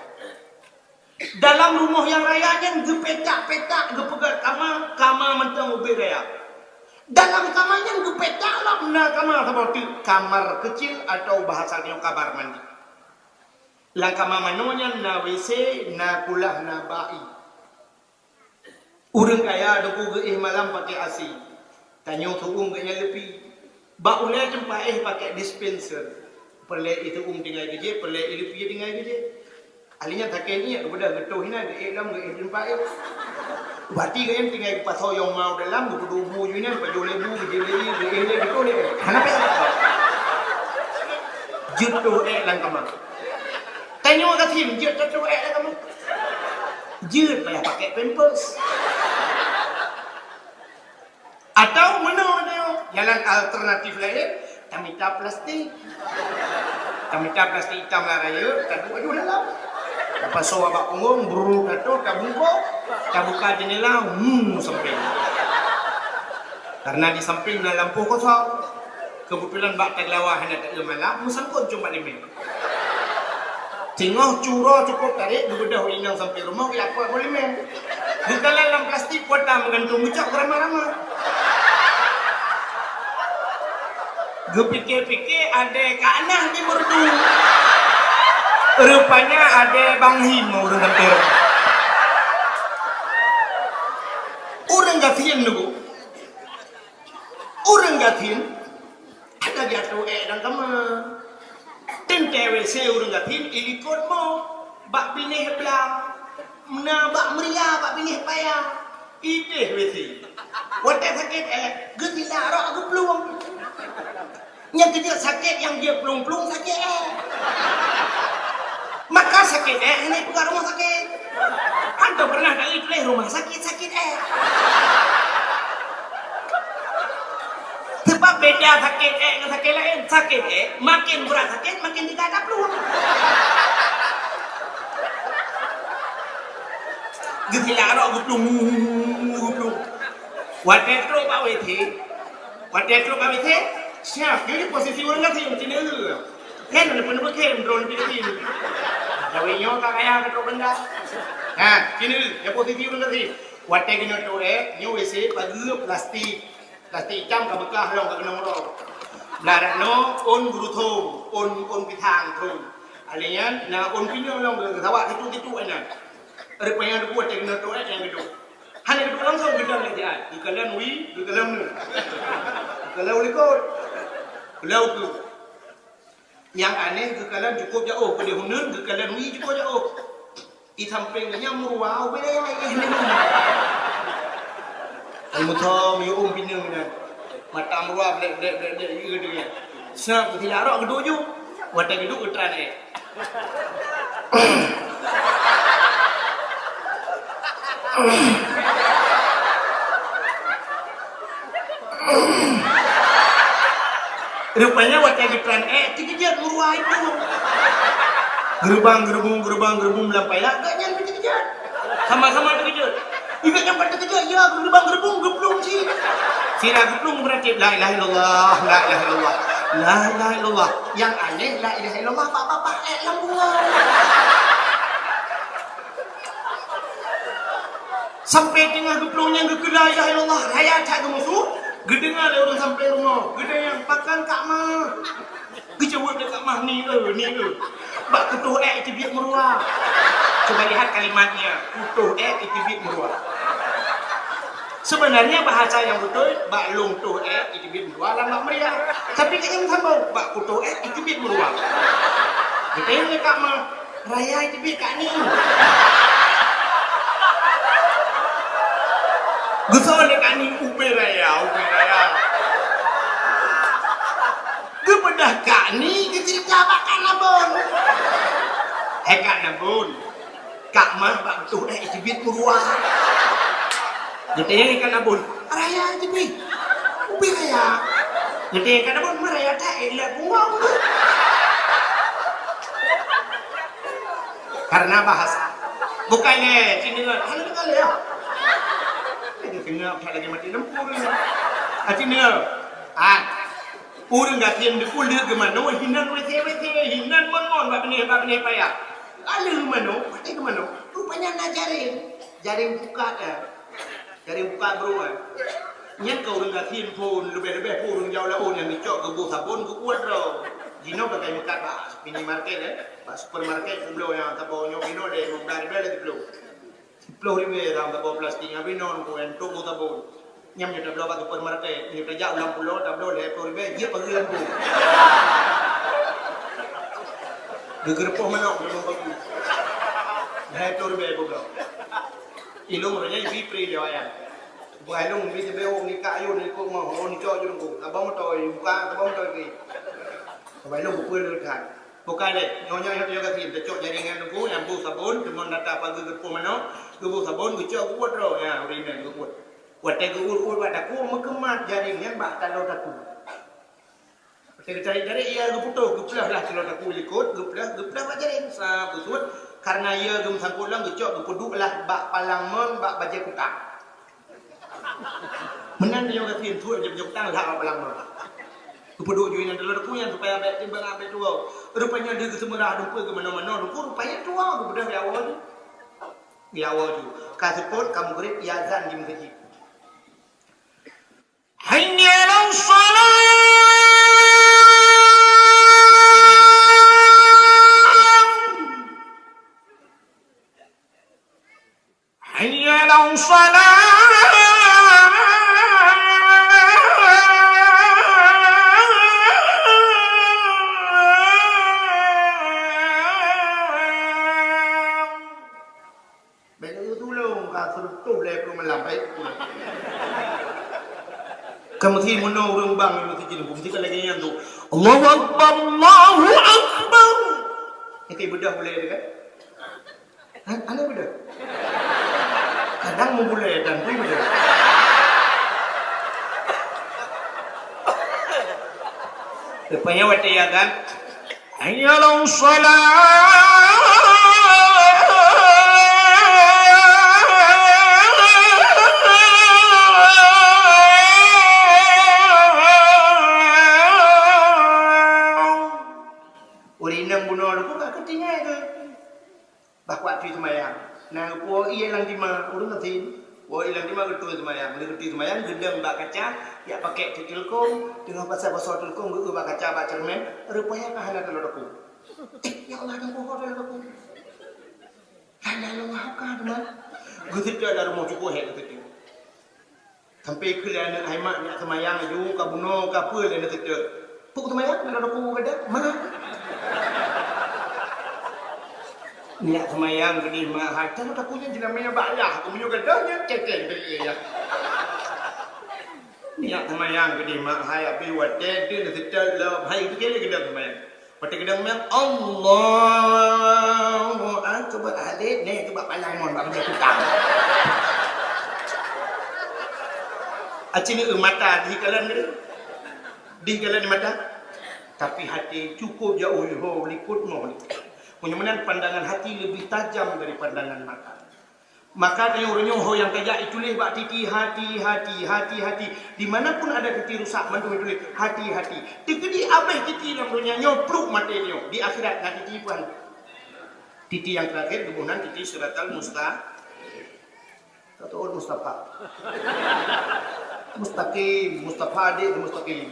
Dalam rumoh nyang raya nyan geupetak-petak, geupeugöt kama, kama mantong ubé raya. Dalam kama nyan geupetak lom na kama saboh teuk, kamar kecil atau bahasa nyoe kamar mandi. Lam kama manoe nyan na W C, na kulah, na bak ie. Ureueng kaya Teungku geuéh malam pakai A C. Tanyoe seu-uem geuh nyan leupie. Bak ulèe teumpat éh pakai dispenser. Peureulèe ie seu-uem tinggai keu jih, peureulèe ie leupie tinggai keu jih. Ahli nyan sakét niet, geubeudôh geutoh inan, geuék lom geuéh teumpat éh. Bati geuh nyan tinggai geupasoe yong ma u dalam, geupeuduek bu ju inan, pajoh lé bu, geujeuet lé ie, geuéh lé, geutoh lé. Hana payah. Jeuet toh ék lam kama. Tanyoe gasien jeuet tatoh ék lam kama. Jeuet payah pakai pampers. Atau meunoe tanyoe, jalan alternatif laén, tamita plastik. Tamita plastik itam lam rayeuk, taduek aju dalam. Tapasoe bak punggong, brrr, tatoh, tabungkôk, tabuka jendela, hmm, sempeng. Karena di samping na lampôh kosong. Keubeutulan bak tageulawa hana taeu malam, meusangkot cuma limeng. Teungoh curoe cukôp tarek, geubeudôh inong sampoe rumoh, geuapot boh limeng. Geukalon lam plastik, kuota meugantung geucok geuramah-ramah. Geupike-pike, adé Kak Nah di Meureudu. Rupanya adé Bang Him ureueng ganteng. Ureueng gasien nyoe. Ureueng gasien hana jiatoe ék lam kama. Teuntèe W C ureueng gasien ilikot mo bak binéh blang, na bak meuria bak binéh paya. Idéh W C. Watèe sakét ék, geutilak rok geuplueng. Nyang keujeuet sakét nyang jeuet plueng-plueng sakét ék. Maka sakét ék hana jipeugah rumoh sakét. Hantom pernah taeu tuléh rumah sakit, sakit ék. Beda sakét ék ngon sakét laén. Sakét ék, makin brat sakét, makin teuga taplueng. Geusilak rot geuplueng, geuplueng. Watèe trok bak W C, watèe trok bak W C, siap, jadi posisi ureueng gasien, sini dulu. Kan, ada penuh khem, drone di sini. Tapi nyoe ka kaya ke trok benda. Ha, sini dulu, ya posisi ureueng gasien. Watèe kena trok ék, nyoe W C, pageue plastik. Plastik itam ka beukah lom ka keunong droe. Blah rot nyoe ôn geuruthom, ôn, ôn pisang thom. Alèh nyan na ôn pineung lom geusawak titu-titu nyan. Rupanya teupeu watèe keunoe trok ék nyang geuduek. Hana geuduek langsung geudong lé siat. Geukalon wie, geukalon neuk. Geukalon likot. Geukalon ukeue. Nyang aneh geukalon cukôp jaoh, keudéh uneun geukalon wie cukôp jaoh. Di sampéng geuh nyan meuruwa ubé dayah éh nyoe. Ai meuthom yue ôn pineung nyan. Mata meuruwa blek, blek, blek, blek, yue deuh nyan. Seueb geusilak rot geuduek ju. Watèe geuduek geutran éh. Rupanya watèe geutran éh, teukeujot meuruwa itu. Geurubang-geurubung, geurubang-geurubung lam paya, gobnyan pih teukeujot. Sama-sama teukeujot. Gobnyan pat teukeujot, ya, geurubang-geurubung, geuplueng cit. Sira geuplueng beurati, "La ilaha illallah, la ilaha illallah, la ilaha illallah." Nyang aneh, la ilaha illallah, bak babah ék lam bungoh. Sampai teungoh geuplueng nyan geukheun la ilaha illallah, raya that geumusoh, geudeungoe lé ureueng sampéng rumoh, geudeungoe, "Pakon Kak Mah?" Geuceweuet lé Kak Mah, "Ni eu, ni eu." "Bak kutoh ék iteubiet meuruwa." Cuba lihat kalimatnya, "kutoh ék iteubiet meuruwa." Sebenarnya bahasa yang betul, "bak lôn toh ék iteubiet meuruwa lam bak meuria." Tapi gobnyan sambông, "Bak kutoh ék iteubiet meuruwa." Geutanyong lé Kak Mah, "Raya iteubiet Kak Ni?" Geusoe lé Kak Ni, "Ubé raya, ubé raya." Geubeudôh Kak Ni geucerita bak Kak Nabon. "Hai Kak Nabon, Kak Mah bak kutoh ék iteubiet meuruwa." Geutanyong lé Kak Nabon, "Raya iteubiet? Ubé raya?" Geutanyong Kak Nabon, "Meuraya that ék lé bungoh." Karena bahasa. Bukan lé, ci deungoe. Hana deungoe lé, ya. Deungoe, lagèe maté lampu. Ah, ci deungoe. Ah. Ureueng gasien di uleue geumanoe hinan W C-W C, hinan mon-mon bak binéh, bak binéh paya. Lalu geumanoe, watèe geumanoe, rupanya na jareng. Jareng pukat, eh. Jareng pukat brôk, eh. Nyan keuh ureueng gasien phôn, leubeh-leubeh phôn ureueng jaoh laôt nyang geucok geuboh sabon geuuet droe. Jinoe ka meukat bak minimarket, eh. Bak supermarket, peubloe nyang saboh nyoe inoe lé lhèe ribèe lé siplôh. Siplôh ribèe lam saboh plastik, habéh nyan keuh nyan trôk boh sabon. Nyan meunyoe tabloe bak supermarket, meunyoe tajak u lam pulo, tabloe lhèe plôh ribèe, jeuet pageue lam bu. Geugeureupoh manok lam bu. Lhèe plôh ribèe peubloe. Ilôn roh nyan ibi pri lé wayang. Bah ilôn bi teubiet nikah ayôn ikôt moh, oh, nicok ju lôn kô. Tabang moto, buka, tabang moto ibi. Bah ilôn bukui lôn that. Bukan lé, nyoe nyoe nyoe gasien, teucok jaringan lôn kô, nyang boh sabon, teuma data pageue geureupôh manok, geuboh sabon, geucok geuuet droe, ya, ureueng inong geuuet. Watèe geuuet-uet bak takue, meukeumat jaréng nyan bak taloe takue. Watèe geucari-cari, ya, geuputôh, geupleuh lah taloe takue likôt, geupleuh, geupleuh bak jaréng, sa geusuet, karena ya geumeusangkot lom, geucok, geupeuduek lah bak palang mon, bak bajèe kutang. Meunan nyoe gasien suet bajèe kutang, lah bak palang mon. Geupeuduek ju inan taloe takue nyan supaya bèk timbang bèk tuwoe. Rupanya di geuseumurah dumpeue geumanoe-manoe, dumpeue rupanya tuwoe, geubeudôh ya woe ju. Ya woe ju. Ka seupôt, ka meugrib, ya azan di meuseujid. Hayya 'alas shalah. Hayya 'alas shalah. Bèk neutulông ka seureutôh lhèe plôh malam, baik. Ka meusi meunoe ureueng bang, meusi jeuet, meusi ka lagèe nyan tu. Allahu Akbar, Allahu Akbar. Nyan keuh beudôh bulèe tu kan? Hah? Hana beudôh? Kadang meubulèe dan pih beudôh. Rupanya watèe azan, "Hayya 'alas shalah." Ureueng inong bunoe lôn ka keutinggai keuh. Bah kuat tui seumayang. Na geupuwoe ié lam dima, ureueng gasien. Puwoe ié lam dima geutui seumayang. Lheueh geutui seumayang, geudong bak kaca, jak pakèk teuh teulkong, teungoh pasoe-pasoe teulkong geu-eu bak kaca bak ceureumen, rupanya ka hana taloe daku. Eh, ya Allah, dan kuwoe taloe daku. La ilaha illallah, ka teuma. Geuseutôt lam rumoh, cukup hék geuseutôt. Sampai keu lé aneuk hai mak nyak seumayang aju, ka bunoe, ka peue lé aneuk seutôt. Peue seumayang, na daku gada? Ma. Nyak seumayang keudeh mak hai, taloe daku nyan jeulamèe bak yah, keu meunyoe gada nyan cécéng teuh ya. Nyak seumayang keudeh mak hai, abéh watèe deuh na seutôt lom, hai, itu kali gada seumayang. Watèe geudong meunan, Allahu Akbar. Adik, nèk keu bak palang mon, bak meujak tukang. Aci ni mata dikalon ni. Dikalon di mata. Tapi hati cukup jauh, ho, likot mo. Meunyoe meunan pandangan hati lebih tajam dari pandangan mata. Maka tanyoe uroe nyoe ho nyang tajak ituléh bak titi, hati, hati, hati, hati. Di mana pun ada titi rusak, mandum ituléh, hati, hati. Teukeudi abéh titi lam donya nyoe, pluk maté nyoe. Di akhirat na titi peue? Titi nyang terakhir geuboh nan titi siratal musta-, kata orang Mustafa. Mustaqim, Mustafa adik tu mustaqim.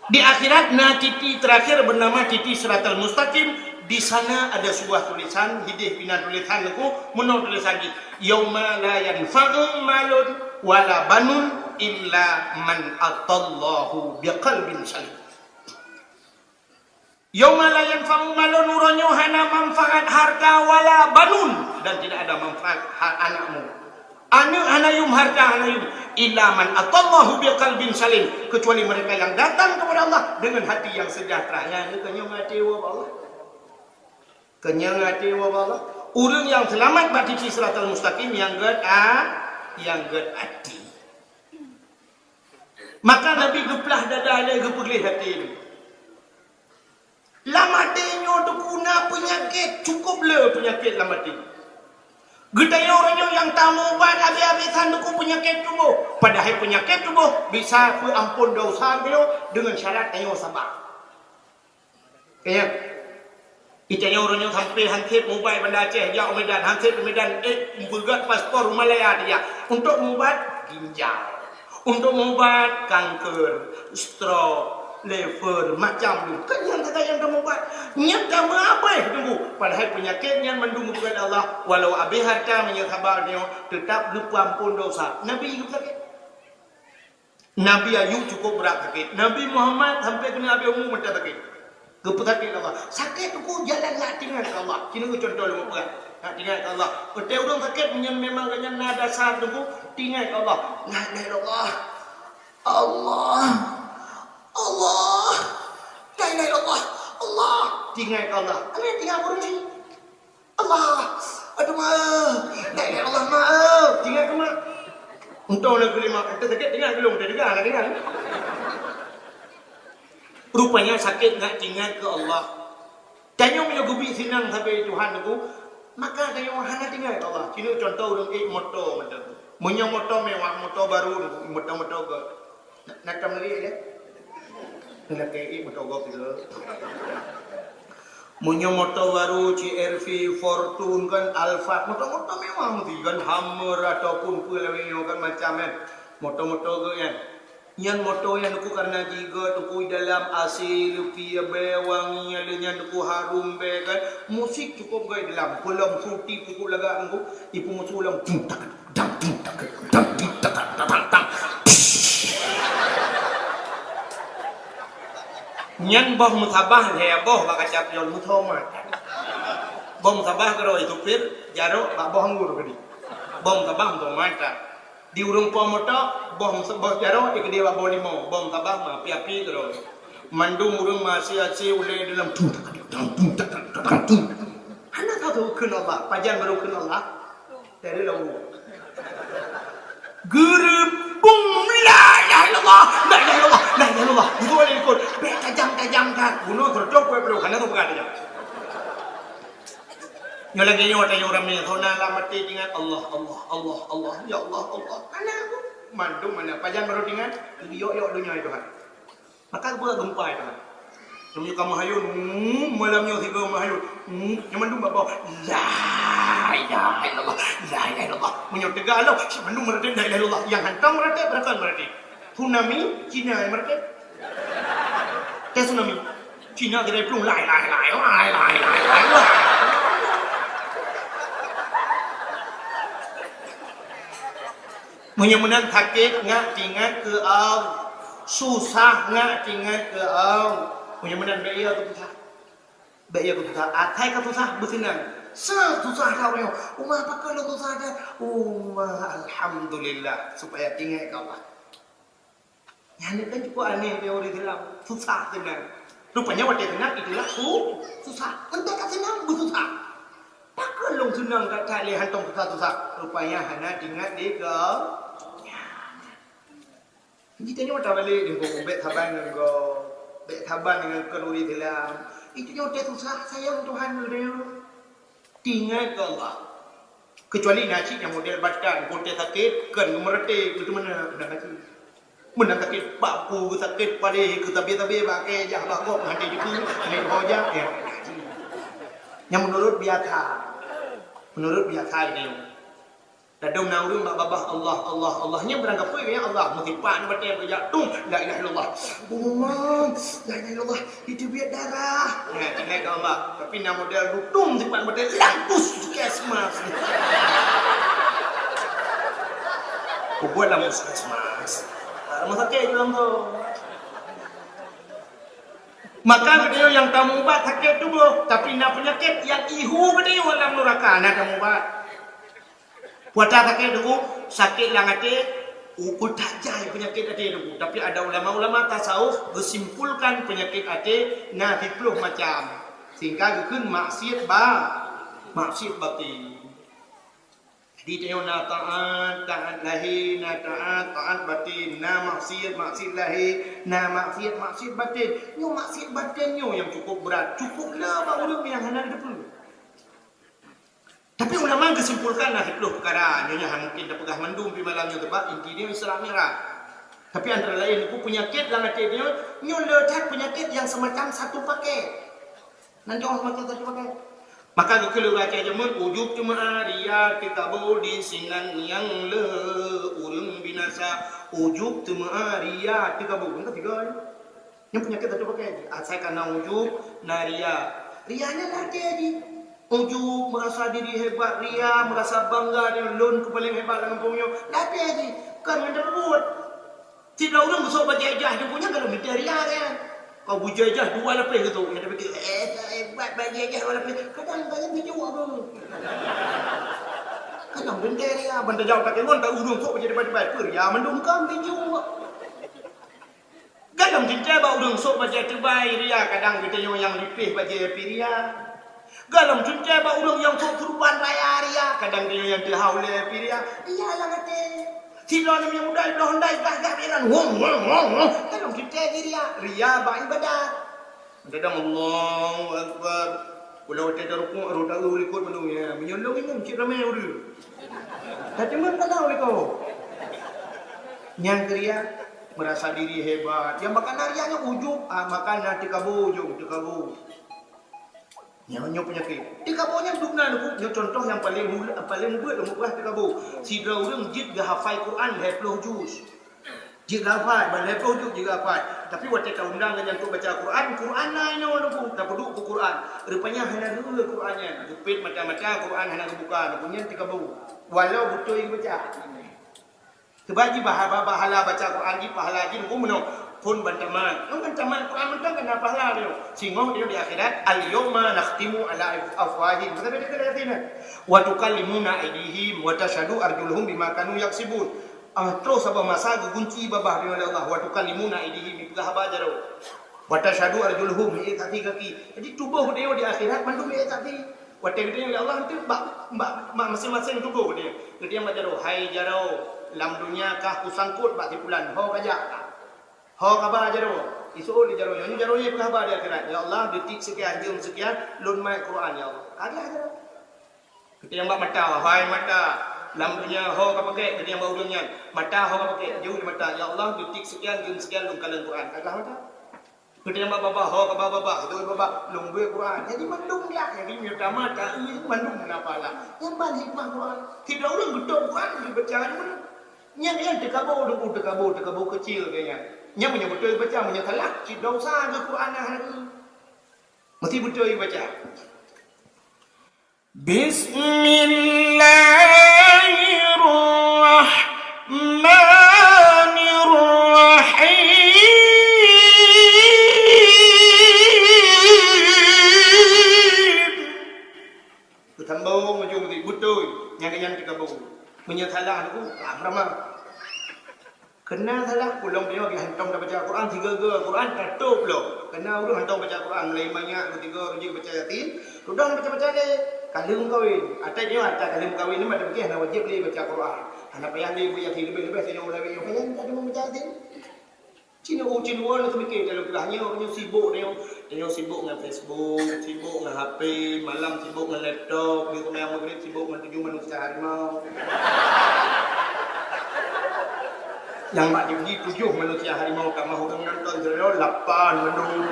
Di akhirat na titi terakhir bernama titi Siratal Mustaqim. Di sana ada sebuah tulisan, hideh pina tulisan nyoe, meunoe tulisan jih, "Yauma la yanfa'u malun wala banun illa man atallahu biqalbin salim." "Yauma la yanfa'u malun," uroe nyoe hana manfaat harta, "wala banun," dan tidak ada manfaat ha-, anak mu. Aneuk hana yum, harta hana yum. "Illa man atallahu biqalbin salim," kecuali mereka yang datang kepada Allah dengan hati yang sejahtera. Nyan keuh nyoe ngon até woe bak Allah. Keuh nyoe ngon até woe bak Allah. Ureueng nyang seulamat bak titi siratal mustaqim nyang gèt a-, nyang gèt até. Maka Nabi geuplah dada lé geupeugléh até nyoe. Lam até nyoe teungku na peunyakét, cukup le peunyakét lam até. Geutanyoe uroe nyoe nyang tameuubat abéh-abésan teungku peunyakét tuboh. Padahai peunyakét tuboh bisa peuampôn desya geutanyoe deungon syarat tanyoe saba. Keu nyan, geutanyoe uroe nyoe sampai han sép meuubat Banda Aceh, jak u Medan, han sép u Medan, eh, beugèt paspor u Malaya tajak. Untuk meuubat ginjal, untuk meuubat kanker, stroke, liver, macam tu. Kan nyan sagai nyang tameuubat. Nyan tameuabéh teungku. Padahai peunyakét nyan mandum geupeugèt Allah. Walau abéh harta meunyoe saba nyoe, teutap geupeuampôn desya. Nabi geupeusakét. Nabi Ayub cukup brat sakét. Nabi Muhammad sampai keuneuk habéh umu mantong sakét. Geupeusakét Allah. Sakét teungku jalan nak teuingat keu Allah. Sinoe contoh lôn peugah. Nak teuingat keu Allah. Watèe ureueng sakét meunyoe memang gobnyan na dasar teungku, teuingat keu Allah. La ilaha illallah. Allah. Allah. La ilaha illallah. Allah. Teuingat keu Allah. Hana teuingat ureueng laén. Allah, aduh, ma. La ilaha illallah, ma. Teuingat keu ma. Untông na keu lima, ata sakét teuingat keu lôn, teudeungoe na teuingat. Rupanya sakét nak teuingat keu Allah. Tanyoe meunyoe geubi sinan sabe Tuhan teungku, maka tanyoe hana teuingat keu Allah. Sinoe contoh ureueng ék moto mantong. Meunyoe moto mewah, moto baru teungku, moto-moto gèt. Na, na tam lé, ya? Lakèe ék moto gob tu. Meunyoe moto baru, C R V, Fortuner kan, Alphard, moto-moto mewah meusti kan, Hummer ataupun peue lagèe nyoe kan macam kan. Moto-moto gèt nyan. Nyan moto nyan teungku karena jih gèt teungku dalam A C, leupie bèe wangi, lheueh nyan teungku harum bèe kan. Musik cukup gèt dalam, peulom Fruity cukup lagak teungku. Ipeumusoe lom, tung tak, dang, tung tak, dang, tung tak, dang, dang, dang. Nyan boh meusabah lhèe boh bak kaca pion meusoe mata. Boh meusabah keudroe supir, jaroe bak boh anggô keudéh. Boh meusabah meusoe mata. Di ureueng po moto, boh meusabah jaroe, eh, keudéh bak boh limong. Boh meusabah ma, api-api keudroe. Mandum ureueng ma asie-asie ulèe dalam, tung tak, dang, tung tak, dang, tung. Hana tahu kheun Allah, pajan baru kheun Allah. Dari lawa. Geureubeung, la ilaha Allah, la ilaha illallah, la ilaha illallah. Beutôi lé likot. Bèk tajam-tajam that. Bunoe seratus dua puluh, hana teupeugah tajam. Nyoe lagèe nyoe tanyoe ramè, hana lam até ingat Allah, Allah, Allah, Allah. Ya Allah, Allah. Hana aku. Mandum hana. Pajan baru ingat, yok-yok donya itu kan. Maka buat gempa itu kan. Nyoe ka meuhayun, hmm, malam nyoe sigoe meuhayun. Hmm, nyoe mandum bak bawah. La ilaha illallah, la ilaha illallah. Meunyoe teuga lom, si mandum meuratéb la ilaha illallah. Nyang hantom meuratéb, beurakan meuratéb. Tsunami, Cina nyang meuratéb. Teuh tsunami. Cina kira plueng, la ilaha illallah, la ilaha illallah, la ilaha illallah. Meunyoe meunan sakét, ngat teuingat keu Allah. Susah, ngat teuingat keu Allah. Meunyoe meunan bèk ya keu susah. Bèk ya keu susah. Asai ka susah, beuseunang. Sa susah ka uroe nyoe. Uma pakon lôn susah that? Uma alhamdulillah, supaya teuingat keu Allah. Nyan kan cukup aneh teori Islam. Susah seunang. Rupanya watèe seunang itulah su-, susah. Mantong ka seunang beususah. Pakon lôn seunang that-that lé hantom susah-susah. Rupanya hana teuingat lé keu. Jadi tanyoe tabalek deungon bèk saban ngon gob, bèk saban ngon kheun ureueng Islam. Itu nyoe teuh susah sayang Tuhan geutanyoe. Teuingat keu Allah. Keucuali na cit nyang model batan, watèe sakét, kheun geumeuratéb, beutôi meunan, meunan ka cit. Meunan sakét, bak ku sakét, padé keu sabé-sabé, bak kèe jah, bak gob, hana jikeu, hana jipeuho jah, ya. Nyang meunurot biasa. Meunurot biasa geutanyoe. Ladôm na ureueng bak babah Allah, Allah, Allah. Nyan beurangkapeue nyan Allah. Meusipat batèe beujak tung, la ilaha illallah. Umum, la ilaha illallah. Itu biet darah. Nah, tinggai keu Allah. Tapi na model dutung sipat batèe lam puskesmas. Kubuat lam puskesmas. Ah, rumah sakit dalam tu. Maka geutanyoe nyang tamubat sakét tuboh, tapi na peunyakét nyang ihu geutanyoe lam nuraka, na tamubat. Puasa sakét teungku, sakét lam até, ukeue tajai peunyakét até teungku. Tapi ada ulama-ulama tasawuf geusimpulkan peunyakét até na siplôh macam. Sehingga geukheun maksiat ba-, maksiat batin. Jadi tanyoe na taat, taat lahé, na taat, taat batin, na maksiat, maksiat lahé, na maksiat, maksiat batin. Nyoe maksiat batin nyoe nyang cukup brat, cukup le bak ureueng nyang hana geuteupeue. Tapi ulama geusimpulkan na siplôh peukara, nyoe nyan hana mungkin tapeugah mandum pih malam nyoe, sabab inti nyoe Isra Mi'raj. Tapi antara laén, peunyakét lam até nyoe, nyoe le that peunyakét nyang seumacam satu paket. Nan jaweueb mata tadi pakai. Maka geukheun lé ureueng Aceh jameun, ujub teumeu'a, ria teukabô, di sinan nyang le ureueng binasa. Ujub teumeu'a, ria teukabô. Nyang ketiga ni. Nyang peunyakét satu pakai. Asai ka na ujub, na ria. Ria nyan lam até jih. Ujub, merasa diri hebat, ria, merasa bangga, dia lôn keu paleng hebat lam gampông nyoe. Lam até jih. Kon ngon teupeubuet. Sidroe ureueng geusok bajèe ijazah teungku nyan, goh lom mita ria nyan. Ka bajèe ijazah dua lapéh geusok, nyan tapikir, "Eh, hebat bajèe ijazah dua lapéh." Kadang gaya bijôk tu. Kadang bintang ria, ban tajak pakai ngon, tak ureueng sok bajèe tebai-tebai. Peue ria mandum kan bijôk. Goh lom teuntèe bak ureueng sok bajèe tebai ria, kadang geutanyoe nyang lipéh bajèe pih ria. Goh lom teuntèe bak ureueng nyang sok keureubeuen raya ria, kadang geutanyoe nyang teuhah ulèe pih ria. Ria lam até. Sidroe aneuk nyang muda bloh Honda, gah-gah bilang, wong, wong, wong, wong. Goh lom teuntèe jih ria. Ria bak ibadat. Kadang Allahu Akbar. Ulah watèe tarukuk, rot taeu likot mandum, ya. Meunyoe lôn inong cit ramé ureueng. Tapi man ka na likot. Nyang keu ria, merasa diri hebat. Nyang maka na ria nyan ujub, ah, maka na teukabô, ujub, teukabô. Nyoe, nyoe peunyakét. Teukabô nyan dum na, nyoe contoh nyang paleng mul-, paleng mubeut lom peugah teukabô. Sidroe ureueng jeuet geuhafai Quran lhèe plôh juz. Jeuet geuhafai, ban lhèe plôh juz jeuet geuhafai. Tapi watèe taundang gobnyan untuk baca Quran, Quran na inoe, tapeuduek keu Quran. Rupanya hana reueh Quran nyan. Geupet mata-mata Quran hana geubuka, nyan teukabô. Walau beutôi geubaca. Sabab jih bah-, bah-, pahala baca Quran jih, pahala jih nunggu meunoe. Phôn ban tamat. Nyoe ban tamat Quran mantong ka na pahala nyoe. Singoh nyoe di akhirat, "Al-yauma nakhtimu ala afwahihim." Masa beda keu Yasin. "Wa tukallimuna aidihim wa tasyhadu arjuluhum bima kanu yaksibun." Ah, troh saboh masa geugunci babah nyoe lé Allah. "Wa tukallimuna aidihim," peugah haba jaroe. "Wa tasyhadu arjuluhum," miék saksi kaki. Jadi tuboh nyoe di akhirat mandum miék saksi. Watèe geutanyong lé Allah, enteuk bak, bak, bak maséng-maséng tuboh geutanyoe. Geutanyong bak jaroe, "Hai jaroe, lam donya kah kusangkot bak si pulan, ho kajak kah? Ho kaba jaroe?" Iseuôt lé jaroe nyan, "Nyoe jaroe nyoe peugah haba di akhirat, 'Ya Allah, detik seukian, jeuem seukian, lôn mat Quran, ya Allah.'" Ka gleh jaroe. Geutanyong bak mata, "Hai mata, lam donya ho kapakék?" Geutanyong bak ureueng nyan, "Mata ho kapakék?" Jaweueb lé mata, "Ya Allah, detik seukian, jeuem seukian, lôn kalon Quran." Ka gleh mata. Geutanyong bak babah, "Ho kaba babah?" Jaweueb babah, "Lôn beuet Quran." Jadi mandum gleh, jadi meunyoe tamat, taeu mandum na pahala. Nyan ban hikmah Quran. Sidroe ureueng geutôp Quran, geubaca nyan. Nyan, nyan teukabô, teukabô, teukabô keucil keu nyan. Nyan meunyoe beutôi baca, meunyoe salah, cit dosa geuh Quran na hana geuh. Meusti beutôi baca. Bismillahirrahmanirrahim. Beutambong ujong di beutôi, nyang nyan teukabô. Meunyoe salah, aku, ah, ramah. Keu na salah, ulôn nyoe lagèe hantom tabaca Quran, sigoe-goe Quran tatôp lom. Keu na ureueng hantom baca Quran, mulai manyak, keusigoe, rujik baca Yasin, tudang baca-baca lé. Ka lheueh meukawen, até nyoe, até ka lheueh meukawen, nyoe mak tapiké hana wajéb lé baca Quran. Hana payah lé beuet Yasin, leubeh-leubeh tanyoe ulawé nyoe, payah lé tanyoe baca Yasin. Cina u cina wan teumiké dalam keulahnyoe, nyoe sibuk nyoe. Nyoe sibuk ngon Facebook, sibuk ngon H P, malam sibuk ngon laptop, di seumbahyang maghrib sibuk ngon tujoh manusia harimau. Nyang mak jih tujoh manusia harimau ka meuh ureueng nonton jroh lapan mandum.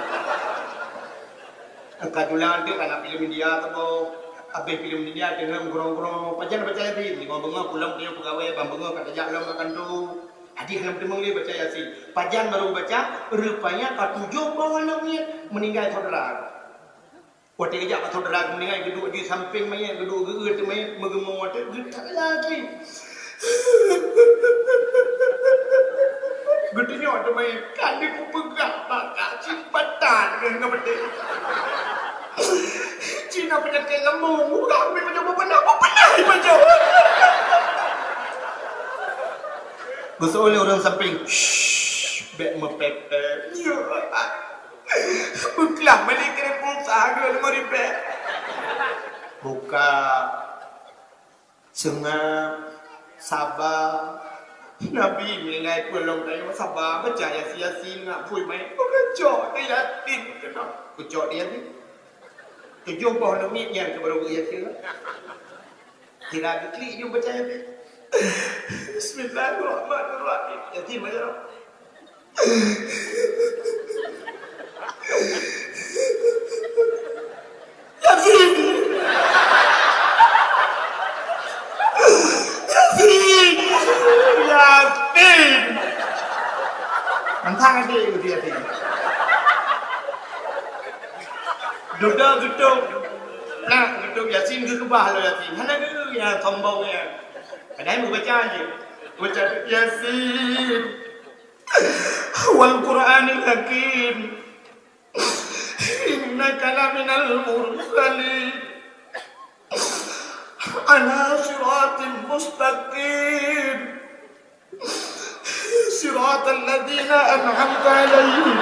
Ka julan teuk kana filem India teuboh. Abéh filem India deungon gurong-gurong. Pajan baca Yasin, limong beungoh pulang dia peugawai, bang beungoh ka tajak lom ka kantô. Adik hana meuteumé lé baca Yasin. Pajan barô baca, rupanya ka tujoh boh aneuk miet meuninggai saudara. Watèe geujak bak saudara meuninggai, geuduek jih sampéng manyét, geuduek geuet manyét, meugeumoe watèe geutalaki. Geutunyok teumé, ka dipeugah bak kacin patan ngon geupeudeh. Cina peunyakét lambung, urang pi meunyoe beupeunah, beupeunah ibajoe. Geuseuôt lé ureueng sampéng, "Shh, bèk meupèpè." Beuklaih meulikée pulsa geuh lima ribèe. Buka. Seungab, saba. Nabi meuninggai peue lom tanyoe saba, baca Yasin, Yasin, ngak phui manyét. Geucok di Yasin keunoe. Geucok di Yasin. Tujoh boh aneuk miet nyan keu barô geuh Yasin. Sira geuklik jeuem baca Yasin. Bismillahirrahmanirrahim. Yasin baca. Yasin! Yasin! Yasin! Mantang até Yasin. Dudoe geutôp. Nah, geutôp Yasin geukeubah lom Yasin. Hana geu nyang sombong nyan. Padahai meubaca jih. Baca Yasin. Wal Qur'anil Hakim. Innaka laminal mursalin. Ala siratin mustaqim. Siratal ladzina an'amta 'alaihim.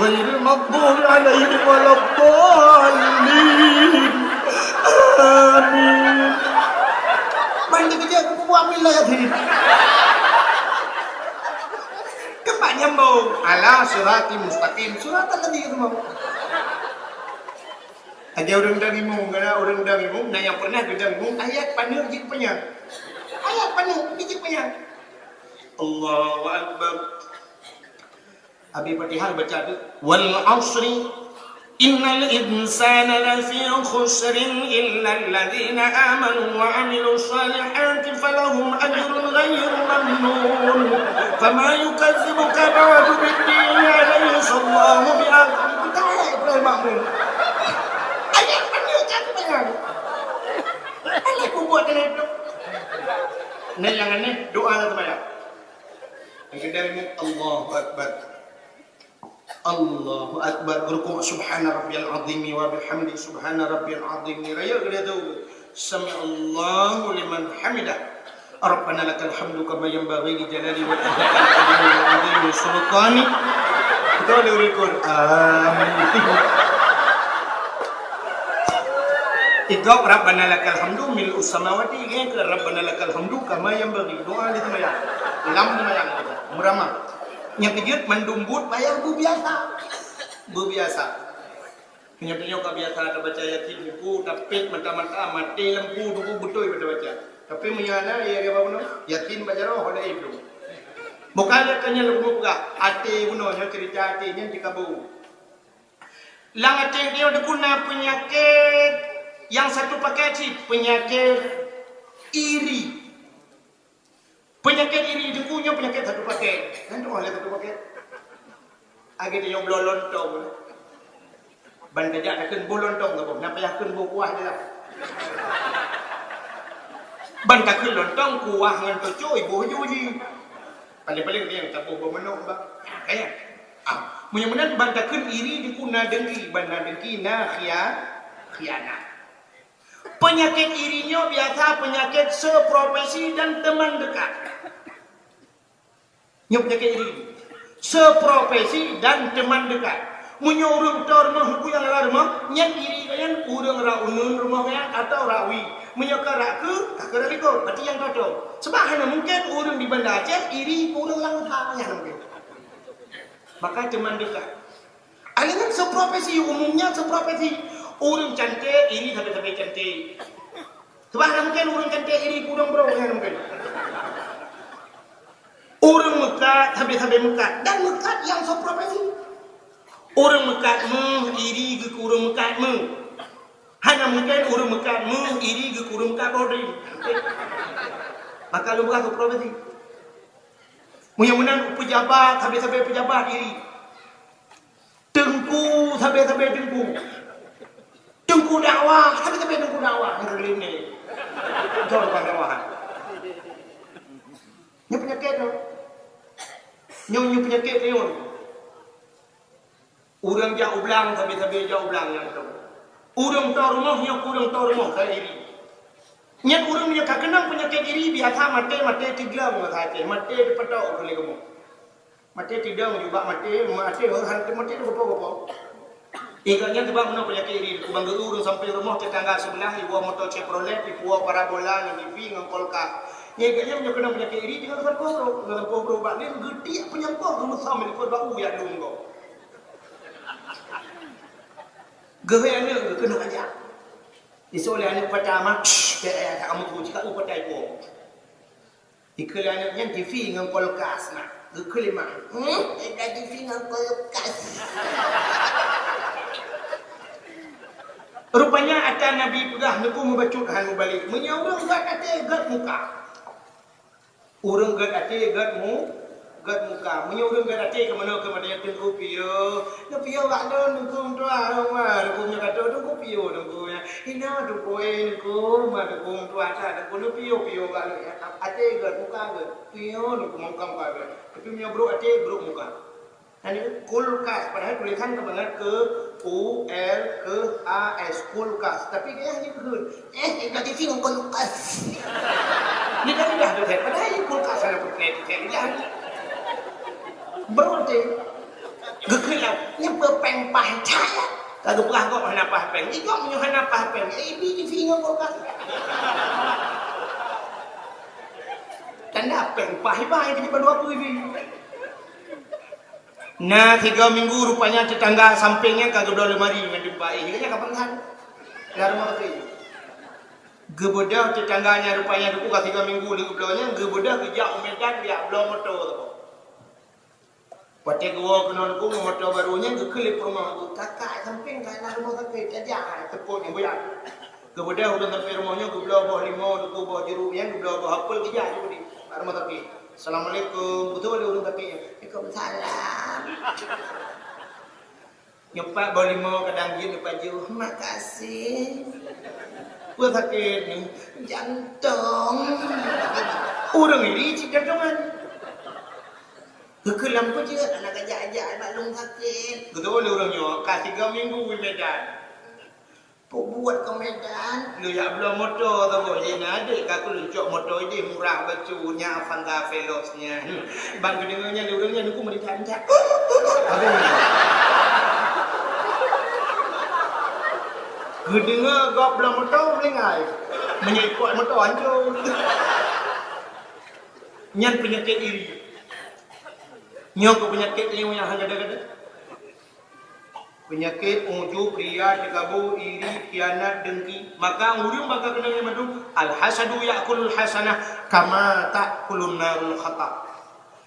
Ghairil maghdubi 'alaihim waladdallin. Amin. Mari kita kerja, aku buat amin lah, ya, sini. Tepat nyambung. Ala sirati mustaqim. Surat tadi itu mau. Aja ureueng dang imum, karena ureueng dang imum, nah, nyang pernah geudang imum, ayat paneuk jeuet panyang. Ayat paneuk jeuet panyang. Allahu Akbar. Abi Fatihah baca tu. Wal asri. Innal insana lafi khusrin illal ladzina amanu wa amilus salihati falahum ajrun ghairu mamnun. Fama yukazzibuka ba'du biddin, alaysa Allahu bi'aghfalil. Betul, Ibrahim Makmur. Ayat mana kan bayang? Alah kubuat kena itu. Nah, yang aneh, doa lah sembahyang. Yang kedua ini, Allahu Akbar. Allahu Akbar. Rukuk, subhana rabbiyal azimi wa bihamdi, subhana rabbiyal azimi. Raya geude tu. Sami'allahu liman hamidah. Rabbana lakal hamdu kama yanbaghi li jalali wajhikal karimi wa azimi sultanik. Kita ada rukuk. Amin. Igob Rabbana lakal hamdu mil'us samawati, nyan keu Rabbana lakal hamdu kama yanbaghi. Doa di seumayang. Lam seumayang, meuramah. Nyang keujeuet mandum buet payah beubiasa. Beubiasa. Meunyoe tanyoe ka biasa tabaca Yasin Teungku, tapet mata-mata, maté lampu Teungku, beutôi tabaca. Tapi meunyoe hana, ya, ya, apa bunoe? Yasin baca roh, ada ibu. Bukan ya, tanya lagu peugah. Até bunoe, nyoe cerita até nyan di kabu. Lam até dia Teungku na peunyakét nyang satu paket cit, peunyakét iri. Peunyakét iri Teungku nyoe peunyakét satu paket. Kan tu oleh satu paket. Agi tanyoe bloe lontong. Ban tajak takheun boh lontong ke boh. Na payah kheun boh kuah je lah. Ban takheun lontong kuah ngon teucui boh ju ji. Paling-paling nyang taboh boh manok bah. Kaya. Ah, meunyoe meunan ban takheun iri Teungku na dengki, ban na dengki na khia-, khianat. Peunyakét iri nyoe biasa peunyakét seprofesi dan teman dekat. Nyoe peunyakét iri. Seprofesi dan teman dekat. Meunyoe ureuëng toe rumoh Teungku nyang lam rumoh, nyan iri keu nyan ureuëng rot uneuen rumoh nyan atawa rot wie. Meunyoe ka rot keue, ka keu rot likot, berarti nyang toe-toe. Sebab hana mungken ureuëng di Banda Aceh iri keu ureuëng lam Wuhan, hana mungken. Maka teman dekat. Akhirnya seprofesi, umumnya seprofesi. Ureuëng cantik iri sabe-sabe cantik. Sebab hana mungken ureuëng cantik iri keu ureuëng brok, hana mungken. Ureuëng meukat sabe-sabe meukat dan meukat nyang seprofesi. Ureuëng meukat méuh iri keu ureuëng meukat méuh. Hana mungken ureuëng meukat méuh iri keu ureuëng meukat boh drien. Maka lôn peugah seprofesi. Meunyoe meunan pejabat sabe-sabe pejabat iri. Teungku sabe-sabe teungku. Teungku dakwah sabe-sabe teungku dakwah. Nyoe lé nyoe. Jauh depan dakwah. Nyoe peunyakét nyoe. Nyoe, nyoe peunyakét nyoe. Ureuëng jak u blang sabe-sabe jak u blang nyang toe. Ureuëng toe rumoh nyoe keu ureuëng toe rumoh ka iri. Nyan ureuëng nyang ka keunong peunyakét iri biasa maté-maté tiglong ngon saté, maté teupeudok keu lé kamoe. Maté tidong jubak maté, maté heuh han maté teugopo-gopo. Ingat nyan sebab meunoe peunyakét iri, kubang geu ureuëng sampéng rumoh tetangga sebelah iwoe moto Chevrolet, ipuwoe parabola ngon T V ngon kulkas. Nyan ingat nyan meunyoe keunong peunyakét iri tinggai sampôh brôk, ngon sampôh brôk bak lén geutiek peunyampoh geumeusom likot bak u yak lôn gob. Geuhôi aneuk geuh keunoe aja. Isoe lé aneuk pata mak, cek ayah tak kamu tu cika u patai po. Ikheun lé aneuk nyan T V ngon kulkas na. Geukheun lé mak. Hmm, eda T V ngon kulkas. Rupanya ata Nabi peugah neuku mubacut han mubalek. Meunyoe ureuëng gét até gét muka. Ureuëng gét até gét mu, gét muka. Meunyoe ureuëng gét até keu meunoe keu meunoe teungku piyo. Neupiyo bak lôn teungku meutuah, ma teungku meunyoe ka teungku piyo teungku nyan. Hina teungku eh teungku, ma teungku meutuah that teungku neupiyo-piyo bak lôn. Até gét, muka gét. Piyo teungku muka, muka gét. Tapi meunyoe brôk até, brôk muka. Nyan kulkas, padahai tulisan ka bangat keu U L K A S, kulkas. Tapi gaya nyan kheun, eh, ka T V ngon kulkas. Lidah-lidah tu kan, padahai kulkas ada putih tu kan, lidah. Berarti geukheun lah, nyan peuet péng paih cahya. Ka geupeugah gob hana paih péng. Igob nyoe hana paih péng. Eh, bi T V ngon kulkas. Tanda péng paih ibai, jadi bandua pui bi. Na sigoe minggu rupanya tetangga sampéng nyan ka geubloe lemari ngon teumpat, eh, nyan ka peugah. Lam rumoh teuh. Geubeudôh tetangga nyan rupanya teungku ka sigoe minggu lheueh geubloe nyan, geubeudôh geujak u Medan geujak bloe moto saboh. Watèe geuwoe keunoe teungku ngon moto barô nyan geukheun lé peurumoh, "Kakak sampéng ka na rumoh sakét, tajak hai teupot nyang buya." Geubeudôh ureueng sampéng rumoh nyoe geubloe boh limau, teungku boh jeuruk nyan, geubloe boh apel, geujak ju di rumoh sakét. "Assalamualaikum." Beutôi lé ureueng sakét nyan. "Waalaikumsalam." Nyoe pat boh limau kadang jeuet nyoe pat jeuet. "Makasih." Peue sakét nyoe? Jantong. Ureueng iri cit jantongan. Geukheun lam peue jeuet, hana kajak-jak bak lôn sakét. Geutanyong lé ureueng nyoe, ka tiga minggu i Medan. Peue buet keu Medan? Lôn jak bloe moto saboh, jih na adék ka keu lôn cok moto idéh murah bacut, nyan Avanza Veloz nyan. Ban geudeungoe nyan lé ureueng nyan, teungku meuritak-ritak. Geudeungoe gob bloe moto, meuninggai. Meunyoe ipot moto, hancô. Nyan peunyakét iri. Nyoe keuh peunyakét nyang hana gada-gada. Peunyakét ujub, ria, teukabô, iri, khianat, dengki. Maka ureueng bak geukeunong nyan mandum, "Al-hasadu ya'kulul hasanah kama ta'kulun narul hatab."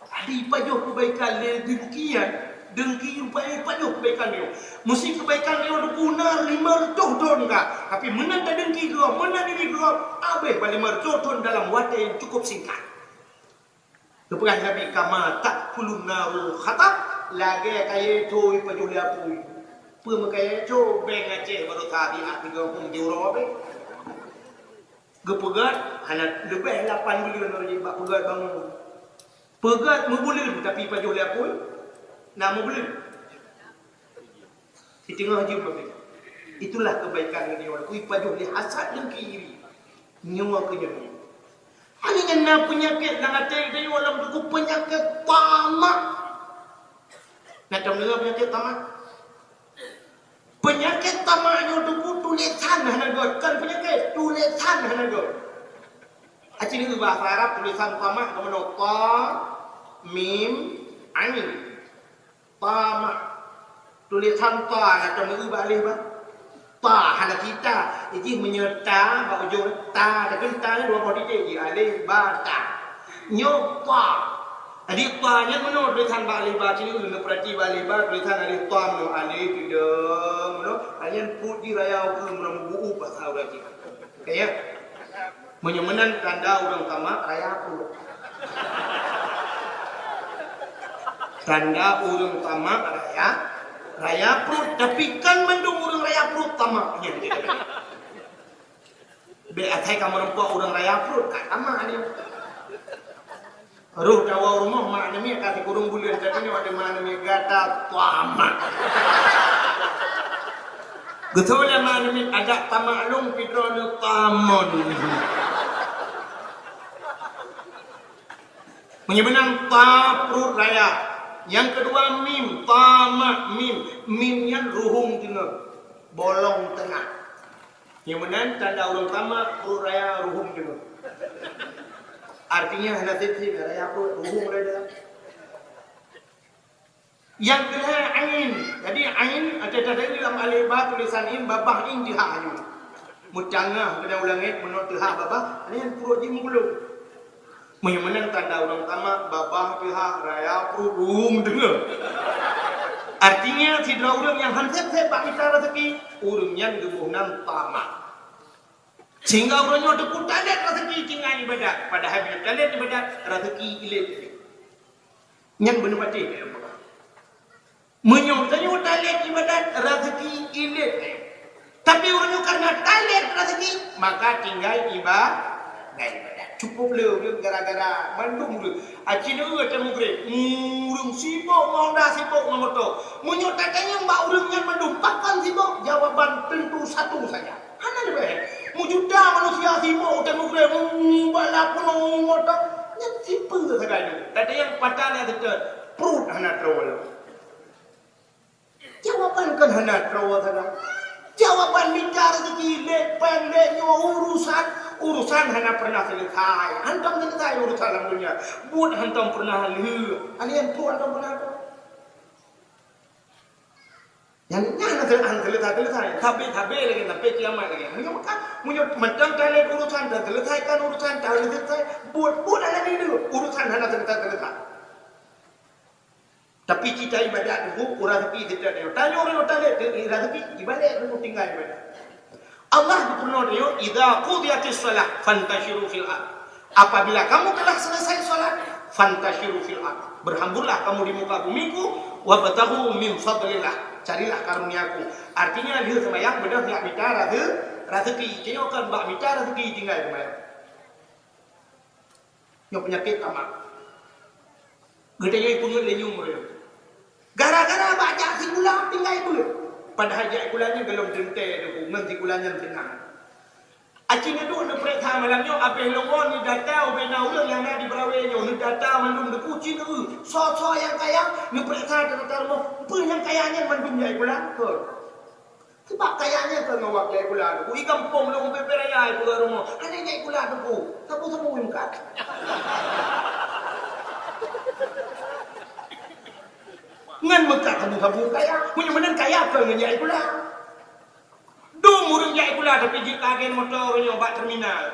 Jadi, ipajoh keubaikan lé dengki nyan, dengki rupa-rupa ipajoh keubaikan nyoe. Meusé keubaikan nyoe teupeu na limong reutôh thon ka, tapi meunan tadengki keu gob, meunan iri keu gob, habéh bak limong reutôh thon dalam watée nyang cukup singkat. Geupeugah Nabi, "Kama ta'kulun narul hatab," lagée kayée tho ipajoh lé apui. Peue meukayée tho, beng Aceh baroe sabiat tiga puluh di uroe beh. Geupeugét hana leubeh lapan buleuen lom jih bak peugét bangon. Peugét meubuleuen tapi ipajoh lé apui na meubuleuen. Siteungoh jeuem babah. Itulah keubaikan geutanyoe, laku ipajoh lé hasad dengki iri. Nyoe keuh nyoe. Hana nyan na peunyakét lam até geutanyoe, lam buku peunyakét tamak. Na tadeungoe peunyakét tamak? Peunyakét tamak nyoe teupeu tulésan hana göt, kon peunyakét, tulésan hana göt. Aci neu bahasa Arab tulésan tamak keumeunyoe ta, mim, ain. Tamak. Tulésan ta na tameue bak aleh ba. Ta hana sita. Jih meunyoe ta bak ujong ta, tapi ta nyan dua boh titik jih, aleh ba ta. Nyoe ta. Jadi ta nyan meunoe tulésan bak aleh ba cit, neupeurati bak aleh ba tulésan aleh ta meunoe, aleh, tidak meunoe. Nyan pruet jih raya ukeue meunoe, meubuup basa ureueng jih. Ka ya? Meunyoe meunan tanda ureueng tamak raya pruet. Tanda ureueng tamak raya, raya pruet, tapi kon mandum ureueng raya pruet tamak. Nyan. Bèk asai kamoe rumpok ureueng raya pruet ka tamak nyan. Roh tawoe rumoh mak namiet ka sikureueng buleuen, tapi nyoe ada mak namiet gata tamak. Geutôi lé mak namiet adak tamak lôn pih droeneuh tamon. Meunyoe meunan ta pruet raya. Nyang keudua mim, tamak mim. Mim nyan ruhueng teungoh, bolong teungoh. Nyang meunan tanda ureueng tamak pruet raya ruhueng teungoh. Artinya hana sép-sép raya pruet ruhueng raya. Nyang keulhèe ain. Jadi ain, ateueh tadi lam alif ba tulisan in, babah in teuhah nyoe. Meucangah keunan u langét meunoe teuhah babah, nyan pruet jih meugulong. Meunyoe meunan tanda ureueng tamak, babah teuhah, raya pruet ruhueng teungoh. Artinya sidroe ureueng nyang han sép-sép bak mita raseuki, ureueng nyan geuboh nan tamak. Sehingga uroe nyoe teupeu talét raseuki tinggai ibadat, padahai meunyoe talét ibadat raseuki ilét. Nyan beuneupatéh lé Allah. Meunyoe tanyoe talét ibadat raseuki ilét, tapi uroe nyoe kareuna talét raseuki maka tinggai iba-, tinggai ibadat. Cukup le ureueng gara-gara mandum ureueng. Aci neu teuh mugreb, ureueng sibok ngon da, sibok ngon moto. Meunyoe tatanyong bak ureueng nyan mandum pakon sibok, jawaban teuntu satu saja. Hana leubeh. Meujuta manusia sibok u teuh mugreb, bala punoe moto. Nyan sipeue sagai nyoe. Tadi nyang patah na teuteut, pruet hana troe. Jawaban kon hana troe sagai. Jawaban mita raseuki lé péng lé nyoe urusan, urusan hana pernah selesai. Hantom selesai urusan lam dunia. Buet hantom pernah lheueh. Alien pun hantom pernah. Nyan, nyan hana sel-, hana selesai-selesai. Sabe-sabe lagèe sampai kiamat lagèe. Meunyoe meukat, meunyoe mantong talét urusan, taselesaikan urusan, taselesai, buet-buet hana dideungo, urusan hana selesai-selesai. Tapi cita ibadat tu, ureueng sepi setiap nyoe. Tanyoe ureueng talét tu, ureueng sepi, ibadat tu tinggai ibadat. Allah geupeureunoe tanyoe, "Idza qudiyatis shalah fantashiru fil ard." Apabila kamu telah selesai salat, "fantashiru fil ard." Berhamburlah kamu di muka bumiku, "wabtaghu min fadlillah." Carilah karunia-Ku. Artinya, lheueh seumayang beudôh jak mita raseu-, raseuki. Tanyoe kon bak mita raseuki tinggai seumayang. Nyoe peunyakét tamak. Geutanyoe ipeungeut lé nyueng ureueng. Gara-gara bak jak sikula tinggai beuet. Padahai jak sikula nyan golom teuntèe teungku, ngon sikula nyan seunang. Aci neuduek neupeuriksa malam nyoe, abéh lôn woe neudata ubé na ureueng nyang na di Berawée nyoe, neudata mandum teungku, ci neu-eu soe-soe nyang kaya, neupeuriksa data rumoh, peue nyang kaya nyan mandum jak sikula. Kon. Teubak kaya nyan keu ngon wak jak sikula Teungku. I gampông lôn ubé-ubé raya i peugah rumoh. Hana jak sikula Teungku. Sabu-sabu i meukat. Ngon meukat sabu-sabu kaya. Meunyoe meunan kaya keu ngon jak sikula. Dum ureueng jak sikula tapi jeuet ka agen moto uroe nyoe bak terminal.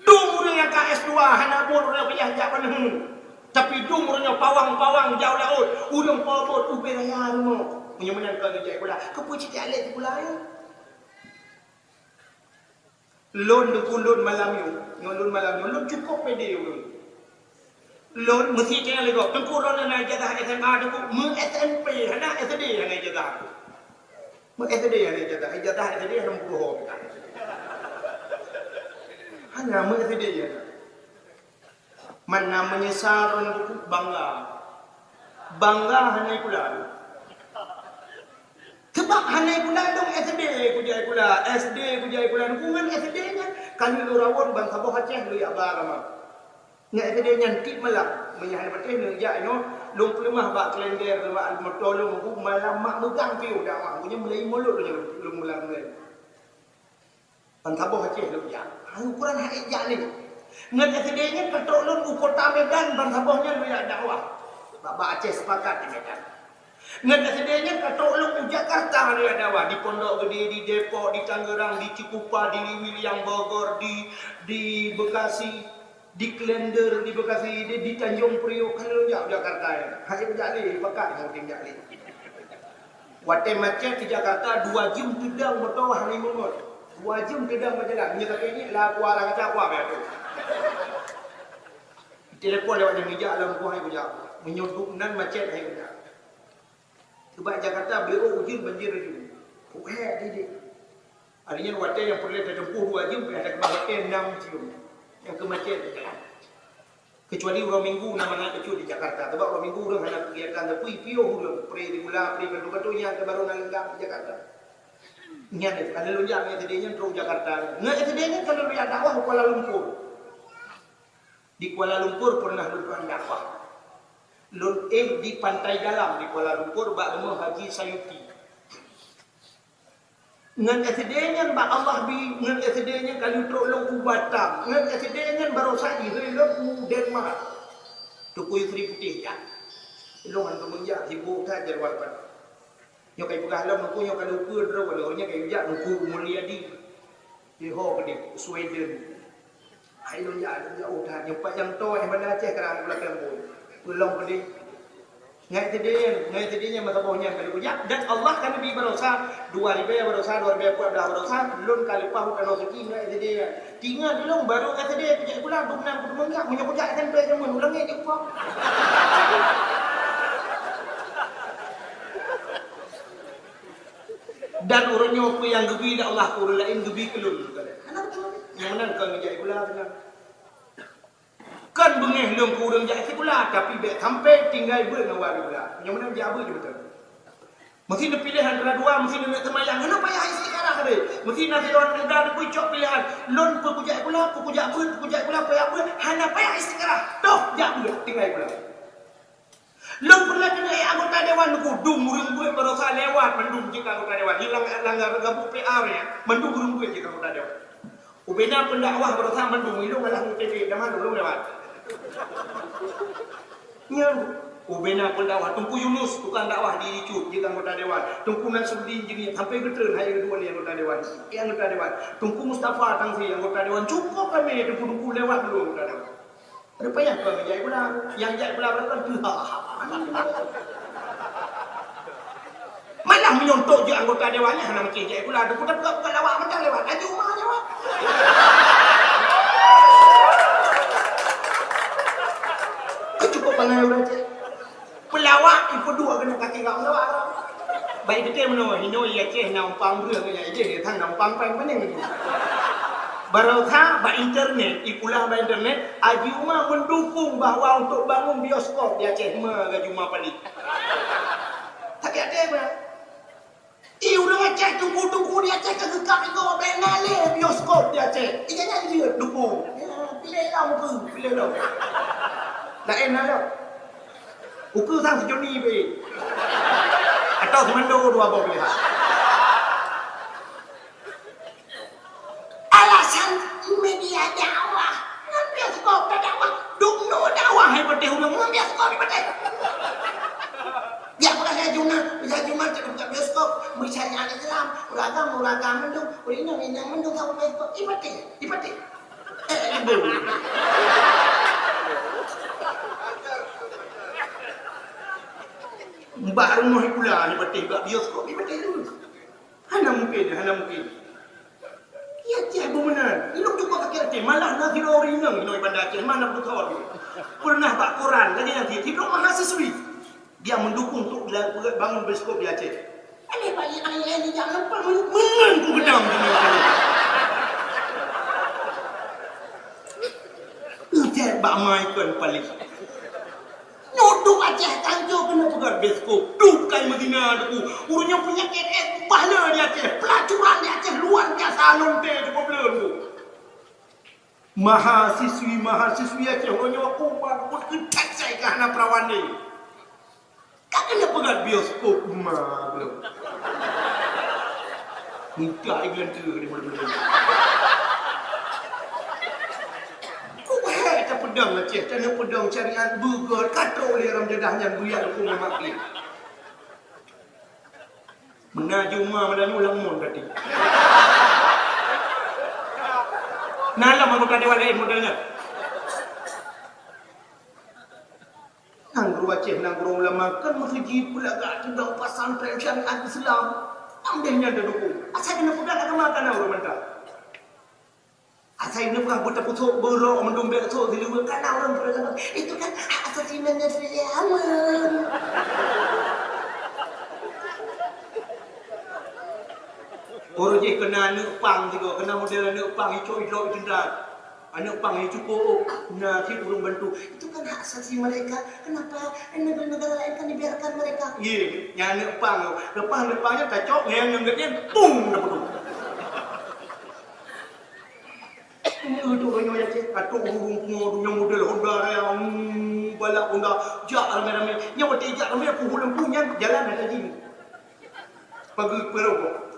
Dum ureueng nyang ka S dua hana buet uroe nyoe payah jak bandum. Tapi dum uroe nyoe pawang-pawang jak u laôt, ureueng po buet ubé raya rumoh. Meunyoe meunan keu jak sikula, keupeue cit jak lé sikula nyoe? Lôn Teungku lôn malam nyoe, nyoe lôn malam nyoe, lôn cukôp pede ureueng. Lôn meusi teuingat lé gob, Teungku droeneuh na ijazah S M A Teungku, meu S M P hana, S D hana ijazah. Meu S D hana ijazah, ijazah S D hana meupuho. Hana meu S D hana. Mana meunyeusal droeneuh Teungku bangga. Bangga hana ikula. Sebab hana ikula dong S D kujak ikula, S D kujak ikula. Teungku ngon S D nyan ka lheueh lôn rawon ban saboh Aceh lôn jak ba agama. Ngon S D nyan tiep malam, meunyoe hana patéh neujak nyoe, lôn peuleumah bak kalender, bak moto lôn, bu malam mak meugang piôh dakwah, meunyoe mulai mulod lôn, lôn mulai-mulai. Ban saboh Aceh lôn jak. Hai ukuran hai jak lé. Ngon S D nyan ka trok lôn u kota Medan, ban saboh nyan lôn jak dakwah. Bak, bak Aceh Sepakat di Medan. Ngon S D nyan ka trok lôn u Jakarta lôn jak dakwah. Di Pondok Gede, di Depok, di Tangerang, di Cikupa, di Lewiliang, Bogor, di, di Bekasi. Di Klender, di Bekasi, di, di Tanjung Priok, kan lôn jak Jakarta nyan. Hai jak lé, pakat ngon udeb jak lé. Watèe macet di Jakarta, dua jeuem teudong moto hana imeungon. Dua jeuem teudong bak jalan. Meunyoe sakét ngiek, la kuah, la kaca kuah, bèk tu. Telepon lewat nyan, jak lam kuah, hai kujak. Meunyoe duek nan macet, hai kujak. Sebab Jakarta beuôh ujeuen banjir laju. Puhèk didik. Artinya watèe nyang peureulèe tateupeue dua jeuem, payah takeubah watèe enam jeuem. Nyang keu macet di jalan. Kecuali uroe Minggu na mangat bacut di Jakarta. Sebab uroe Minggu ureueng hana kegiatan, tapi piôh ureueng, pre di gula, pre bantu-bantu, nyan baru na lengkap di Jakarta. Nyan, kalau lôn jak ngon S D nyan trok Jakarta. Ngon S D nyan kalau lôn jak dakwah u Kuala Lumpur. Di Kuala Lumpur pernah lôn tuan dakwah. Lôn éh di Pantai Dalam di Kuala Lumpur bak rumoh Haji Sayuti. Ngon S D nyan bak Allah bi, ngon S D nyan ka lheueh trok lôn u Batam. Ngon S D nyan barosa jihôi lôn u Denmark. Teungku Yusri Putéh jak. Lôn hana meujak, sibok that jadwal ban. Nyoe ka ipeugah lom Teungku, nyoe ka lôn ukeue droe, lôn nyoe ka ijak Teungku Mulyadi. Di ho keudeh, Sweden. Hai lôn jak, lôn jak, oh, that, nyoe pat nyang toe, eh, Banda Aceh, karang di Banda Aceh. Peulom keudeh. Ngai teude, ngai teude nyang meusaboh nyan ka lôn jak. Dan Allah ka neubi barosa, dua ribèe barosa, dua ribèe peuet blah barosa, lôn ka leupah u tanoh suci ngai teude nyan. Tingat lôn baru S D kujak sikula, dum nan kuteumeunak, meunyoe kujak S M P jameun, ulôn ngieng di Kupang. Dan ureueng nyoe peue nyang geubi lé Allah keu ureueng laén geubi keu lôn. Hana beutôi. Nyang meunan kon geujak sikula meunan. Kon beungéh lôn keu ureueng jak sikula, tapi bèk sampai tinggai beuet ngon wali sikula. Nyang meunan jak beuet beutôi. Meusi neupiléh antara dua, meusi neuneuk seumayang, hana payah istikharah deh. Meusi na sidroe muda neupeucok piléhan, lôn peue kujak sikula, peue kujak beuet, peue kujak sikula, payah beuet, hana payah istikharah. Toh, jak beuet, tinggai sikula. Lôn peureulèe keuneuk ék anggota dewan Teungku, dum ureueng beuet barosa lewat mandum jeuet keu anggota dewan. Hilang langgar gabuk P R nyan, mandum ureueng beuet jeuet keu anggota dewan. Ubena peundakwah barosa mandum, ilôn malah meuteupé, dan mandum lôn lewat. Nyan, ubena peundakwah Teungku Yunus, tukang dakwah di Icut, jeuet keu anggota dewan. Teungku Nasruddin jeuet, sampai geutreun hai keudua lé anggota dewan. Eh, anggota dewan. Teungku Mustafa Tangsi, anggota dewan. Cukôp ramé teungku-teungku lewat dulu anggota dewan. Rupanya kon jak sikula. Nyang jak sikula baru kan tuha. Malah meunyoe tok jeuet anggota dewan nyan hana meucéh jak sikula, teungku, tapi bukan lawak mantong lewat. Laju uma lewat. Keu cukôp bangai ureueng Aceh. Peulawak ipeuduek keuneuk kaki gak meulawak. Baik beutôi meunoe, inoe i Aceh na umpang breueh ngon nyang idéh, di thang na umpang péng panéng. Barosa bak internet, ikulah bak internet, Haji Uma mendukung bahwa untuk bangun bioskop di Aceh, ma Haji Uma paléh. Tapi ada mah. I ureueng Aceh, teungku-teungku di Aceh ka geukab igoe, bèk na lé bioskop di Aceh. Ija nyan jeuet dukung. Ya, piléh lah ukeue, piléh lah. Laén na lom. Ukeue sang seujoni pih. Atau seumando dua boh piléhan. Hai patéh ureueng, memang bioskop di patéh. Biar bukan hari Jumat, hari Jumat tak buka bioskop, meusyariat Islam, ureueng agam, ureueng agam mandum, ureueng inong, inong mandum, sama bioskop, di patéh, di patéh. Eh, ibu. Bak rumoh pula, di patéh, bak bioskop, di patéh tu. Hana mungkin, hana mungkin. Ya, Aceh beumeunan. Ilong cukup sakét hati. Malah na sidroe ureueng inong inoe Banda Aceh, mana beutôi. Pernah bak koran, lagèe nyan cit, sidroe mahasiswi. Dia mendukung untuk la-, bangun bioskop di Aceh. Aneh, Pak, ya, aneh, aneh, jak lempang, meunan ku geudang dunia. Eusèt bak mai kon paléng. Nyoe duek Aceh tanjoe keuneuk peugöt bioskop. Duek kai meuzina, Teungku. Ureueng nyoe peunyakét éh bah le di Aceh. Pelacuran di Aceh luar biasa, lonte cukup le, Teungku. Mahasiswi-mahasiswi Aceh uroe nyoe aku ban buet keutat sai ka hana peurawan deh. Ka keuneuk peugöt bioskop ma lom. Mudah iklan tu ni mudah-mudah. Ku bahai tapeudong Aceh, taneuk peudong syariat beugöt ka trok lé ram jadah nyan buyak lukung lemak pih. Meunan jih uma meunanyoe lam mon tadi. Na lam anggota dewan laén model nyan. Nanggroe Aceh, nanggroe ulama, kan meuseujid peulagak teudong pesantren syariat Islam. Andeh nyan teudukung. Asai keuneuk peugah agama kana ureueng mantap. Asai neupeugang beutapusok beurok mandum bèk sôk siluweue kana ureueng peuragama. Itu kan hak asasi manusia. Aman. Ureueng jih keuna aneuk pang sigoe, keuna model aneuk pang icok-icok iteuntang. Aneuk pang nyang cukup na cit ureueng bantu. Itu kan hak asasi mereka. Kenapa negara-negara lain kan dibiarkan mereka? Ye, nyan aneuk pang. Leupah aneuk pang nyan tacok ngon aneuk geuh nyan, pung, na peuduek. Nyoe tu nyoe ya cit, ka trok ureueng pungo tu nyang model Honda raya, hmm, balap Honda, jak ramé-ramé. Nyang watèe jak ramé, puhu lampu nyan jalan ada jih. Pageue peureuh.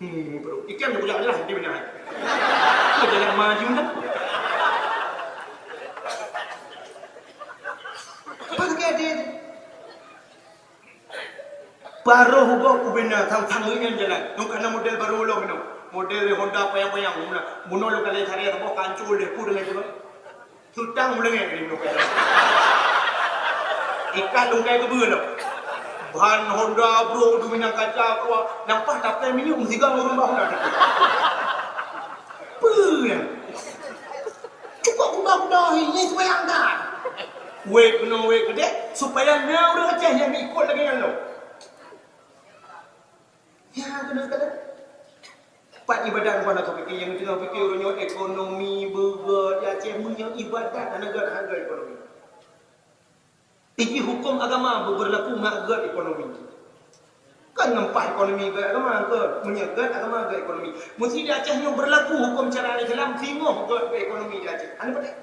Hmm, peureuh. Ikan tu jak jalan di mana? Kau jalan maju dah. Apa lagi ada? Baroh gob ubena sang-sang ngon nyan jalan. Nyoe kana model barô lom nyoe. Model Honda panyang-panyang meunan. Bunoe lôn kalon carèe saboh kancul deh pu dengan jalan. Seutang meulengek di nyoe. Ikat lungkai keubeue lom. Ban Honda bro tu minang kaca keluar. Nampak taplai minyeuk meusigang ureueng bah Honda. Peue nyan? Cukup kuba-kuba hi, nyan supaya angkat. Wék keunoe wék keudéh, supaya na ureueng Aceh nyang ikot lagèe nyan lom. Ya, keunoe keunoe. Pat ibadat rupa na pikir nyang teungoh pikir uroe nyoe ekonomi beugöt di Aceh meunyoe ibadat hana göt, hana göt ekonomi. Iji huköm agama beu-, beurlaku ngat göt ekonomi. Kon ngon paih ekonomi göt agama, kon meunyoe göt agama göt ekonomi. Meusti di Aceh nyoe beurlaku huköm syariat Islam singoh göt beu ekonomi di Aceh. Hana patéh.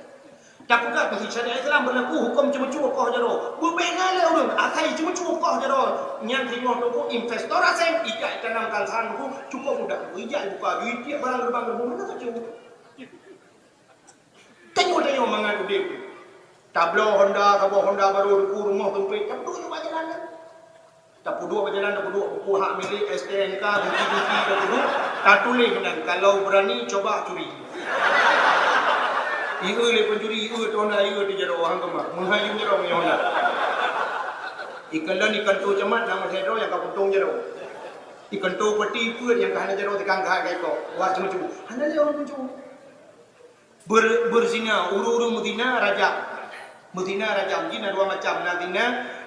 Tapeugah meusti syariat Islam beurlaku huköm ceumeucue koh jaroe. Beubena lé ureueng asai ceumeucue koh jaroe. Nyan singoh teungku investor asing ijak itanam kalsan teungku cukup mudah. Ijak ibuka jih tiep barang geubang-geubong hana kacu. Tanyoe-tanyoe mangat udép. Tabloe Honda, saboh Honda barô teungku, rumoh seumpét, tapeuduek bak jalan nyan. Tapeuduek bak jalan, tapeuduek buku hak milék, S T N K, buku-buku tapeuduek, tatuléh nan, "Kalau berani, coba curi." Ieu lé pencuri, ieu tu Honda, ieu tu jaroe, han keumah. Meuhai jaroe ngon Honda. Ikalon ikanto camat, nama sidroe nyang ka puntông jaroe. Ikanto peuti peuet nyang ka hana jaroe, tikang ka hai ka ikot. Wah, ceumeucue. Hana lé ureueng ceumeucue. Ber-, beuzina, ureueng-ureueng meuzina rajam. Meuzina rajam jih na dua macam, na zina,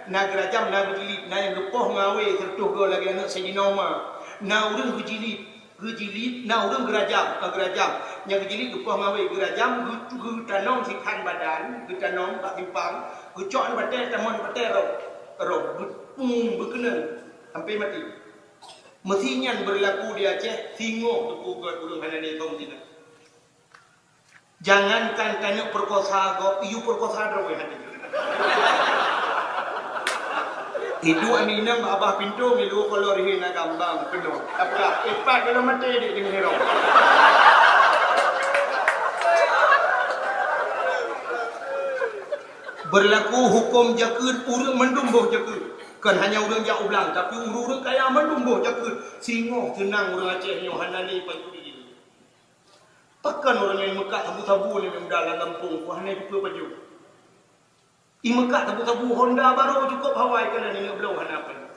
na geurajam, na geujilid. Na nyang geupoh ngon awé sireutôh goe lagèe aneuk Saidina Umar. Na ureueng geujilid, geujilid, na ureueng geurajam, ka geurajam. Nyang geujilid geupoh ngon awé, geurajam, geu-, geutanom sikhan badan, geutanom bak simpang, geucok di batèe, tamong di batèe roh, roh, geu-, hmm, beukeunong sampai maté. Meusi nyan beurlaku di Aceh, singoh teupeugot ureueng hana lé thôn sinan. Jangankan taneuk peukosa gob, yue peukosa droe hana. Iduek aneuk inong bak babah pintoe, milu kolor rihe na gambang keunoe. Tapi, eh, pat kalau maté dek deungon hirau. Berlaku huköm jakeuet ureuëng mandum boh jakeuet. Kon hanya ureuëng jak u blang, tapi ureuëng-ureuëng kaya mandum boh jakeuet. Singoh seunang ureuëng Aceh nyoe hana lé pancuri. Pakon ureuëng nyang meukat sabu-sabu nyoe muda lam gampông, ku hana jipeu pajoh. Imeukat sabu-sabu Honda barô cukôp hawa ikalon ingat bloe hana peue.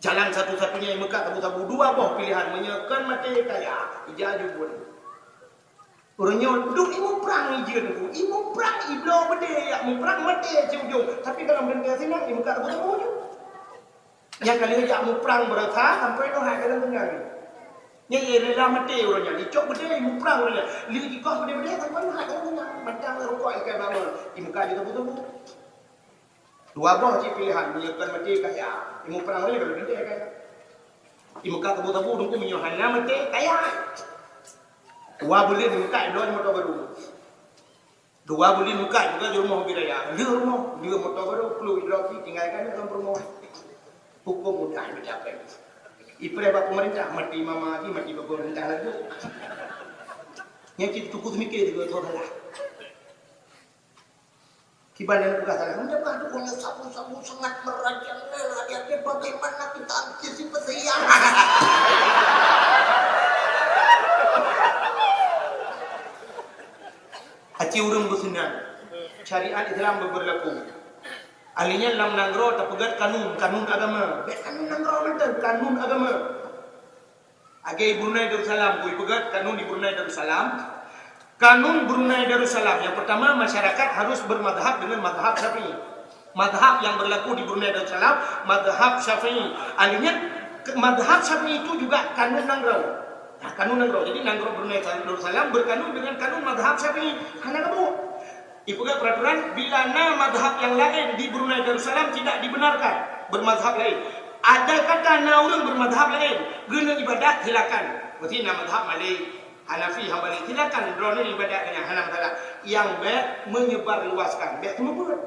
Jalan satu-satunya imeukat sabu-sabu, dua boh pilehan, meunyoe kon maté kaya, ija jubun. Ureuëng nyoe duek imuprang ijeuen ku, imuprang ibloe beudé yak muprang maté siujong, tapi dalam dengke sinang imeukat sabu-sabu ju. Nyang ka lheueh jak muprang beurasa sampoe nyoe hai ka lôn deungon. Nyan ie rila maté uroe nyan, icok beudé muprang uroe nyan. Lheueh jikoh beudé-beudé sampoe nyoe hai ka lôn deungon. Mantang rukok ikai bangon, imuka jeuet teubeu-teubeu. Dua boh cit pilehan, meunyoe kon maté kaya, imuprang uroe nyan ka lôn deungon kaya. Imuka teubeu-teubeu dungku meunyoe hana maté kaya. Dua buleuen imuka idong moto baru. Dua buleuen mukat juga di rumoh ubit raya. Lheueh rumoh, lheueh moto baru, pluek idroe pih tinggai keunoe lam rumoh. Huköm mudah dicapai. Ipreh bak pemerintah, mati mama lagi, mati bak pemerintah lagi. Nyan cit tuku seumiké juga tho salah. Kiban nyang peugah salah. Meunyoe peugah tu, "Sabu-sabu sangat merajalela, hati-hati bagaimana kita antisipasi." Aci ureuëng beuseunang, syariat Islam beubeurlaku. Ahli nyan lam nanggroe tapeugét kanun, kanun agama. Bék kanun nanggroe mantong, kanun agama. Lagée Brunei Darussalam, ku ipeugét kanun di Brunei Darussalam. Kanun Brunei Darussalam, yang pertama, masyarakat harus bermadhab dengan madhab Syafi'i. Madhab yang berlaku di Brunei Darussalam, madhab Syafi'i. Ahli nyan, ke-, madhab Syafi'i itu juga kanun nanggroe. Nah, kanun nanggroe. Jadi, nanggroe Brunei Darussalam berkanun dengan kanun madhab Syafi'i. Hana gabuk. Ipeugah peraturan, bila na madhab yang lain di Brunei Darussalam tidak dibenarkan bermadhab lain. Andai kata na ureuëng bermadhab lain, geuneuk ibadat, silakan. Mesti na madhab Malik, Hanafi, Hambali, silakan droeneuh ibadat nyan, hana masalah. Nyang bék menyebar luaskan, bék seumeubeuet.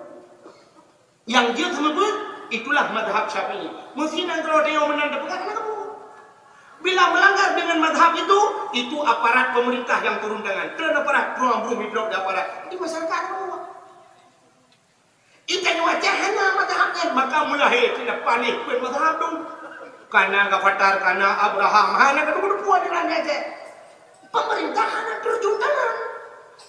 Nyang jeuet seumeubeuet, itulah madhab Syafi'i. Meusi nanggroe tanyoe meunan tapeugah hana kamoe. Bila melanggar dengan madhab itu, itu aparat pemerintah yang turun tangan. Treun aparat, prueng brueng idrop di aparat. Di masyarakat kamoe. Itanyoe Aceh hana madhab nyan, maka meulahé keuneuk paléh peuet madhab tu. Kana Gafatar, kana Abraham, hana ka teupeue-teupeue di Aceh. Pemerintah hana terjun tangan.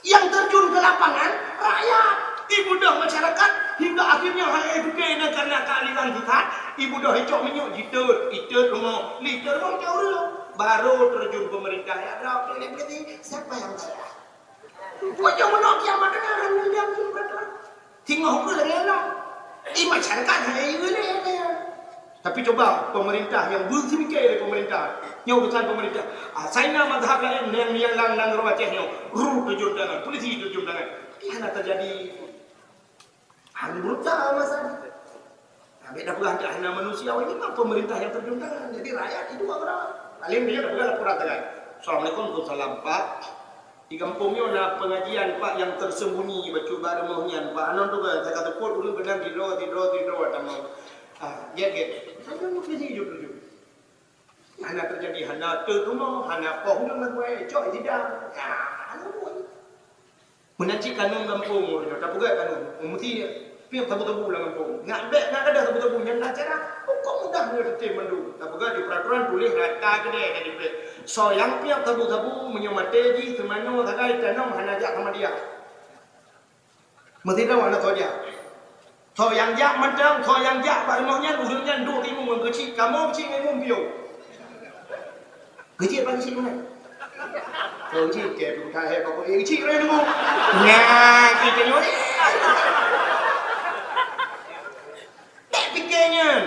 Yang terjun ke lapangan, rakyat. Ibeudôh masyarakat, hingga akhirnya hai pike nyan karena kealiran sesat, ibeudôh icok minyeuk jiteut, iteut rumoh, liteut rumoh jauh dulu. Baru terjun pemerintah, ya, droe, polisi, siapa yang salah? Meunyoe meunoe kiamat nyan, hana diam, singoh kheueh lagée nyan. Di masyarakat hana ié lé, ya. Tapi cuba pemerintah nyang beuseumiké lé pemerintah, nyoe urusan pemerintah. Asai na mazhab laén nyang, nyang lam nanggroe Aceh nyoe, ru terjun tangan, polisi terjun tangan. Tapi hana terjadi. Hana berusaha masa ni. Nah, beda peugah hana manusia, ini mah pemerintah yang terjun tangan. Jadi rakyat itu apa? Paling dia dah peugah laporan tangan. Assalamualaikum, waalaikumsalam, Pak. Di gampông nyoe na pengajian, Pak, nyang tersembunyi bacut bak rumoh nyan, Pak. Anon tu kan, saya kata, "Pot, ureueng keunan sidroe, sidroe, sidroe, tamong." Ah, gét, gét. Saya mesti jujur, jujur. Hana teujadi, hana teut rumoh, hana poh ureueng lam kuai, cok sida. Ya, hana buet. Meunan cit kanun gampông ureueng nyoe, tapeugah kanun. Mesti piep sabu-sabu lam gampông. Nak bèk, nak gadôh sabu-sabu, nyan na cara. Huköm mudah nyoe teuntèe mandum. Tapeugah di peuraturan tuléh rata keudè dan dibèk. Soe nyang piep sabu-sabu, meunyoe maté jih, seumanoe sagai tanong hana jak samadiyah. Meusidroe hana soe jak. Soe nyang jak mantong, soe nyang jak bak rumoh nyan, ureueng nyan duek keu imum ngon keuchik, kamoe keuchik ngon imum piôh. Keuchik bak keuchik meunan. Soe keuchik, keu peubuta hai bak keuchik, keuchik ureueng nunggu. Nyan, keuchik nyoe. Bèk pike nyan.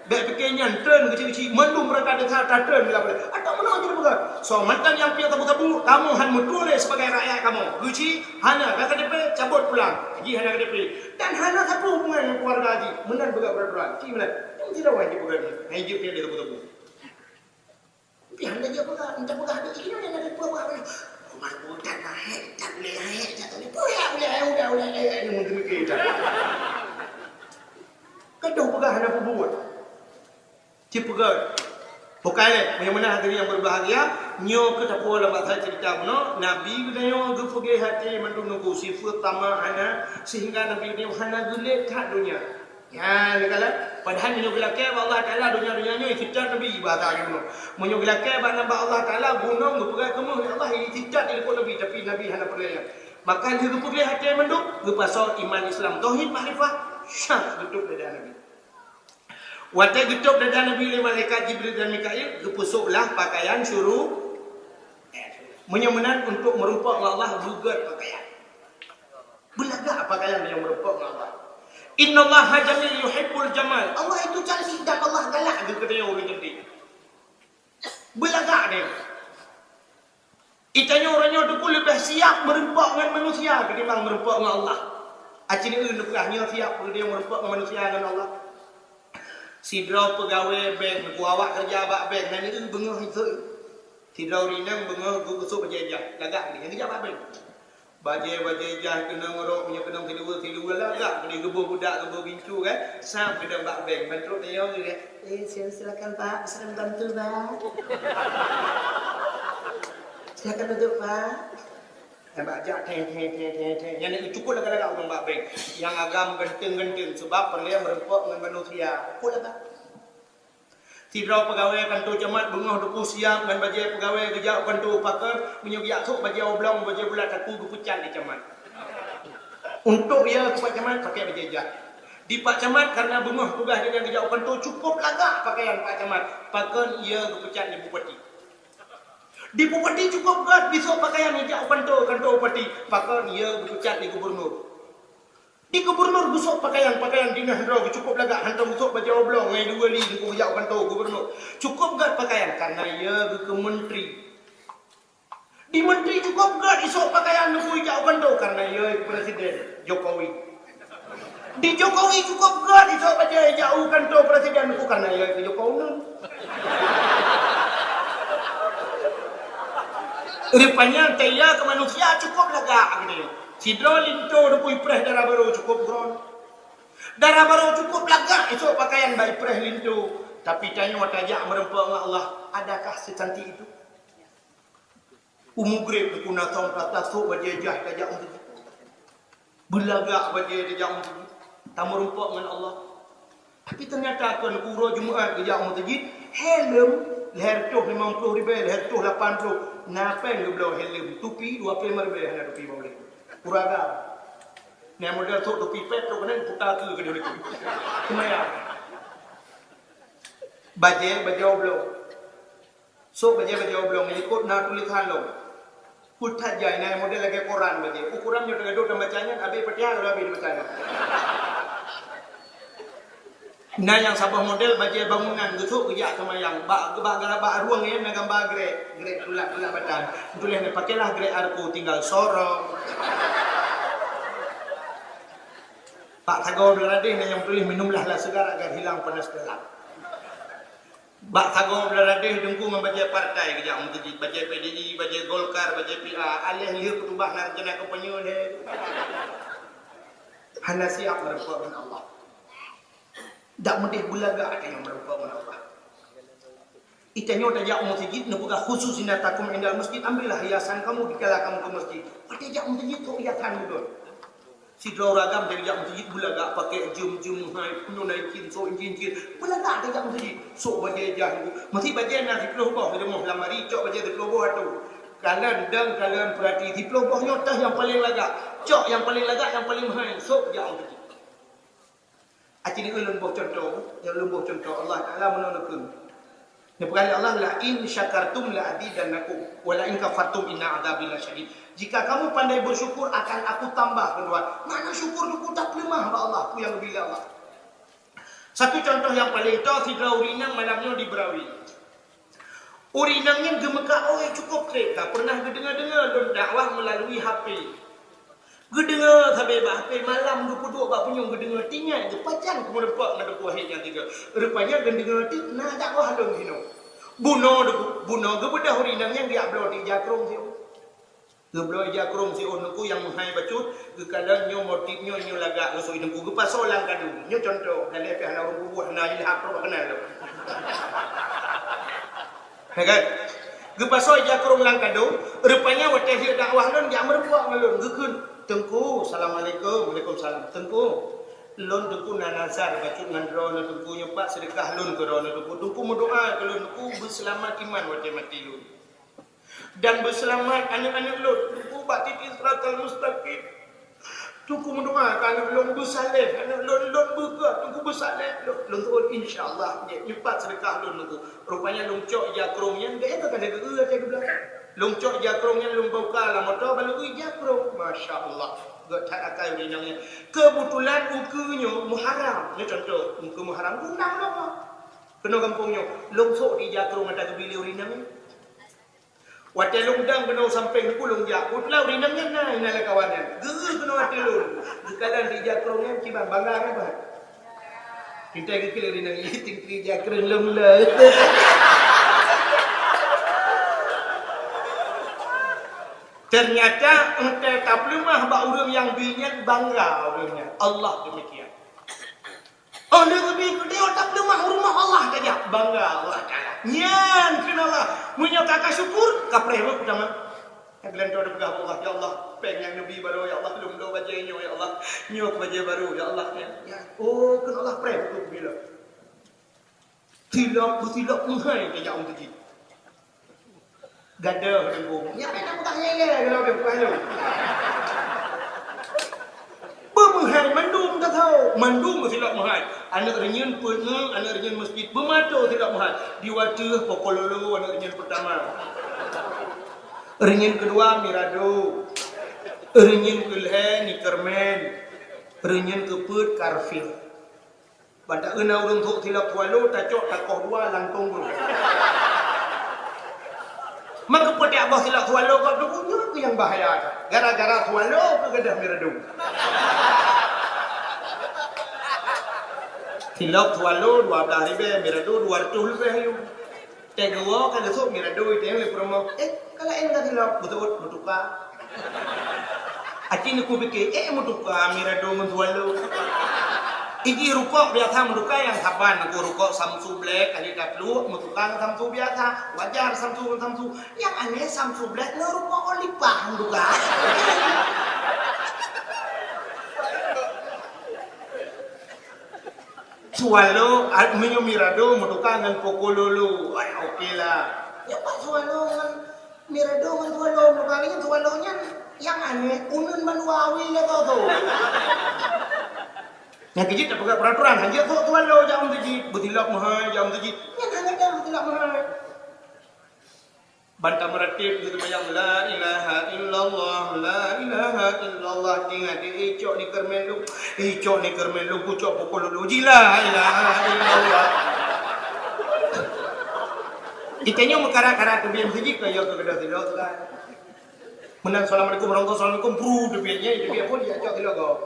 Bèk pike nyan, treun keuchik-keuchik, mandum rata desa tatreun lam. Atau meunoe jeuet peugah, soe mantong nyang piep sabu-sabu, kamoe han meutuléh sibagai rakyat kamoe. Keuchik, hana, ka K T P, cabot pulang. Jih hana K T P. Dan hana sapeue hubungan ngon keuluwarga jih. Meunan peugah peuraturan. Ci meunan. Nyan sidroe jipeugah nyan. Hai jeuet piep lé sabu-sabu. Tapi hana jeuet peugah, entah peugah di sinoe nyang ada peugah. Umar budak naik, tak boleh naik, tak boleh. Boleh, boleh, boleh, boleh, boleh, boleh, menteri kita. Kadang peugah hana peubuet. Ci peugah. Bukai lé, meunyoe meunan hadirin yang berbahagia, nyoe keuh tapuwoe lam bak cerita bunoe, Nabi geutanyoe geupeugét até mandum nunggu sifeuet tamak hana, sehingga Nabi geutanyoe hana geulet that donya. Nyan, neukalon. Padahai meunyoe geulakée bak Allah Taala donya-donya nyoe, istighfar Nabi bahasa geutanyoe. Meunyoe geulakée bak, bak Allah Taala gunong geupeugah keumeuh lé Allah, istighfar di likot Nabi, tapi Nabi hana peureulée nyan. Maka lheueh geupeugét até mandum, geupasoe iman Islam, tauhid, makrifah, syak geutôb dada Nabi. Watée geutôb dada Nabi lé malaikat Jibril dan Mikail, geupeusôk lah pakaian syuru-, meunyoe meunan untuk meurumpok ngon Allah, beugét pakaian. Beulagak pakaian nyang meurumpok ngon Allah. Innallaha jamil yuhibbul jamal. Allah itu cantik dan Allah galak geuh keu ureuëng cantik. Beulagak deh. Itanyoe uroe nyoe teungku leubeh siab meurumpok ngon manusia ketimbang meurumpok ngon Allah. Aci neueu neupeugah nyoe siab keu ureuëng meurumpok ngon manusia ngon Allah. Sidroe peugawée bank, neuku awak keureuja bak bank, na neueu beungoh iseuk. Sidroe ureuëng inong beungoh geupeusôk bajée ijah, lagak geuh nyang geujak bak bank. Bajée-bajée ijah keunong rok, meunyoe keunong siluweue-siluweue lagak, geuboh budak, geuboh gincu kan, sam keudong bak bank, ban trok tayong geuh kan. Eh, sil-, silakan Pak, bisa kami bantu Pak? Silakan duduk Pak. Nyang bak jak, teng, teng, teng, teng, teng. Nyang cukup lagak-lagak ureuëng bak bank. Nyang agam ganteng-ganteng, sebab peureulée meurumpok ngon manusia. Cukup lagak. Sidroe peugawée kantô camat beungoh teungku siab ngon bajée peugawée geujak u kantô pakon, meunyoe geujak sôk bajée oblong, bajée bulat saku geupeucat lé camat. Untuk ie keu Pak Camat pakai bajée ijah. Di Pak Camat karena beungoh tugaih geuhnyan geujak u kantô cukup lagak pakaian Pak Camat, pakon ie geupeucat lé bupati. Di bupati cukup gét isôk pakaian geujak u kantô, kantô bupati, pakon ie geupeucat lé gubernur. Di gubernur geusôk pakaian, pakaian dinas droe geucukup lagak, hantom geusôk bajée oblong ngon ie dua li teungku geujak u kantô gubernur. Cukup gét pakaian karena ie geukeu menteri. Di menteri cukup gét isôk pakaian teungku geujak u kantô karena ie presiden Jokowi. Di Jokowi cukup gét isôk bajée geujak u kantô presiden teungku karena ie keu Jokowi. Rupanya teuka keu manusia cukup lagak geutanyoe. Sidroe linto teungku ipreh dara barô cukup gron. Dara barô cukup lagak isôk pakaian bak ipreh linto. Tapi tanyoe tajak meurumpok ngon Allah, adakah secantik itu? U Maghrib teungku na thôn rata sôk bajée ijah tajak u meuseujid. Beulagak bajée tajak u meuseujid. Tameurumpok ngon Allah. Tapi ternyata kon uroe Jumat geujak u meuseujid, helm lhèe reutôh limong ploh ribèe, lhèe reutôh lapan ploh, na péng geubloe helm, tupi dua ploh lima ribèe hana tupi bak ulèe. Ureueng agam. Nyan model sôk tupi pet tu keuneuk puta keu keudeh leuku. Seumayang. Bajée, bajée oblong. Sôk bajée, bajée oblong, likot na tulésan lom. Peue that jai, na model lagèe koran bajée. Ukuran nyoe teugadôh tambaca nyan, abéh Fatihah lom abéh tambaca nyan. Na nyang saboh model bajée bangunan, geusôk geujak seumayang. Bak, bak, bak rueng nyan na gamba grek, grek tulak-tulak batang. Tuléh nyan, "Pakailah grek Arco, tinggal sorong." Bak sagoe Abdul Radeh na nyang tuléh, "Minumlah lah segar agar hilang panas dalam." Bak sagoe Abdul Radeh teungku ngon bajée partai geujak meuseujid, bajée P D I, bajée Golkar, bajée P A, aléh lheueh khutubah na rencana kampanye lé. Hana siap meurumpok ngon Allah. Dak meudeh beulagak tanyoe meurumpok ngon Allah. Itanyoe tajak u meuseujid, neupeugah khusus zinatakum indal masjid, ambillah hiasan kamu dikala kamu ke masjid. Watée jak u meuseujid, sôk hiasan beudôh. Sidroe ureueng agam tajak u meuseujid beulagak, pakai jeuem-jeuem hai, peunyoe na incin, sôk incin-incin. Beulagak tajak u meuseujid, sôk bajée ijah. Meuseujid bajée na siploh boh, rumoh lam ari, cok bajée siploh boh atu. Kalon dong, kalon peurati, siploh boh nyoe teuh nyang paleng lagak. Cok nyang paleng lagak, nyang paleng hai, sôk jak u meuseujid. Aci ulôn boh cuntoh, nyang ulôn boh cuntoh, Allah Taala meunoe neukheun. Neupeugah lé Allah, "La in syakartum la azidannakum, wa la in kafartum inna adzabi lasyadid." Jika kamu pandai bersyukur, akan Aku tambah keu Tuhan. Makna syukur nyoe tapeuleumah bak Allah, peue nyang geubri lé Allah. Satu contoh nyang paleng toe, sidroe ureueng inong malam nyoe di Berawi. Ureueng inong nyan geumeukat oi cukup treb, ka pernah geudeungoe-deungoe lôn dakwah meulalu H P. Geudeungoe sabe bak H P, malam geupeuduek bak punyueng geudeungoe, teuingat geupajan keu meureumpok ngon Teungku Wahid nyang tiga. Rupanya geudeungoe teuk na dakwah lôn sinoe. Bunoe, bunoe geubeudôh ureueng inong nyan geujak bloe di ija krueng siôh. Geubloe ija krueng siôh, Teungku nyang meuhai bacut, geukalon nyoe motif nyoe, nyoe lagak ngon sôk Teungku, geupasoe lam kadu. Nyoe cuntoh, dan lé pih hana ureueng bubuih, hana ilham roh keunan lom. Hai kan? Geupasoe jakrong lam kado, rupanya watèe lheueh dakwah lôn jak meureumpok ngon lôn, geukheun, "Teungku, assalamualaikum." "Waalaikumsalam." "Teungku, lôn Teungku na nazar bacut ngon droeneuh Teungku, nyoe pat seudeukah lôn keu droeneuh Teungku. Teungku meudoa keu lôn Teungku, beuseulamat iman watèe maté lôn. Dan beuseulamat aneuk-aneuk lôn Teungku bak titi siratal mustaqim." Teungku meudoa keu aneuk lôn beusaleh, aneuk lôn, lôn beugah, Teungku beusaleh, lôn, lôn tu'ôt, "Insya Allah, nyoe, nyoe pat seudeukah lôn, Teungku." Rupanya lôn cok jakrong nyan, gaya ka lheueh geu-eu até geublah. Lôn cok jakrong nyan, lôn buka lam moto, ban lôn eu jakrong. Masya Allah, gèt that akai ureueng inong nyan. Keubeutulan ukeue nyoe Muharram, nyoe contoh, ukeue Muharram, undang lôn. Keunoe gampông nyoe, lôn sôk di jakrong ata geubi lé ureueng inong nyan. Watèe lôn dang keunoe sampéng Teungku lôn jak, keubeutulan ureueng inong nyan na, na lé kawan nyan. Geu keunoe até lôn. Geukalon di jakrong nyan kiban bangga nyan bah. Kita geukheun ureueng inong nyan, "Ih, Teungku jakrong lôn le." Ternyata, entah tapeuleumah bak ureueng nyang bi nyan bangga ureueng nyan. Allah demikian. Oh, leubi geude otak leumah rumoh Allah tajak. Bangga Allah Taala. Nyan keunan Allah. Meunyoe ka, ka syukur, ka preh beuh utama. Ka geulantoe tapeugah bak Allah, "Ya Allah, péng nyang neubi baroe, ya Allah, lôn bloe bajèe nyoe, ya Allah. Nyoe bajèe barô, ya Allah." Nyan, nyan. Oh, keunan Allah preh beuh bila. Tilok, beutilok meuhai tajak u masjid. Gadoh Teungku. Nyan pih na peugah nyan ilèe, kalau dia peugah lôn. Beumeuhai mandum ka tho, mandum meusilap meuhai. Aneuk reunyeun peuet ngon aneuk reunyeun masjid beumato silap meuhai. Di watèe pokololo aneuk reunyeun peurtama. Reunyeun keudua mirado. Reunyeun keulhèe nikermen. Reunyeun keupeuet karfil. Ban taeu na ureueng thok silap swallow, tacok takoh dua lantong brôk. Maka peue tiep boh silap swallow kok tuku nyoe keuh nyang bahaya. Gara-gara swallow keuh gadôh mirado. Silap swallow dua blah ribèe, mirado dua reutôh leubeh ayô. Teuh geuwoe ka geusôk mirado itém lé peurumoh. Eh, ka laén ka silap, beutôi meutuka. Aci neukupike, eh, meutuka mirado ngon swallow. Iji rukok biasa meutuka nyang saban, neukeu rukok Samsu Black, kali tapluek meutuka ngon Samsu biasa. Wajar Samsu ngon Samsu. Nyang aneh Samsu Black ngon rukok Olipa meutuka. Swallow, ah, meunyoe mirado meutuka ngon pokololo. Wah, oke lah. Nyoe pat swallow ngon mirado ngon swallow meutuka ngon swallow nyan nyang aneh, uneun bandua awi lé tho-tho. Nyang keu jih tapeugah peuraturan, hanjeuet thok swallow jak u masjid, beutilok meuhai jak u masjid. Nyan hana jak beutilok meuhai. Ban tameuratéb geuseumayang, "La ilaha illallah, la ilaha illallah." Ingat, eh, icok ni keureumen lôn, icok ni keureumen lôn, kucok pukul lôn ji, "La ilaha illallah." Geutanyoe meukarat-karat teubiet meuseujid ka, ya, keu gadôh sidroe teuka. Meunan assalamualaikum, rongkon assalamualaikum, bru teubiet nyan, teubiet phôn, ya, cok sidroe gob.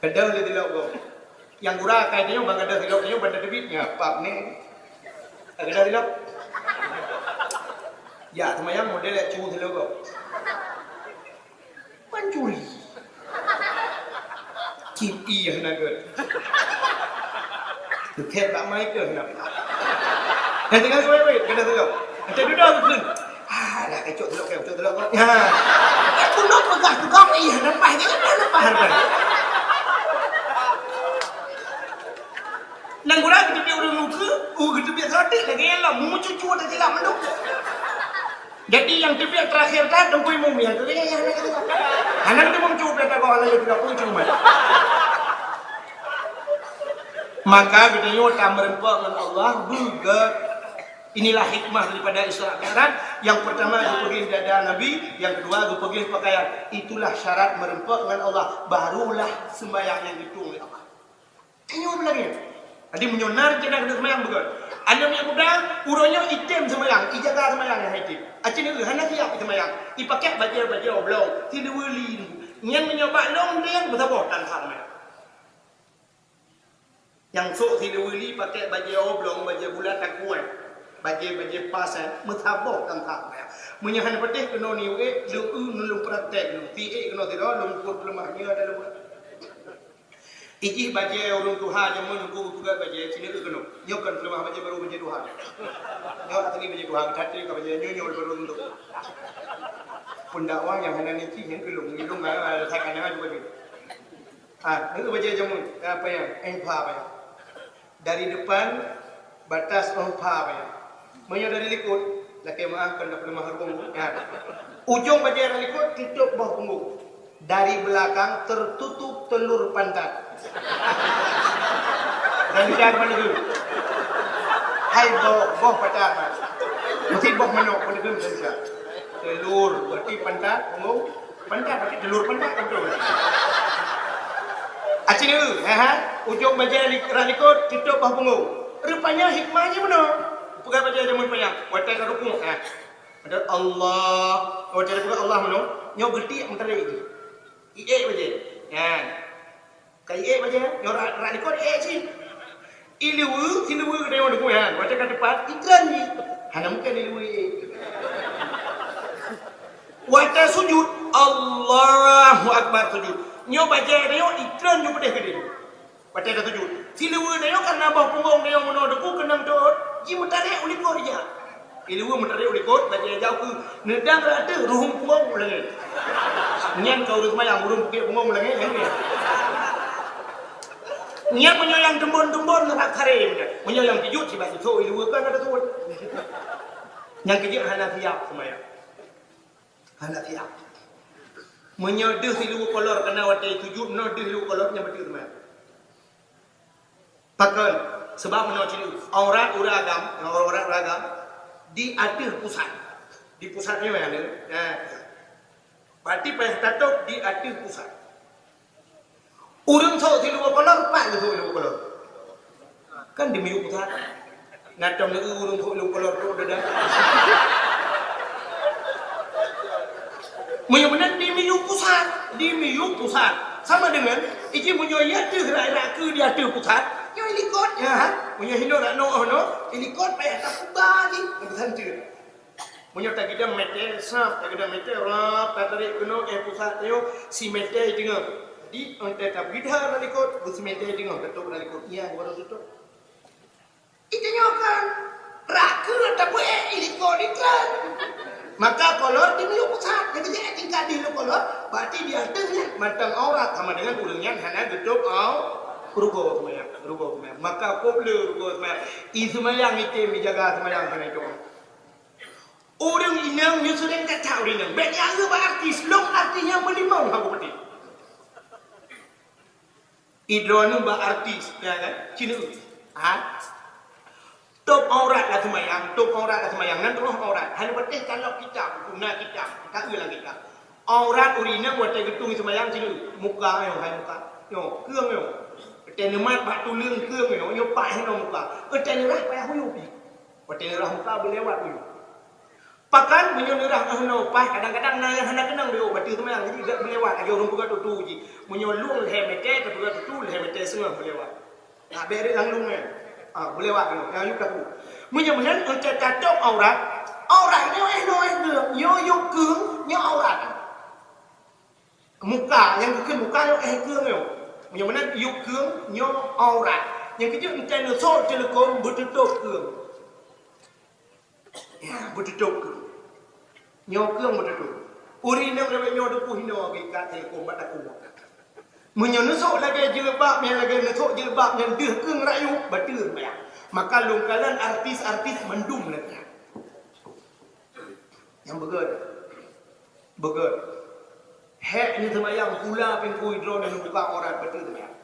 Gadôh lé tilok gob. Nyang gura akai tanyoe ban gadôh tilok tanyoe ban tateubiet nyan pap nè. Gadôh tilok. Ya, seumayang model lé cu tilok gob. Pancuri. Cit ih na gèt. Teuthèt bak mai keuh na. Hana tinggai suwèt-wèt gadôh tilok. Hana dudoe geukheun. Ah, dah kacok telok, kacok telok. Ha. Eh, pun nak peugah tukang, eh, lepas je, lepas, lepas. Nang gura geuteubiet ureueng luka, uh, geuteubiet sotik lagèe nyan lah. Mu cucu ada silap mandum. Jadi nyang teubiet terakhir dah, Teungku Imum nyang teubiet, ya, ya, ya. Hana geuteubiet cucu, biasa kau hana geuteubiet cucu, man. Maka geutanyoe tameureumpok ngon Allah, beugèt. Inilah hikmah daripada Isra Mi'raj. Yang pertama, geupeugèt dada Nabi. Yang kedua, geupeugèt pakaian. Itulah syarat meureumpok ngon Allah. Barulah sembahyang nyang geutueng lé Allah. Tanyoe beulagèe. Jadi, meunyoe na rencana keuneuk seumayang, beugèt. Aneuk miet muda, uroe nyoe item seumayang, ijaga seumayang nyang item. Aci neu hana siap iseumayang. Ipakèk bajèe-bajèe oblong, siluweue li. Nyan meunyoe bak lôn deng, beusaboh tan seumayang. Nyang sôk siluweue li pakai bajèe oblong, bajèe bulat takuai, bajèe-bajèe pas, eh, meusaboh tan sah. Meunyoe hana patéh keunoe ni, eh, leueu nulung praktek, lôn tiek keunoe sidroe, lôn peuleumah nyoe ada lôn. Ijih bajée ureuëng tuha jameun Teungku geupeugah bajée, sineuk keunoe. Nyoe kon peuleumah bajée barô bajée tuha. Nyoe asli bajée tuha, geutatri ka bajée nyoe, nyoe barô untuk. Peundakwah nyang hana niki nyang keulong, nilong ka rasa kana juga ni. Ah, nyoe bajée jameun, apa nyang? Eh, pha apa nyang? Dari depan batas oh pha apa nyang? Meunyoe dari likot, lakée meuáh kon dapeuleumah rhueng. Ya. Ujong bajée dari likot tutup boh punggong. Dari belakang tertutup telur pantat. Dan siapa lagi? Hai boh, boh pacar, Mas. Mesti boh manok, boleh kan bisa. Telur, berarti pantat, punggong, pantat, berarti telur pantat, betul. Acil, ha, ha. Ujong bajée li-, rhah likot, tutup boh punggong. Rupanya hikmahnya meunoe. Peugah bajée jameun panyang. Watée ka rukuk, ha. Ada Allah. Watée ka Allah meunoe. Nyoe geutik meuteurek jih. Iék bajée. Nyan. Ka iék bajée, nyoe rhah, rhah likot iék cit. Ileue, sileue geutanyoe deungoe nyan. Watée ka teupat, itreun jih. Hana mungken ileue iék. Watée sujud, Allahu Akbar sujud. Nyoe bajée tanyoe itreun ju peudeh keudeh. Watée ka sujud. Sileue tanyoe karena boh punggong tanyoe meunoe deungoe keunong teuôt, jimeutarek u likot ija. Ileue meutarek u likot, bajée jauh keu neudang rata ruhueng punggong u langét. Nyan ka ureuëng seumayang, ureuëng pukek punggong u langét, nyan nyan. Nyan meunyoe nyang teumbon-teumbon nibak karé nyan. Meunyoe nyang keujeuet sibak sisok ileue kan ada tuot. Nyang keujeuet hana siap seumayang. Hana siap. Meunyoe deuh ileue kolor kana watée sujud, meunyoe deuh ileue kolor nyan beutôi seumayang. Pakon? Sebab meunoe cit, aurat ureuëng agam, aurat ureuëng agam di ateueh pusat. Di pusat nyoe ya, eh, pusat. Berarti payah tatôb di ateueh pusat. Ureuëng sok siluweue kolor, pat geusok siluweue kolor. Kan di miyueb pusat. Nah, tom lé ureuëng sok siluweue kolor tu udah dah. Meunyoe meunan di miyueb pusat, di miyueb pusat. Sama dengan, iji meunyoe ya teuh rak-rak keu di ateueh pusat, nyoe ilikot, ya, ha? Meunyoe hinoe rak noe, oh, noe, ilikot payah takuba jih, bukan tu. Meunyoe tagidang meter, sab, tagidang meter, rab, tatarék keunoe, eh, pusat nyoe, si meter i teungoh. Jadi, entah tabeugi that rak likot, beusi meter i teungoh, tatôb rak likot. Iya, baru tatôb. Itu nyoe kan, rak keu tapeuék ilikot ikan. Maka kolor di miyueb pusat. Jadi, tingkat di lu kolor, berarti di ateueh nyan mantong aurat sama dengan ureuëng nyan hana geutôb au-, rugoe seumayang, rugoe seumayang. Maka kôb le rugoe seumayang. I seumayang item, ijaga seumayang hana itu. Ureuëng inong nyoe seuring that-that ureuëng inong. Bék nyang bak artis, lôn artis nyang meulimong haba peudeh. Idroeneuh bak artis, ya kan? Cineuk. Ha? Tôb aurat lam seumayang, tôb aurat lam seumayang, nan teungoh aurat. Hana patéh kalok kitab, guna kitab, ka eu lam kitab. Aurat ureuëng inong watée geutung seumayang cineuk. Muka nyoe, hai muka. Nyoe, keueng nyoe. Watée neumat bak tuleueng keueng nyoe, nyoe pat hinoe muka. Watée neurah payah huyueb. Watée neurah muka beulewat uyueb. Pakan meunyoe neurah eh noe paih, kadang-kadang na nyang hana keunong di ateueh seumayang, jadi gak beulewat lagée ureuëng peugah tutu jih. Meunyoe lueng lhée meter, tapeugah tutu lhée meter seungoh beulewat. Nak beri langsung eh. Ah, beulewat nyoe, nyang yub taku. Meunyoe meunan, untuk tatôb aurat, aurat nyoe eh noe eh keueng, nyoe yub keueng, nyoe aurat. Muka, nyang geukheun muka nyoe eh keueng nyoe. Meunyoe meunan yub keueng nyoe aurat. Nyang keujeuet entée neusok teuleukom beututôb keueng. Ya, beututôb keueng. Nyoe keueng beututôb. Ureuëng inong lawét nyoe deuh pih hinoe geuikat teuleukom bak takue. Meunyoe neusok lagée jilbab, nyang lagée neusok jilbab nyang deuh keueng rayeuk, bateue seumayang. Maka lôn kalon artis-artis mandum lagée nyan. Nyang beugét. Beugét. Hék neuseumayang pula pintoe droeneuh neubuka aurat bateue seumayang.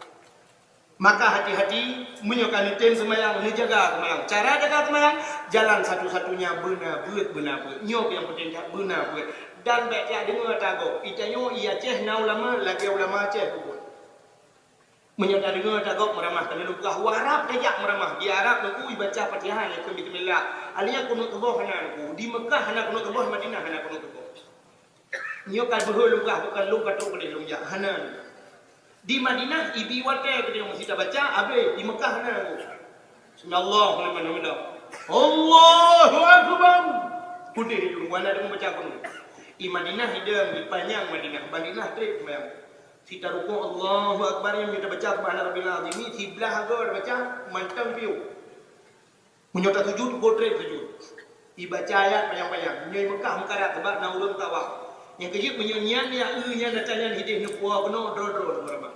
Maka hati-hati, meunyoe ka neutem seumayang, neujaga seumayang. Cara jaga seumayang, jalan satu-satunya beuna beuet, beuna beuet. Nyoe nyang peunteng that, beuna beuet. Dan bék jak deungoe tagob. Ita nyoe i Aceh na ulama, lagée ulama Aceh peubuet. Meunyoe tadeungoe tagob meuramah, keuneuk peugah u Arab tajak meuramah. Di Arab Teungku ibaca Fatihah, ya, keu bismillah. Alheuh kunut suboh hana Teungku. Di Mekah hana kunut suboh, Madinah hana kunut suboh. Nyoe ka beuhe lôn peugah, bukan lôn ka trok keudeh lôn jak. Hana. Di Madinah ibi watée keudeh meusi tabaca, abéh. Di Mekah hana Teungku. Sami'allahu liman hamidah. Allahu Akbar. Keudeh lôn, hana deungoe baca kunut. I Madinah idong, i panyang Madinah. Madinah trép seumayang. Sita rukuk Allahu Akbar nyan, meunyoe tabaca Subhana Rabbil Azim, siblah agoe tabaca mantong piôh. Meunyoe tasujud, boh trép sujud. Ibaca ayat panyang-panyang. Meunyoe Meukah meukarat, sabab na ureuëng tawaf. Nyang keujeuet, meunyoe nyan, ya, eu nyan, ata nyan hideh neupuwoe keunoe, droe-droe neumeureumat.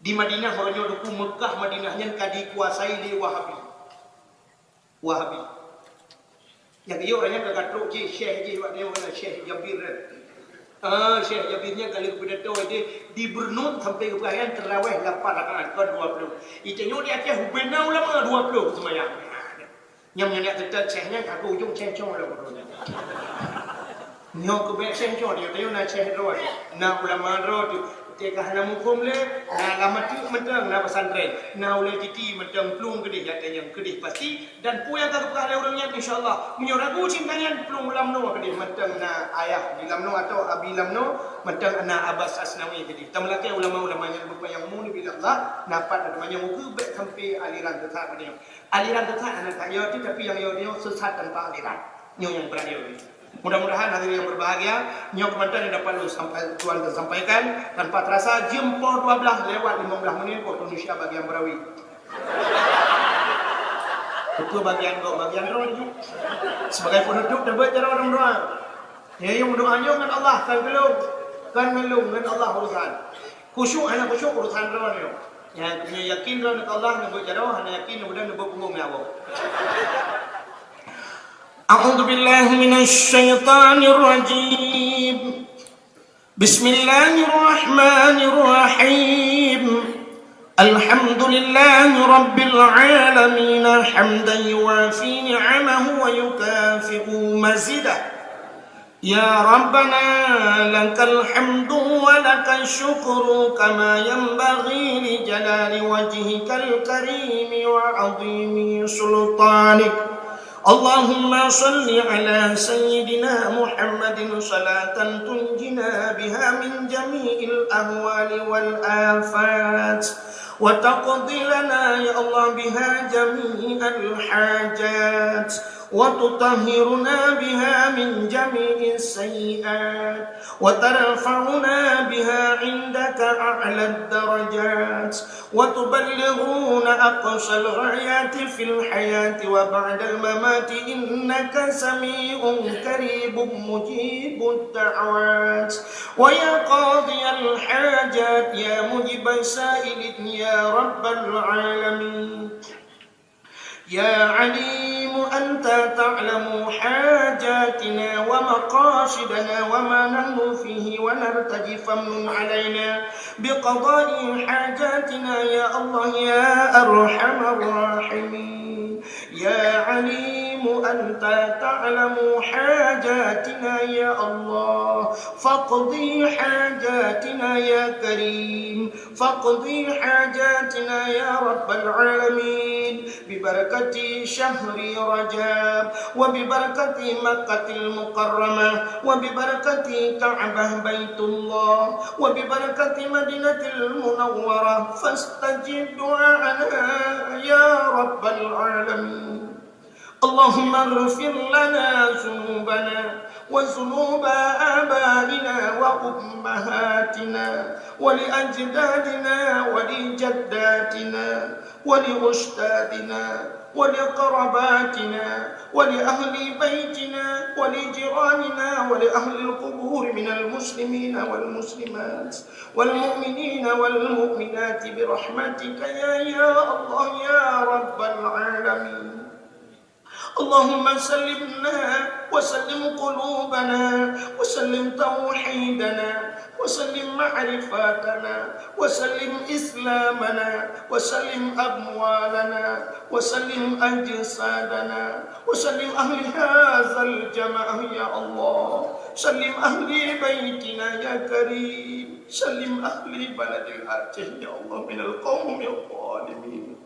Di Madinah, uroe nyoe Teungku, Meukah Madinah nyan ka dikuasai lé Wahabi. Wahabi. Nyang geuyue ureuëng nyan ka trok jih, syekh jih, awak nyoe na Syekh Jabir nyan. Ah, Syekh Jabir nyan ka lheueh pidato di, di Bernun sampai geupeugah nyan teurawéh lapan rakaat, kon dua ploh. Itanyoe di Aceh ubena ulama dua ploh seumayang. Nyang meunyoe teutap syekh nyan ka keu ujong cécong lom. Nyoe keubiet syekh nyoe, di tanyoe na syekh droe, na ulama droe tu. Teuka hana muphom lé, na lam ateueh mantong na pesantren, na ulée titi mantong plueng keudeh, nyang keudeh pasti. Dan peue nyang ka geupeugah lé ureuëng nyan, insya Allah, meunyoe ragu cinta nyan, plueng lam noe keudeh mantong na ayah di lam noe atau abi lam noe, mantong na Abbas Asnawi keudeh. Tameulakée ulama-ulama nyan beupanyang mu neubi Allah, na pat na teumanyong ukeue bék sampai aliran sesat keudeh. Aliran sesat hana that yo teuh, tapi nyang yo nyoe sesat tanpa aliran. Nyoe nyang brat yo teuh. Mudah-mudahan hadirin yang berbahagia, nyoe keumantan yang dapat lôn sampai, tuan sampaikan, tanpa terasa jeuem poh dua belas lewat lima belas menit waktu Indonesia bagian Berawi. Betul bagian kau, bagian roh juga. Sebagai penutup, dapat cara orang doa. Ya, yang doa nyoe ngon Allah, kan gelung. Kan gelung, ngon Allah urusan. Khusyuk hana khusyuk urusan droe nyoe. Nyang keuneuk yakin droe nibak Allah, nibak jaroe, hana yakin mudah nibak punggong nyawa. A'udzu billahi minasy syaithanir rajim. Bismillahirrahmanirrahim. Alhamdulillahi rabbil alamin, hamdan yuwafi ni'amahu wa yukafi'u mazidah. يا ربنا لك الحمد ولك الشكر كما ينبغي لجلال وجهك الكريم وعظيم سلطانك. اللهم صل على سيدنا محمد صلاة تنجينا بها من جميع الأهوال والآفات وتقضي لنا يا الله بها جميع الحاجات وتطهرنا بها من جميع السيئات وترفعنا بها عندك أعلى الدرجات وتبلغنا أقصى الغايات في الحياة وبعد الممات إنك سميع قريب مجيب الدعوات ويا قاضي الحاجات يا مجيب السائلين يا رب العالمين. يا عليم أنت تعلم حاجاتنا ومقاصدنا وما نحن فيه ونرتجي فامنن علينا بقضاء حاجاتنا يا الله يا أرحم الراحمين. يا عليم أنت تعلم حاجاتنا يا الله فاقض حاجاتنا يا كريم. فاقض حاجاتنا يا رب العالمين ببركة شهر رجب وببركة مكة المكرمة وببركة كعبة بيت الله وببركة مدينة المنورة فاستجب دعاءنا يا رب العالمين. اللهم اغفر لنا ذنوبنا وذنوب آبائنا وأمهاتنا ولأجدادنا ولجداتنا ولأستاذنا ولقرباتنا ولأهل بيتنا ولجيراننا ولأهل القبور من المسلمين والمسلمات والمؤمنين والمؤمنات برحمتك يا، يا الله يا رب العالمين. اللهم سلمنا وسلم قلوبنا وسلم توحيدنا وسلم معرفتنا وسلم إسلامنا وسلم أموالنا وسلم أجسادنا وسلم أهل هذا الجماعة يا الله. سلم أهل بيتنا يا كريم. سلم أهل بلد الأعجاز يا الله من القوم الظالمين.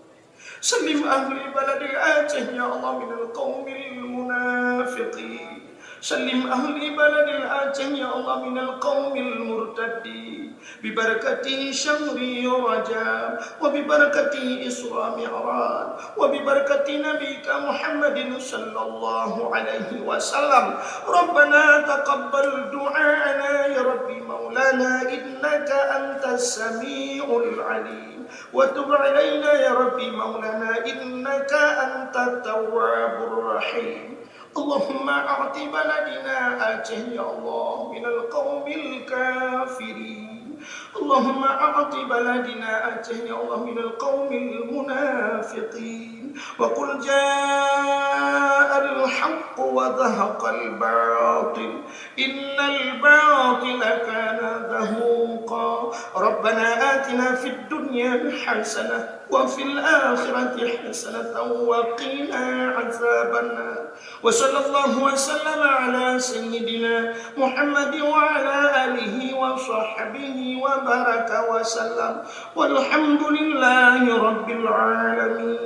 سلم أهل بلد الأعجاز يا الله من القوم المنافقين. سلم أهل بلد الأعجاز Aceh, ya Allah, minal qaumil murtaddin. Bi barakati syahri Rajab, wa bi barakati Isra Mi'raj, wa bi barakati Nabika Muhammadin sallallahu alaihi wasallam. Rabbana taqabbal du'ana ya Rabbi maulana innaka antas samiul alim. Wa tub alaina ya Rabbi maulana innaka antat tawwabur rahim. Allahumma a'ti baladina Aceh, ya Allah, minal qaumil kafirin. Allahumma a'ti baladina Aceh, ya Allah, minal qaumil munafiqin. Wa qul ja'al haqq wa zahaqal batil. Innal batila kana zahuqa. Rabbana atina fid dunya hasanah wa fil akhirati hasanatan wa qina azabannar. Wa sallallahu wa sallama ala sayyidina Muhammad wa ala alihi wa sahbihi wa baraka wa sallam. Walhamdulillahi rabbil alamin.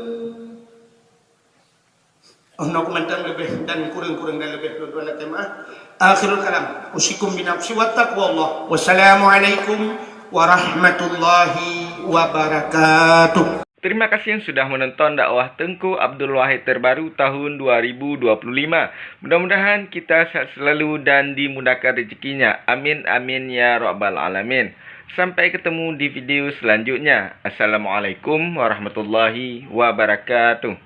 Oh, nok mantong leubeh dan kureueng-kureueng dan leubeh lôn tuan lakée meu'ah. Akhirul kalam, usikum binafsi wa taqwallah. Wassalamualaikum warahmatullahi wabarakatuh. Terima kasih yang sudah menonton dakwah Teungku Abdul Wahid terbaru tahun dua ribu dua puluh lima. Mudah-mudahan kita sehat selalu dan dimudahkan rezekinya. Amin, amin, ya rabbal alamin. Sampai ketemu di video selanjutnya. Assalamualaikum warahmatullahi wabarakatuh.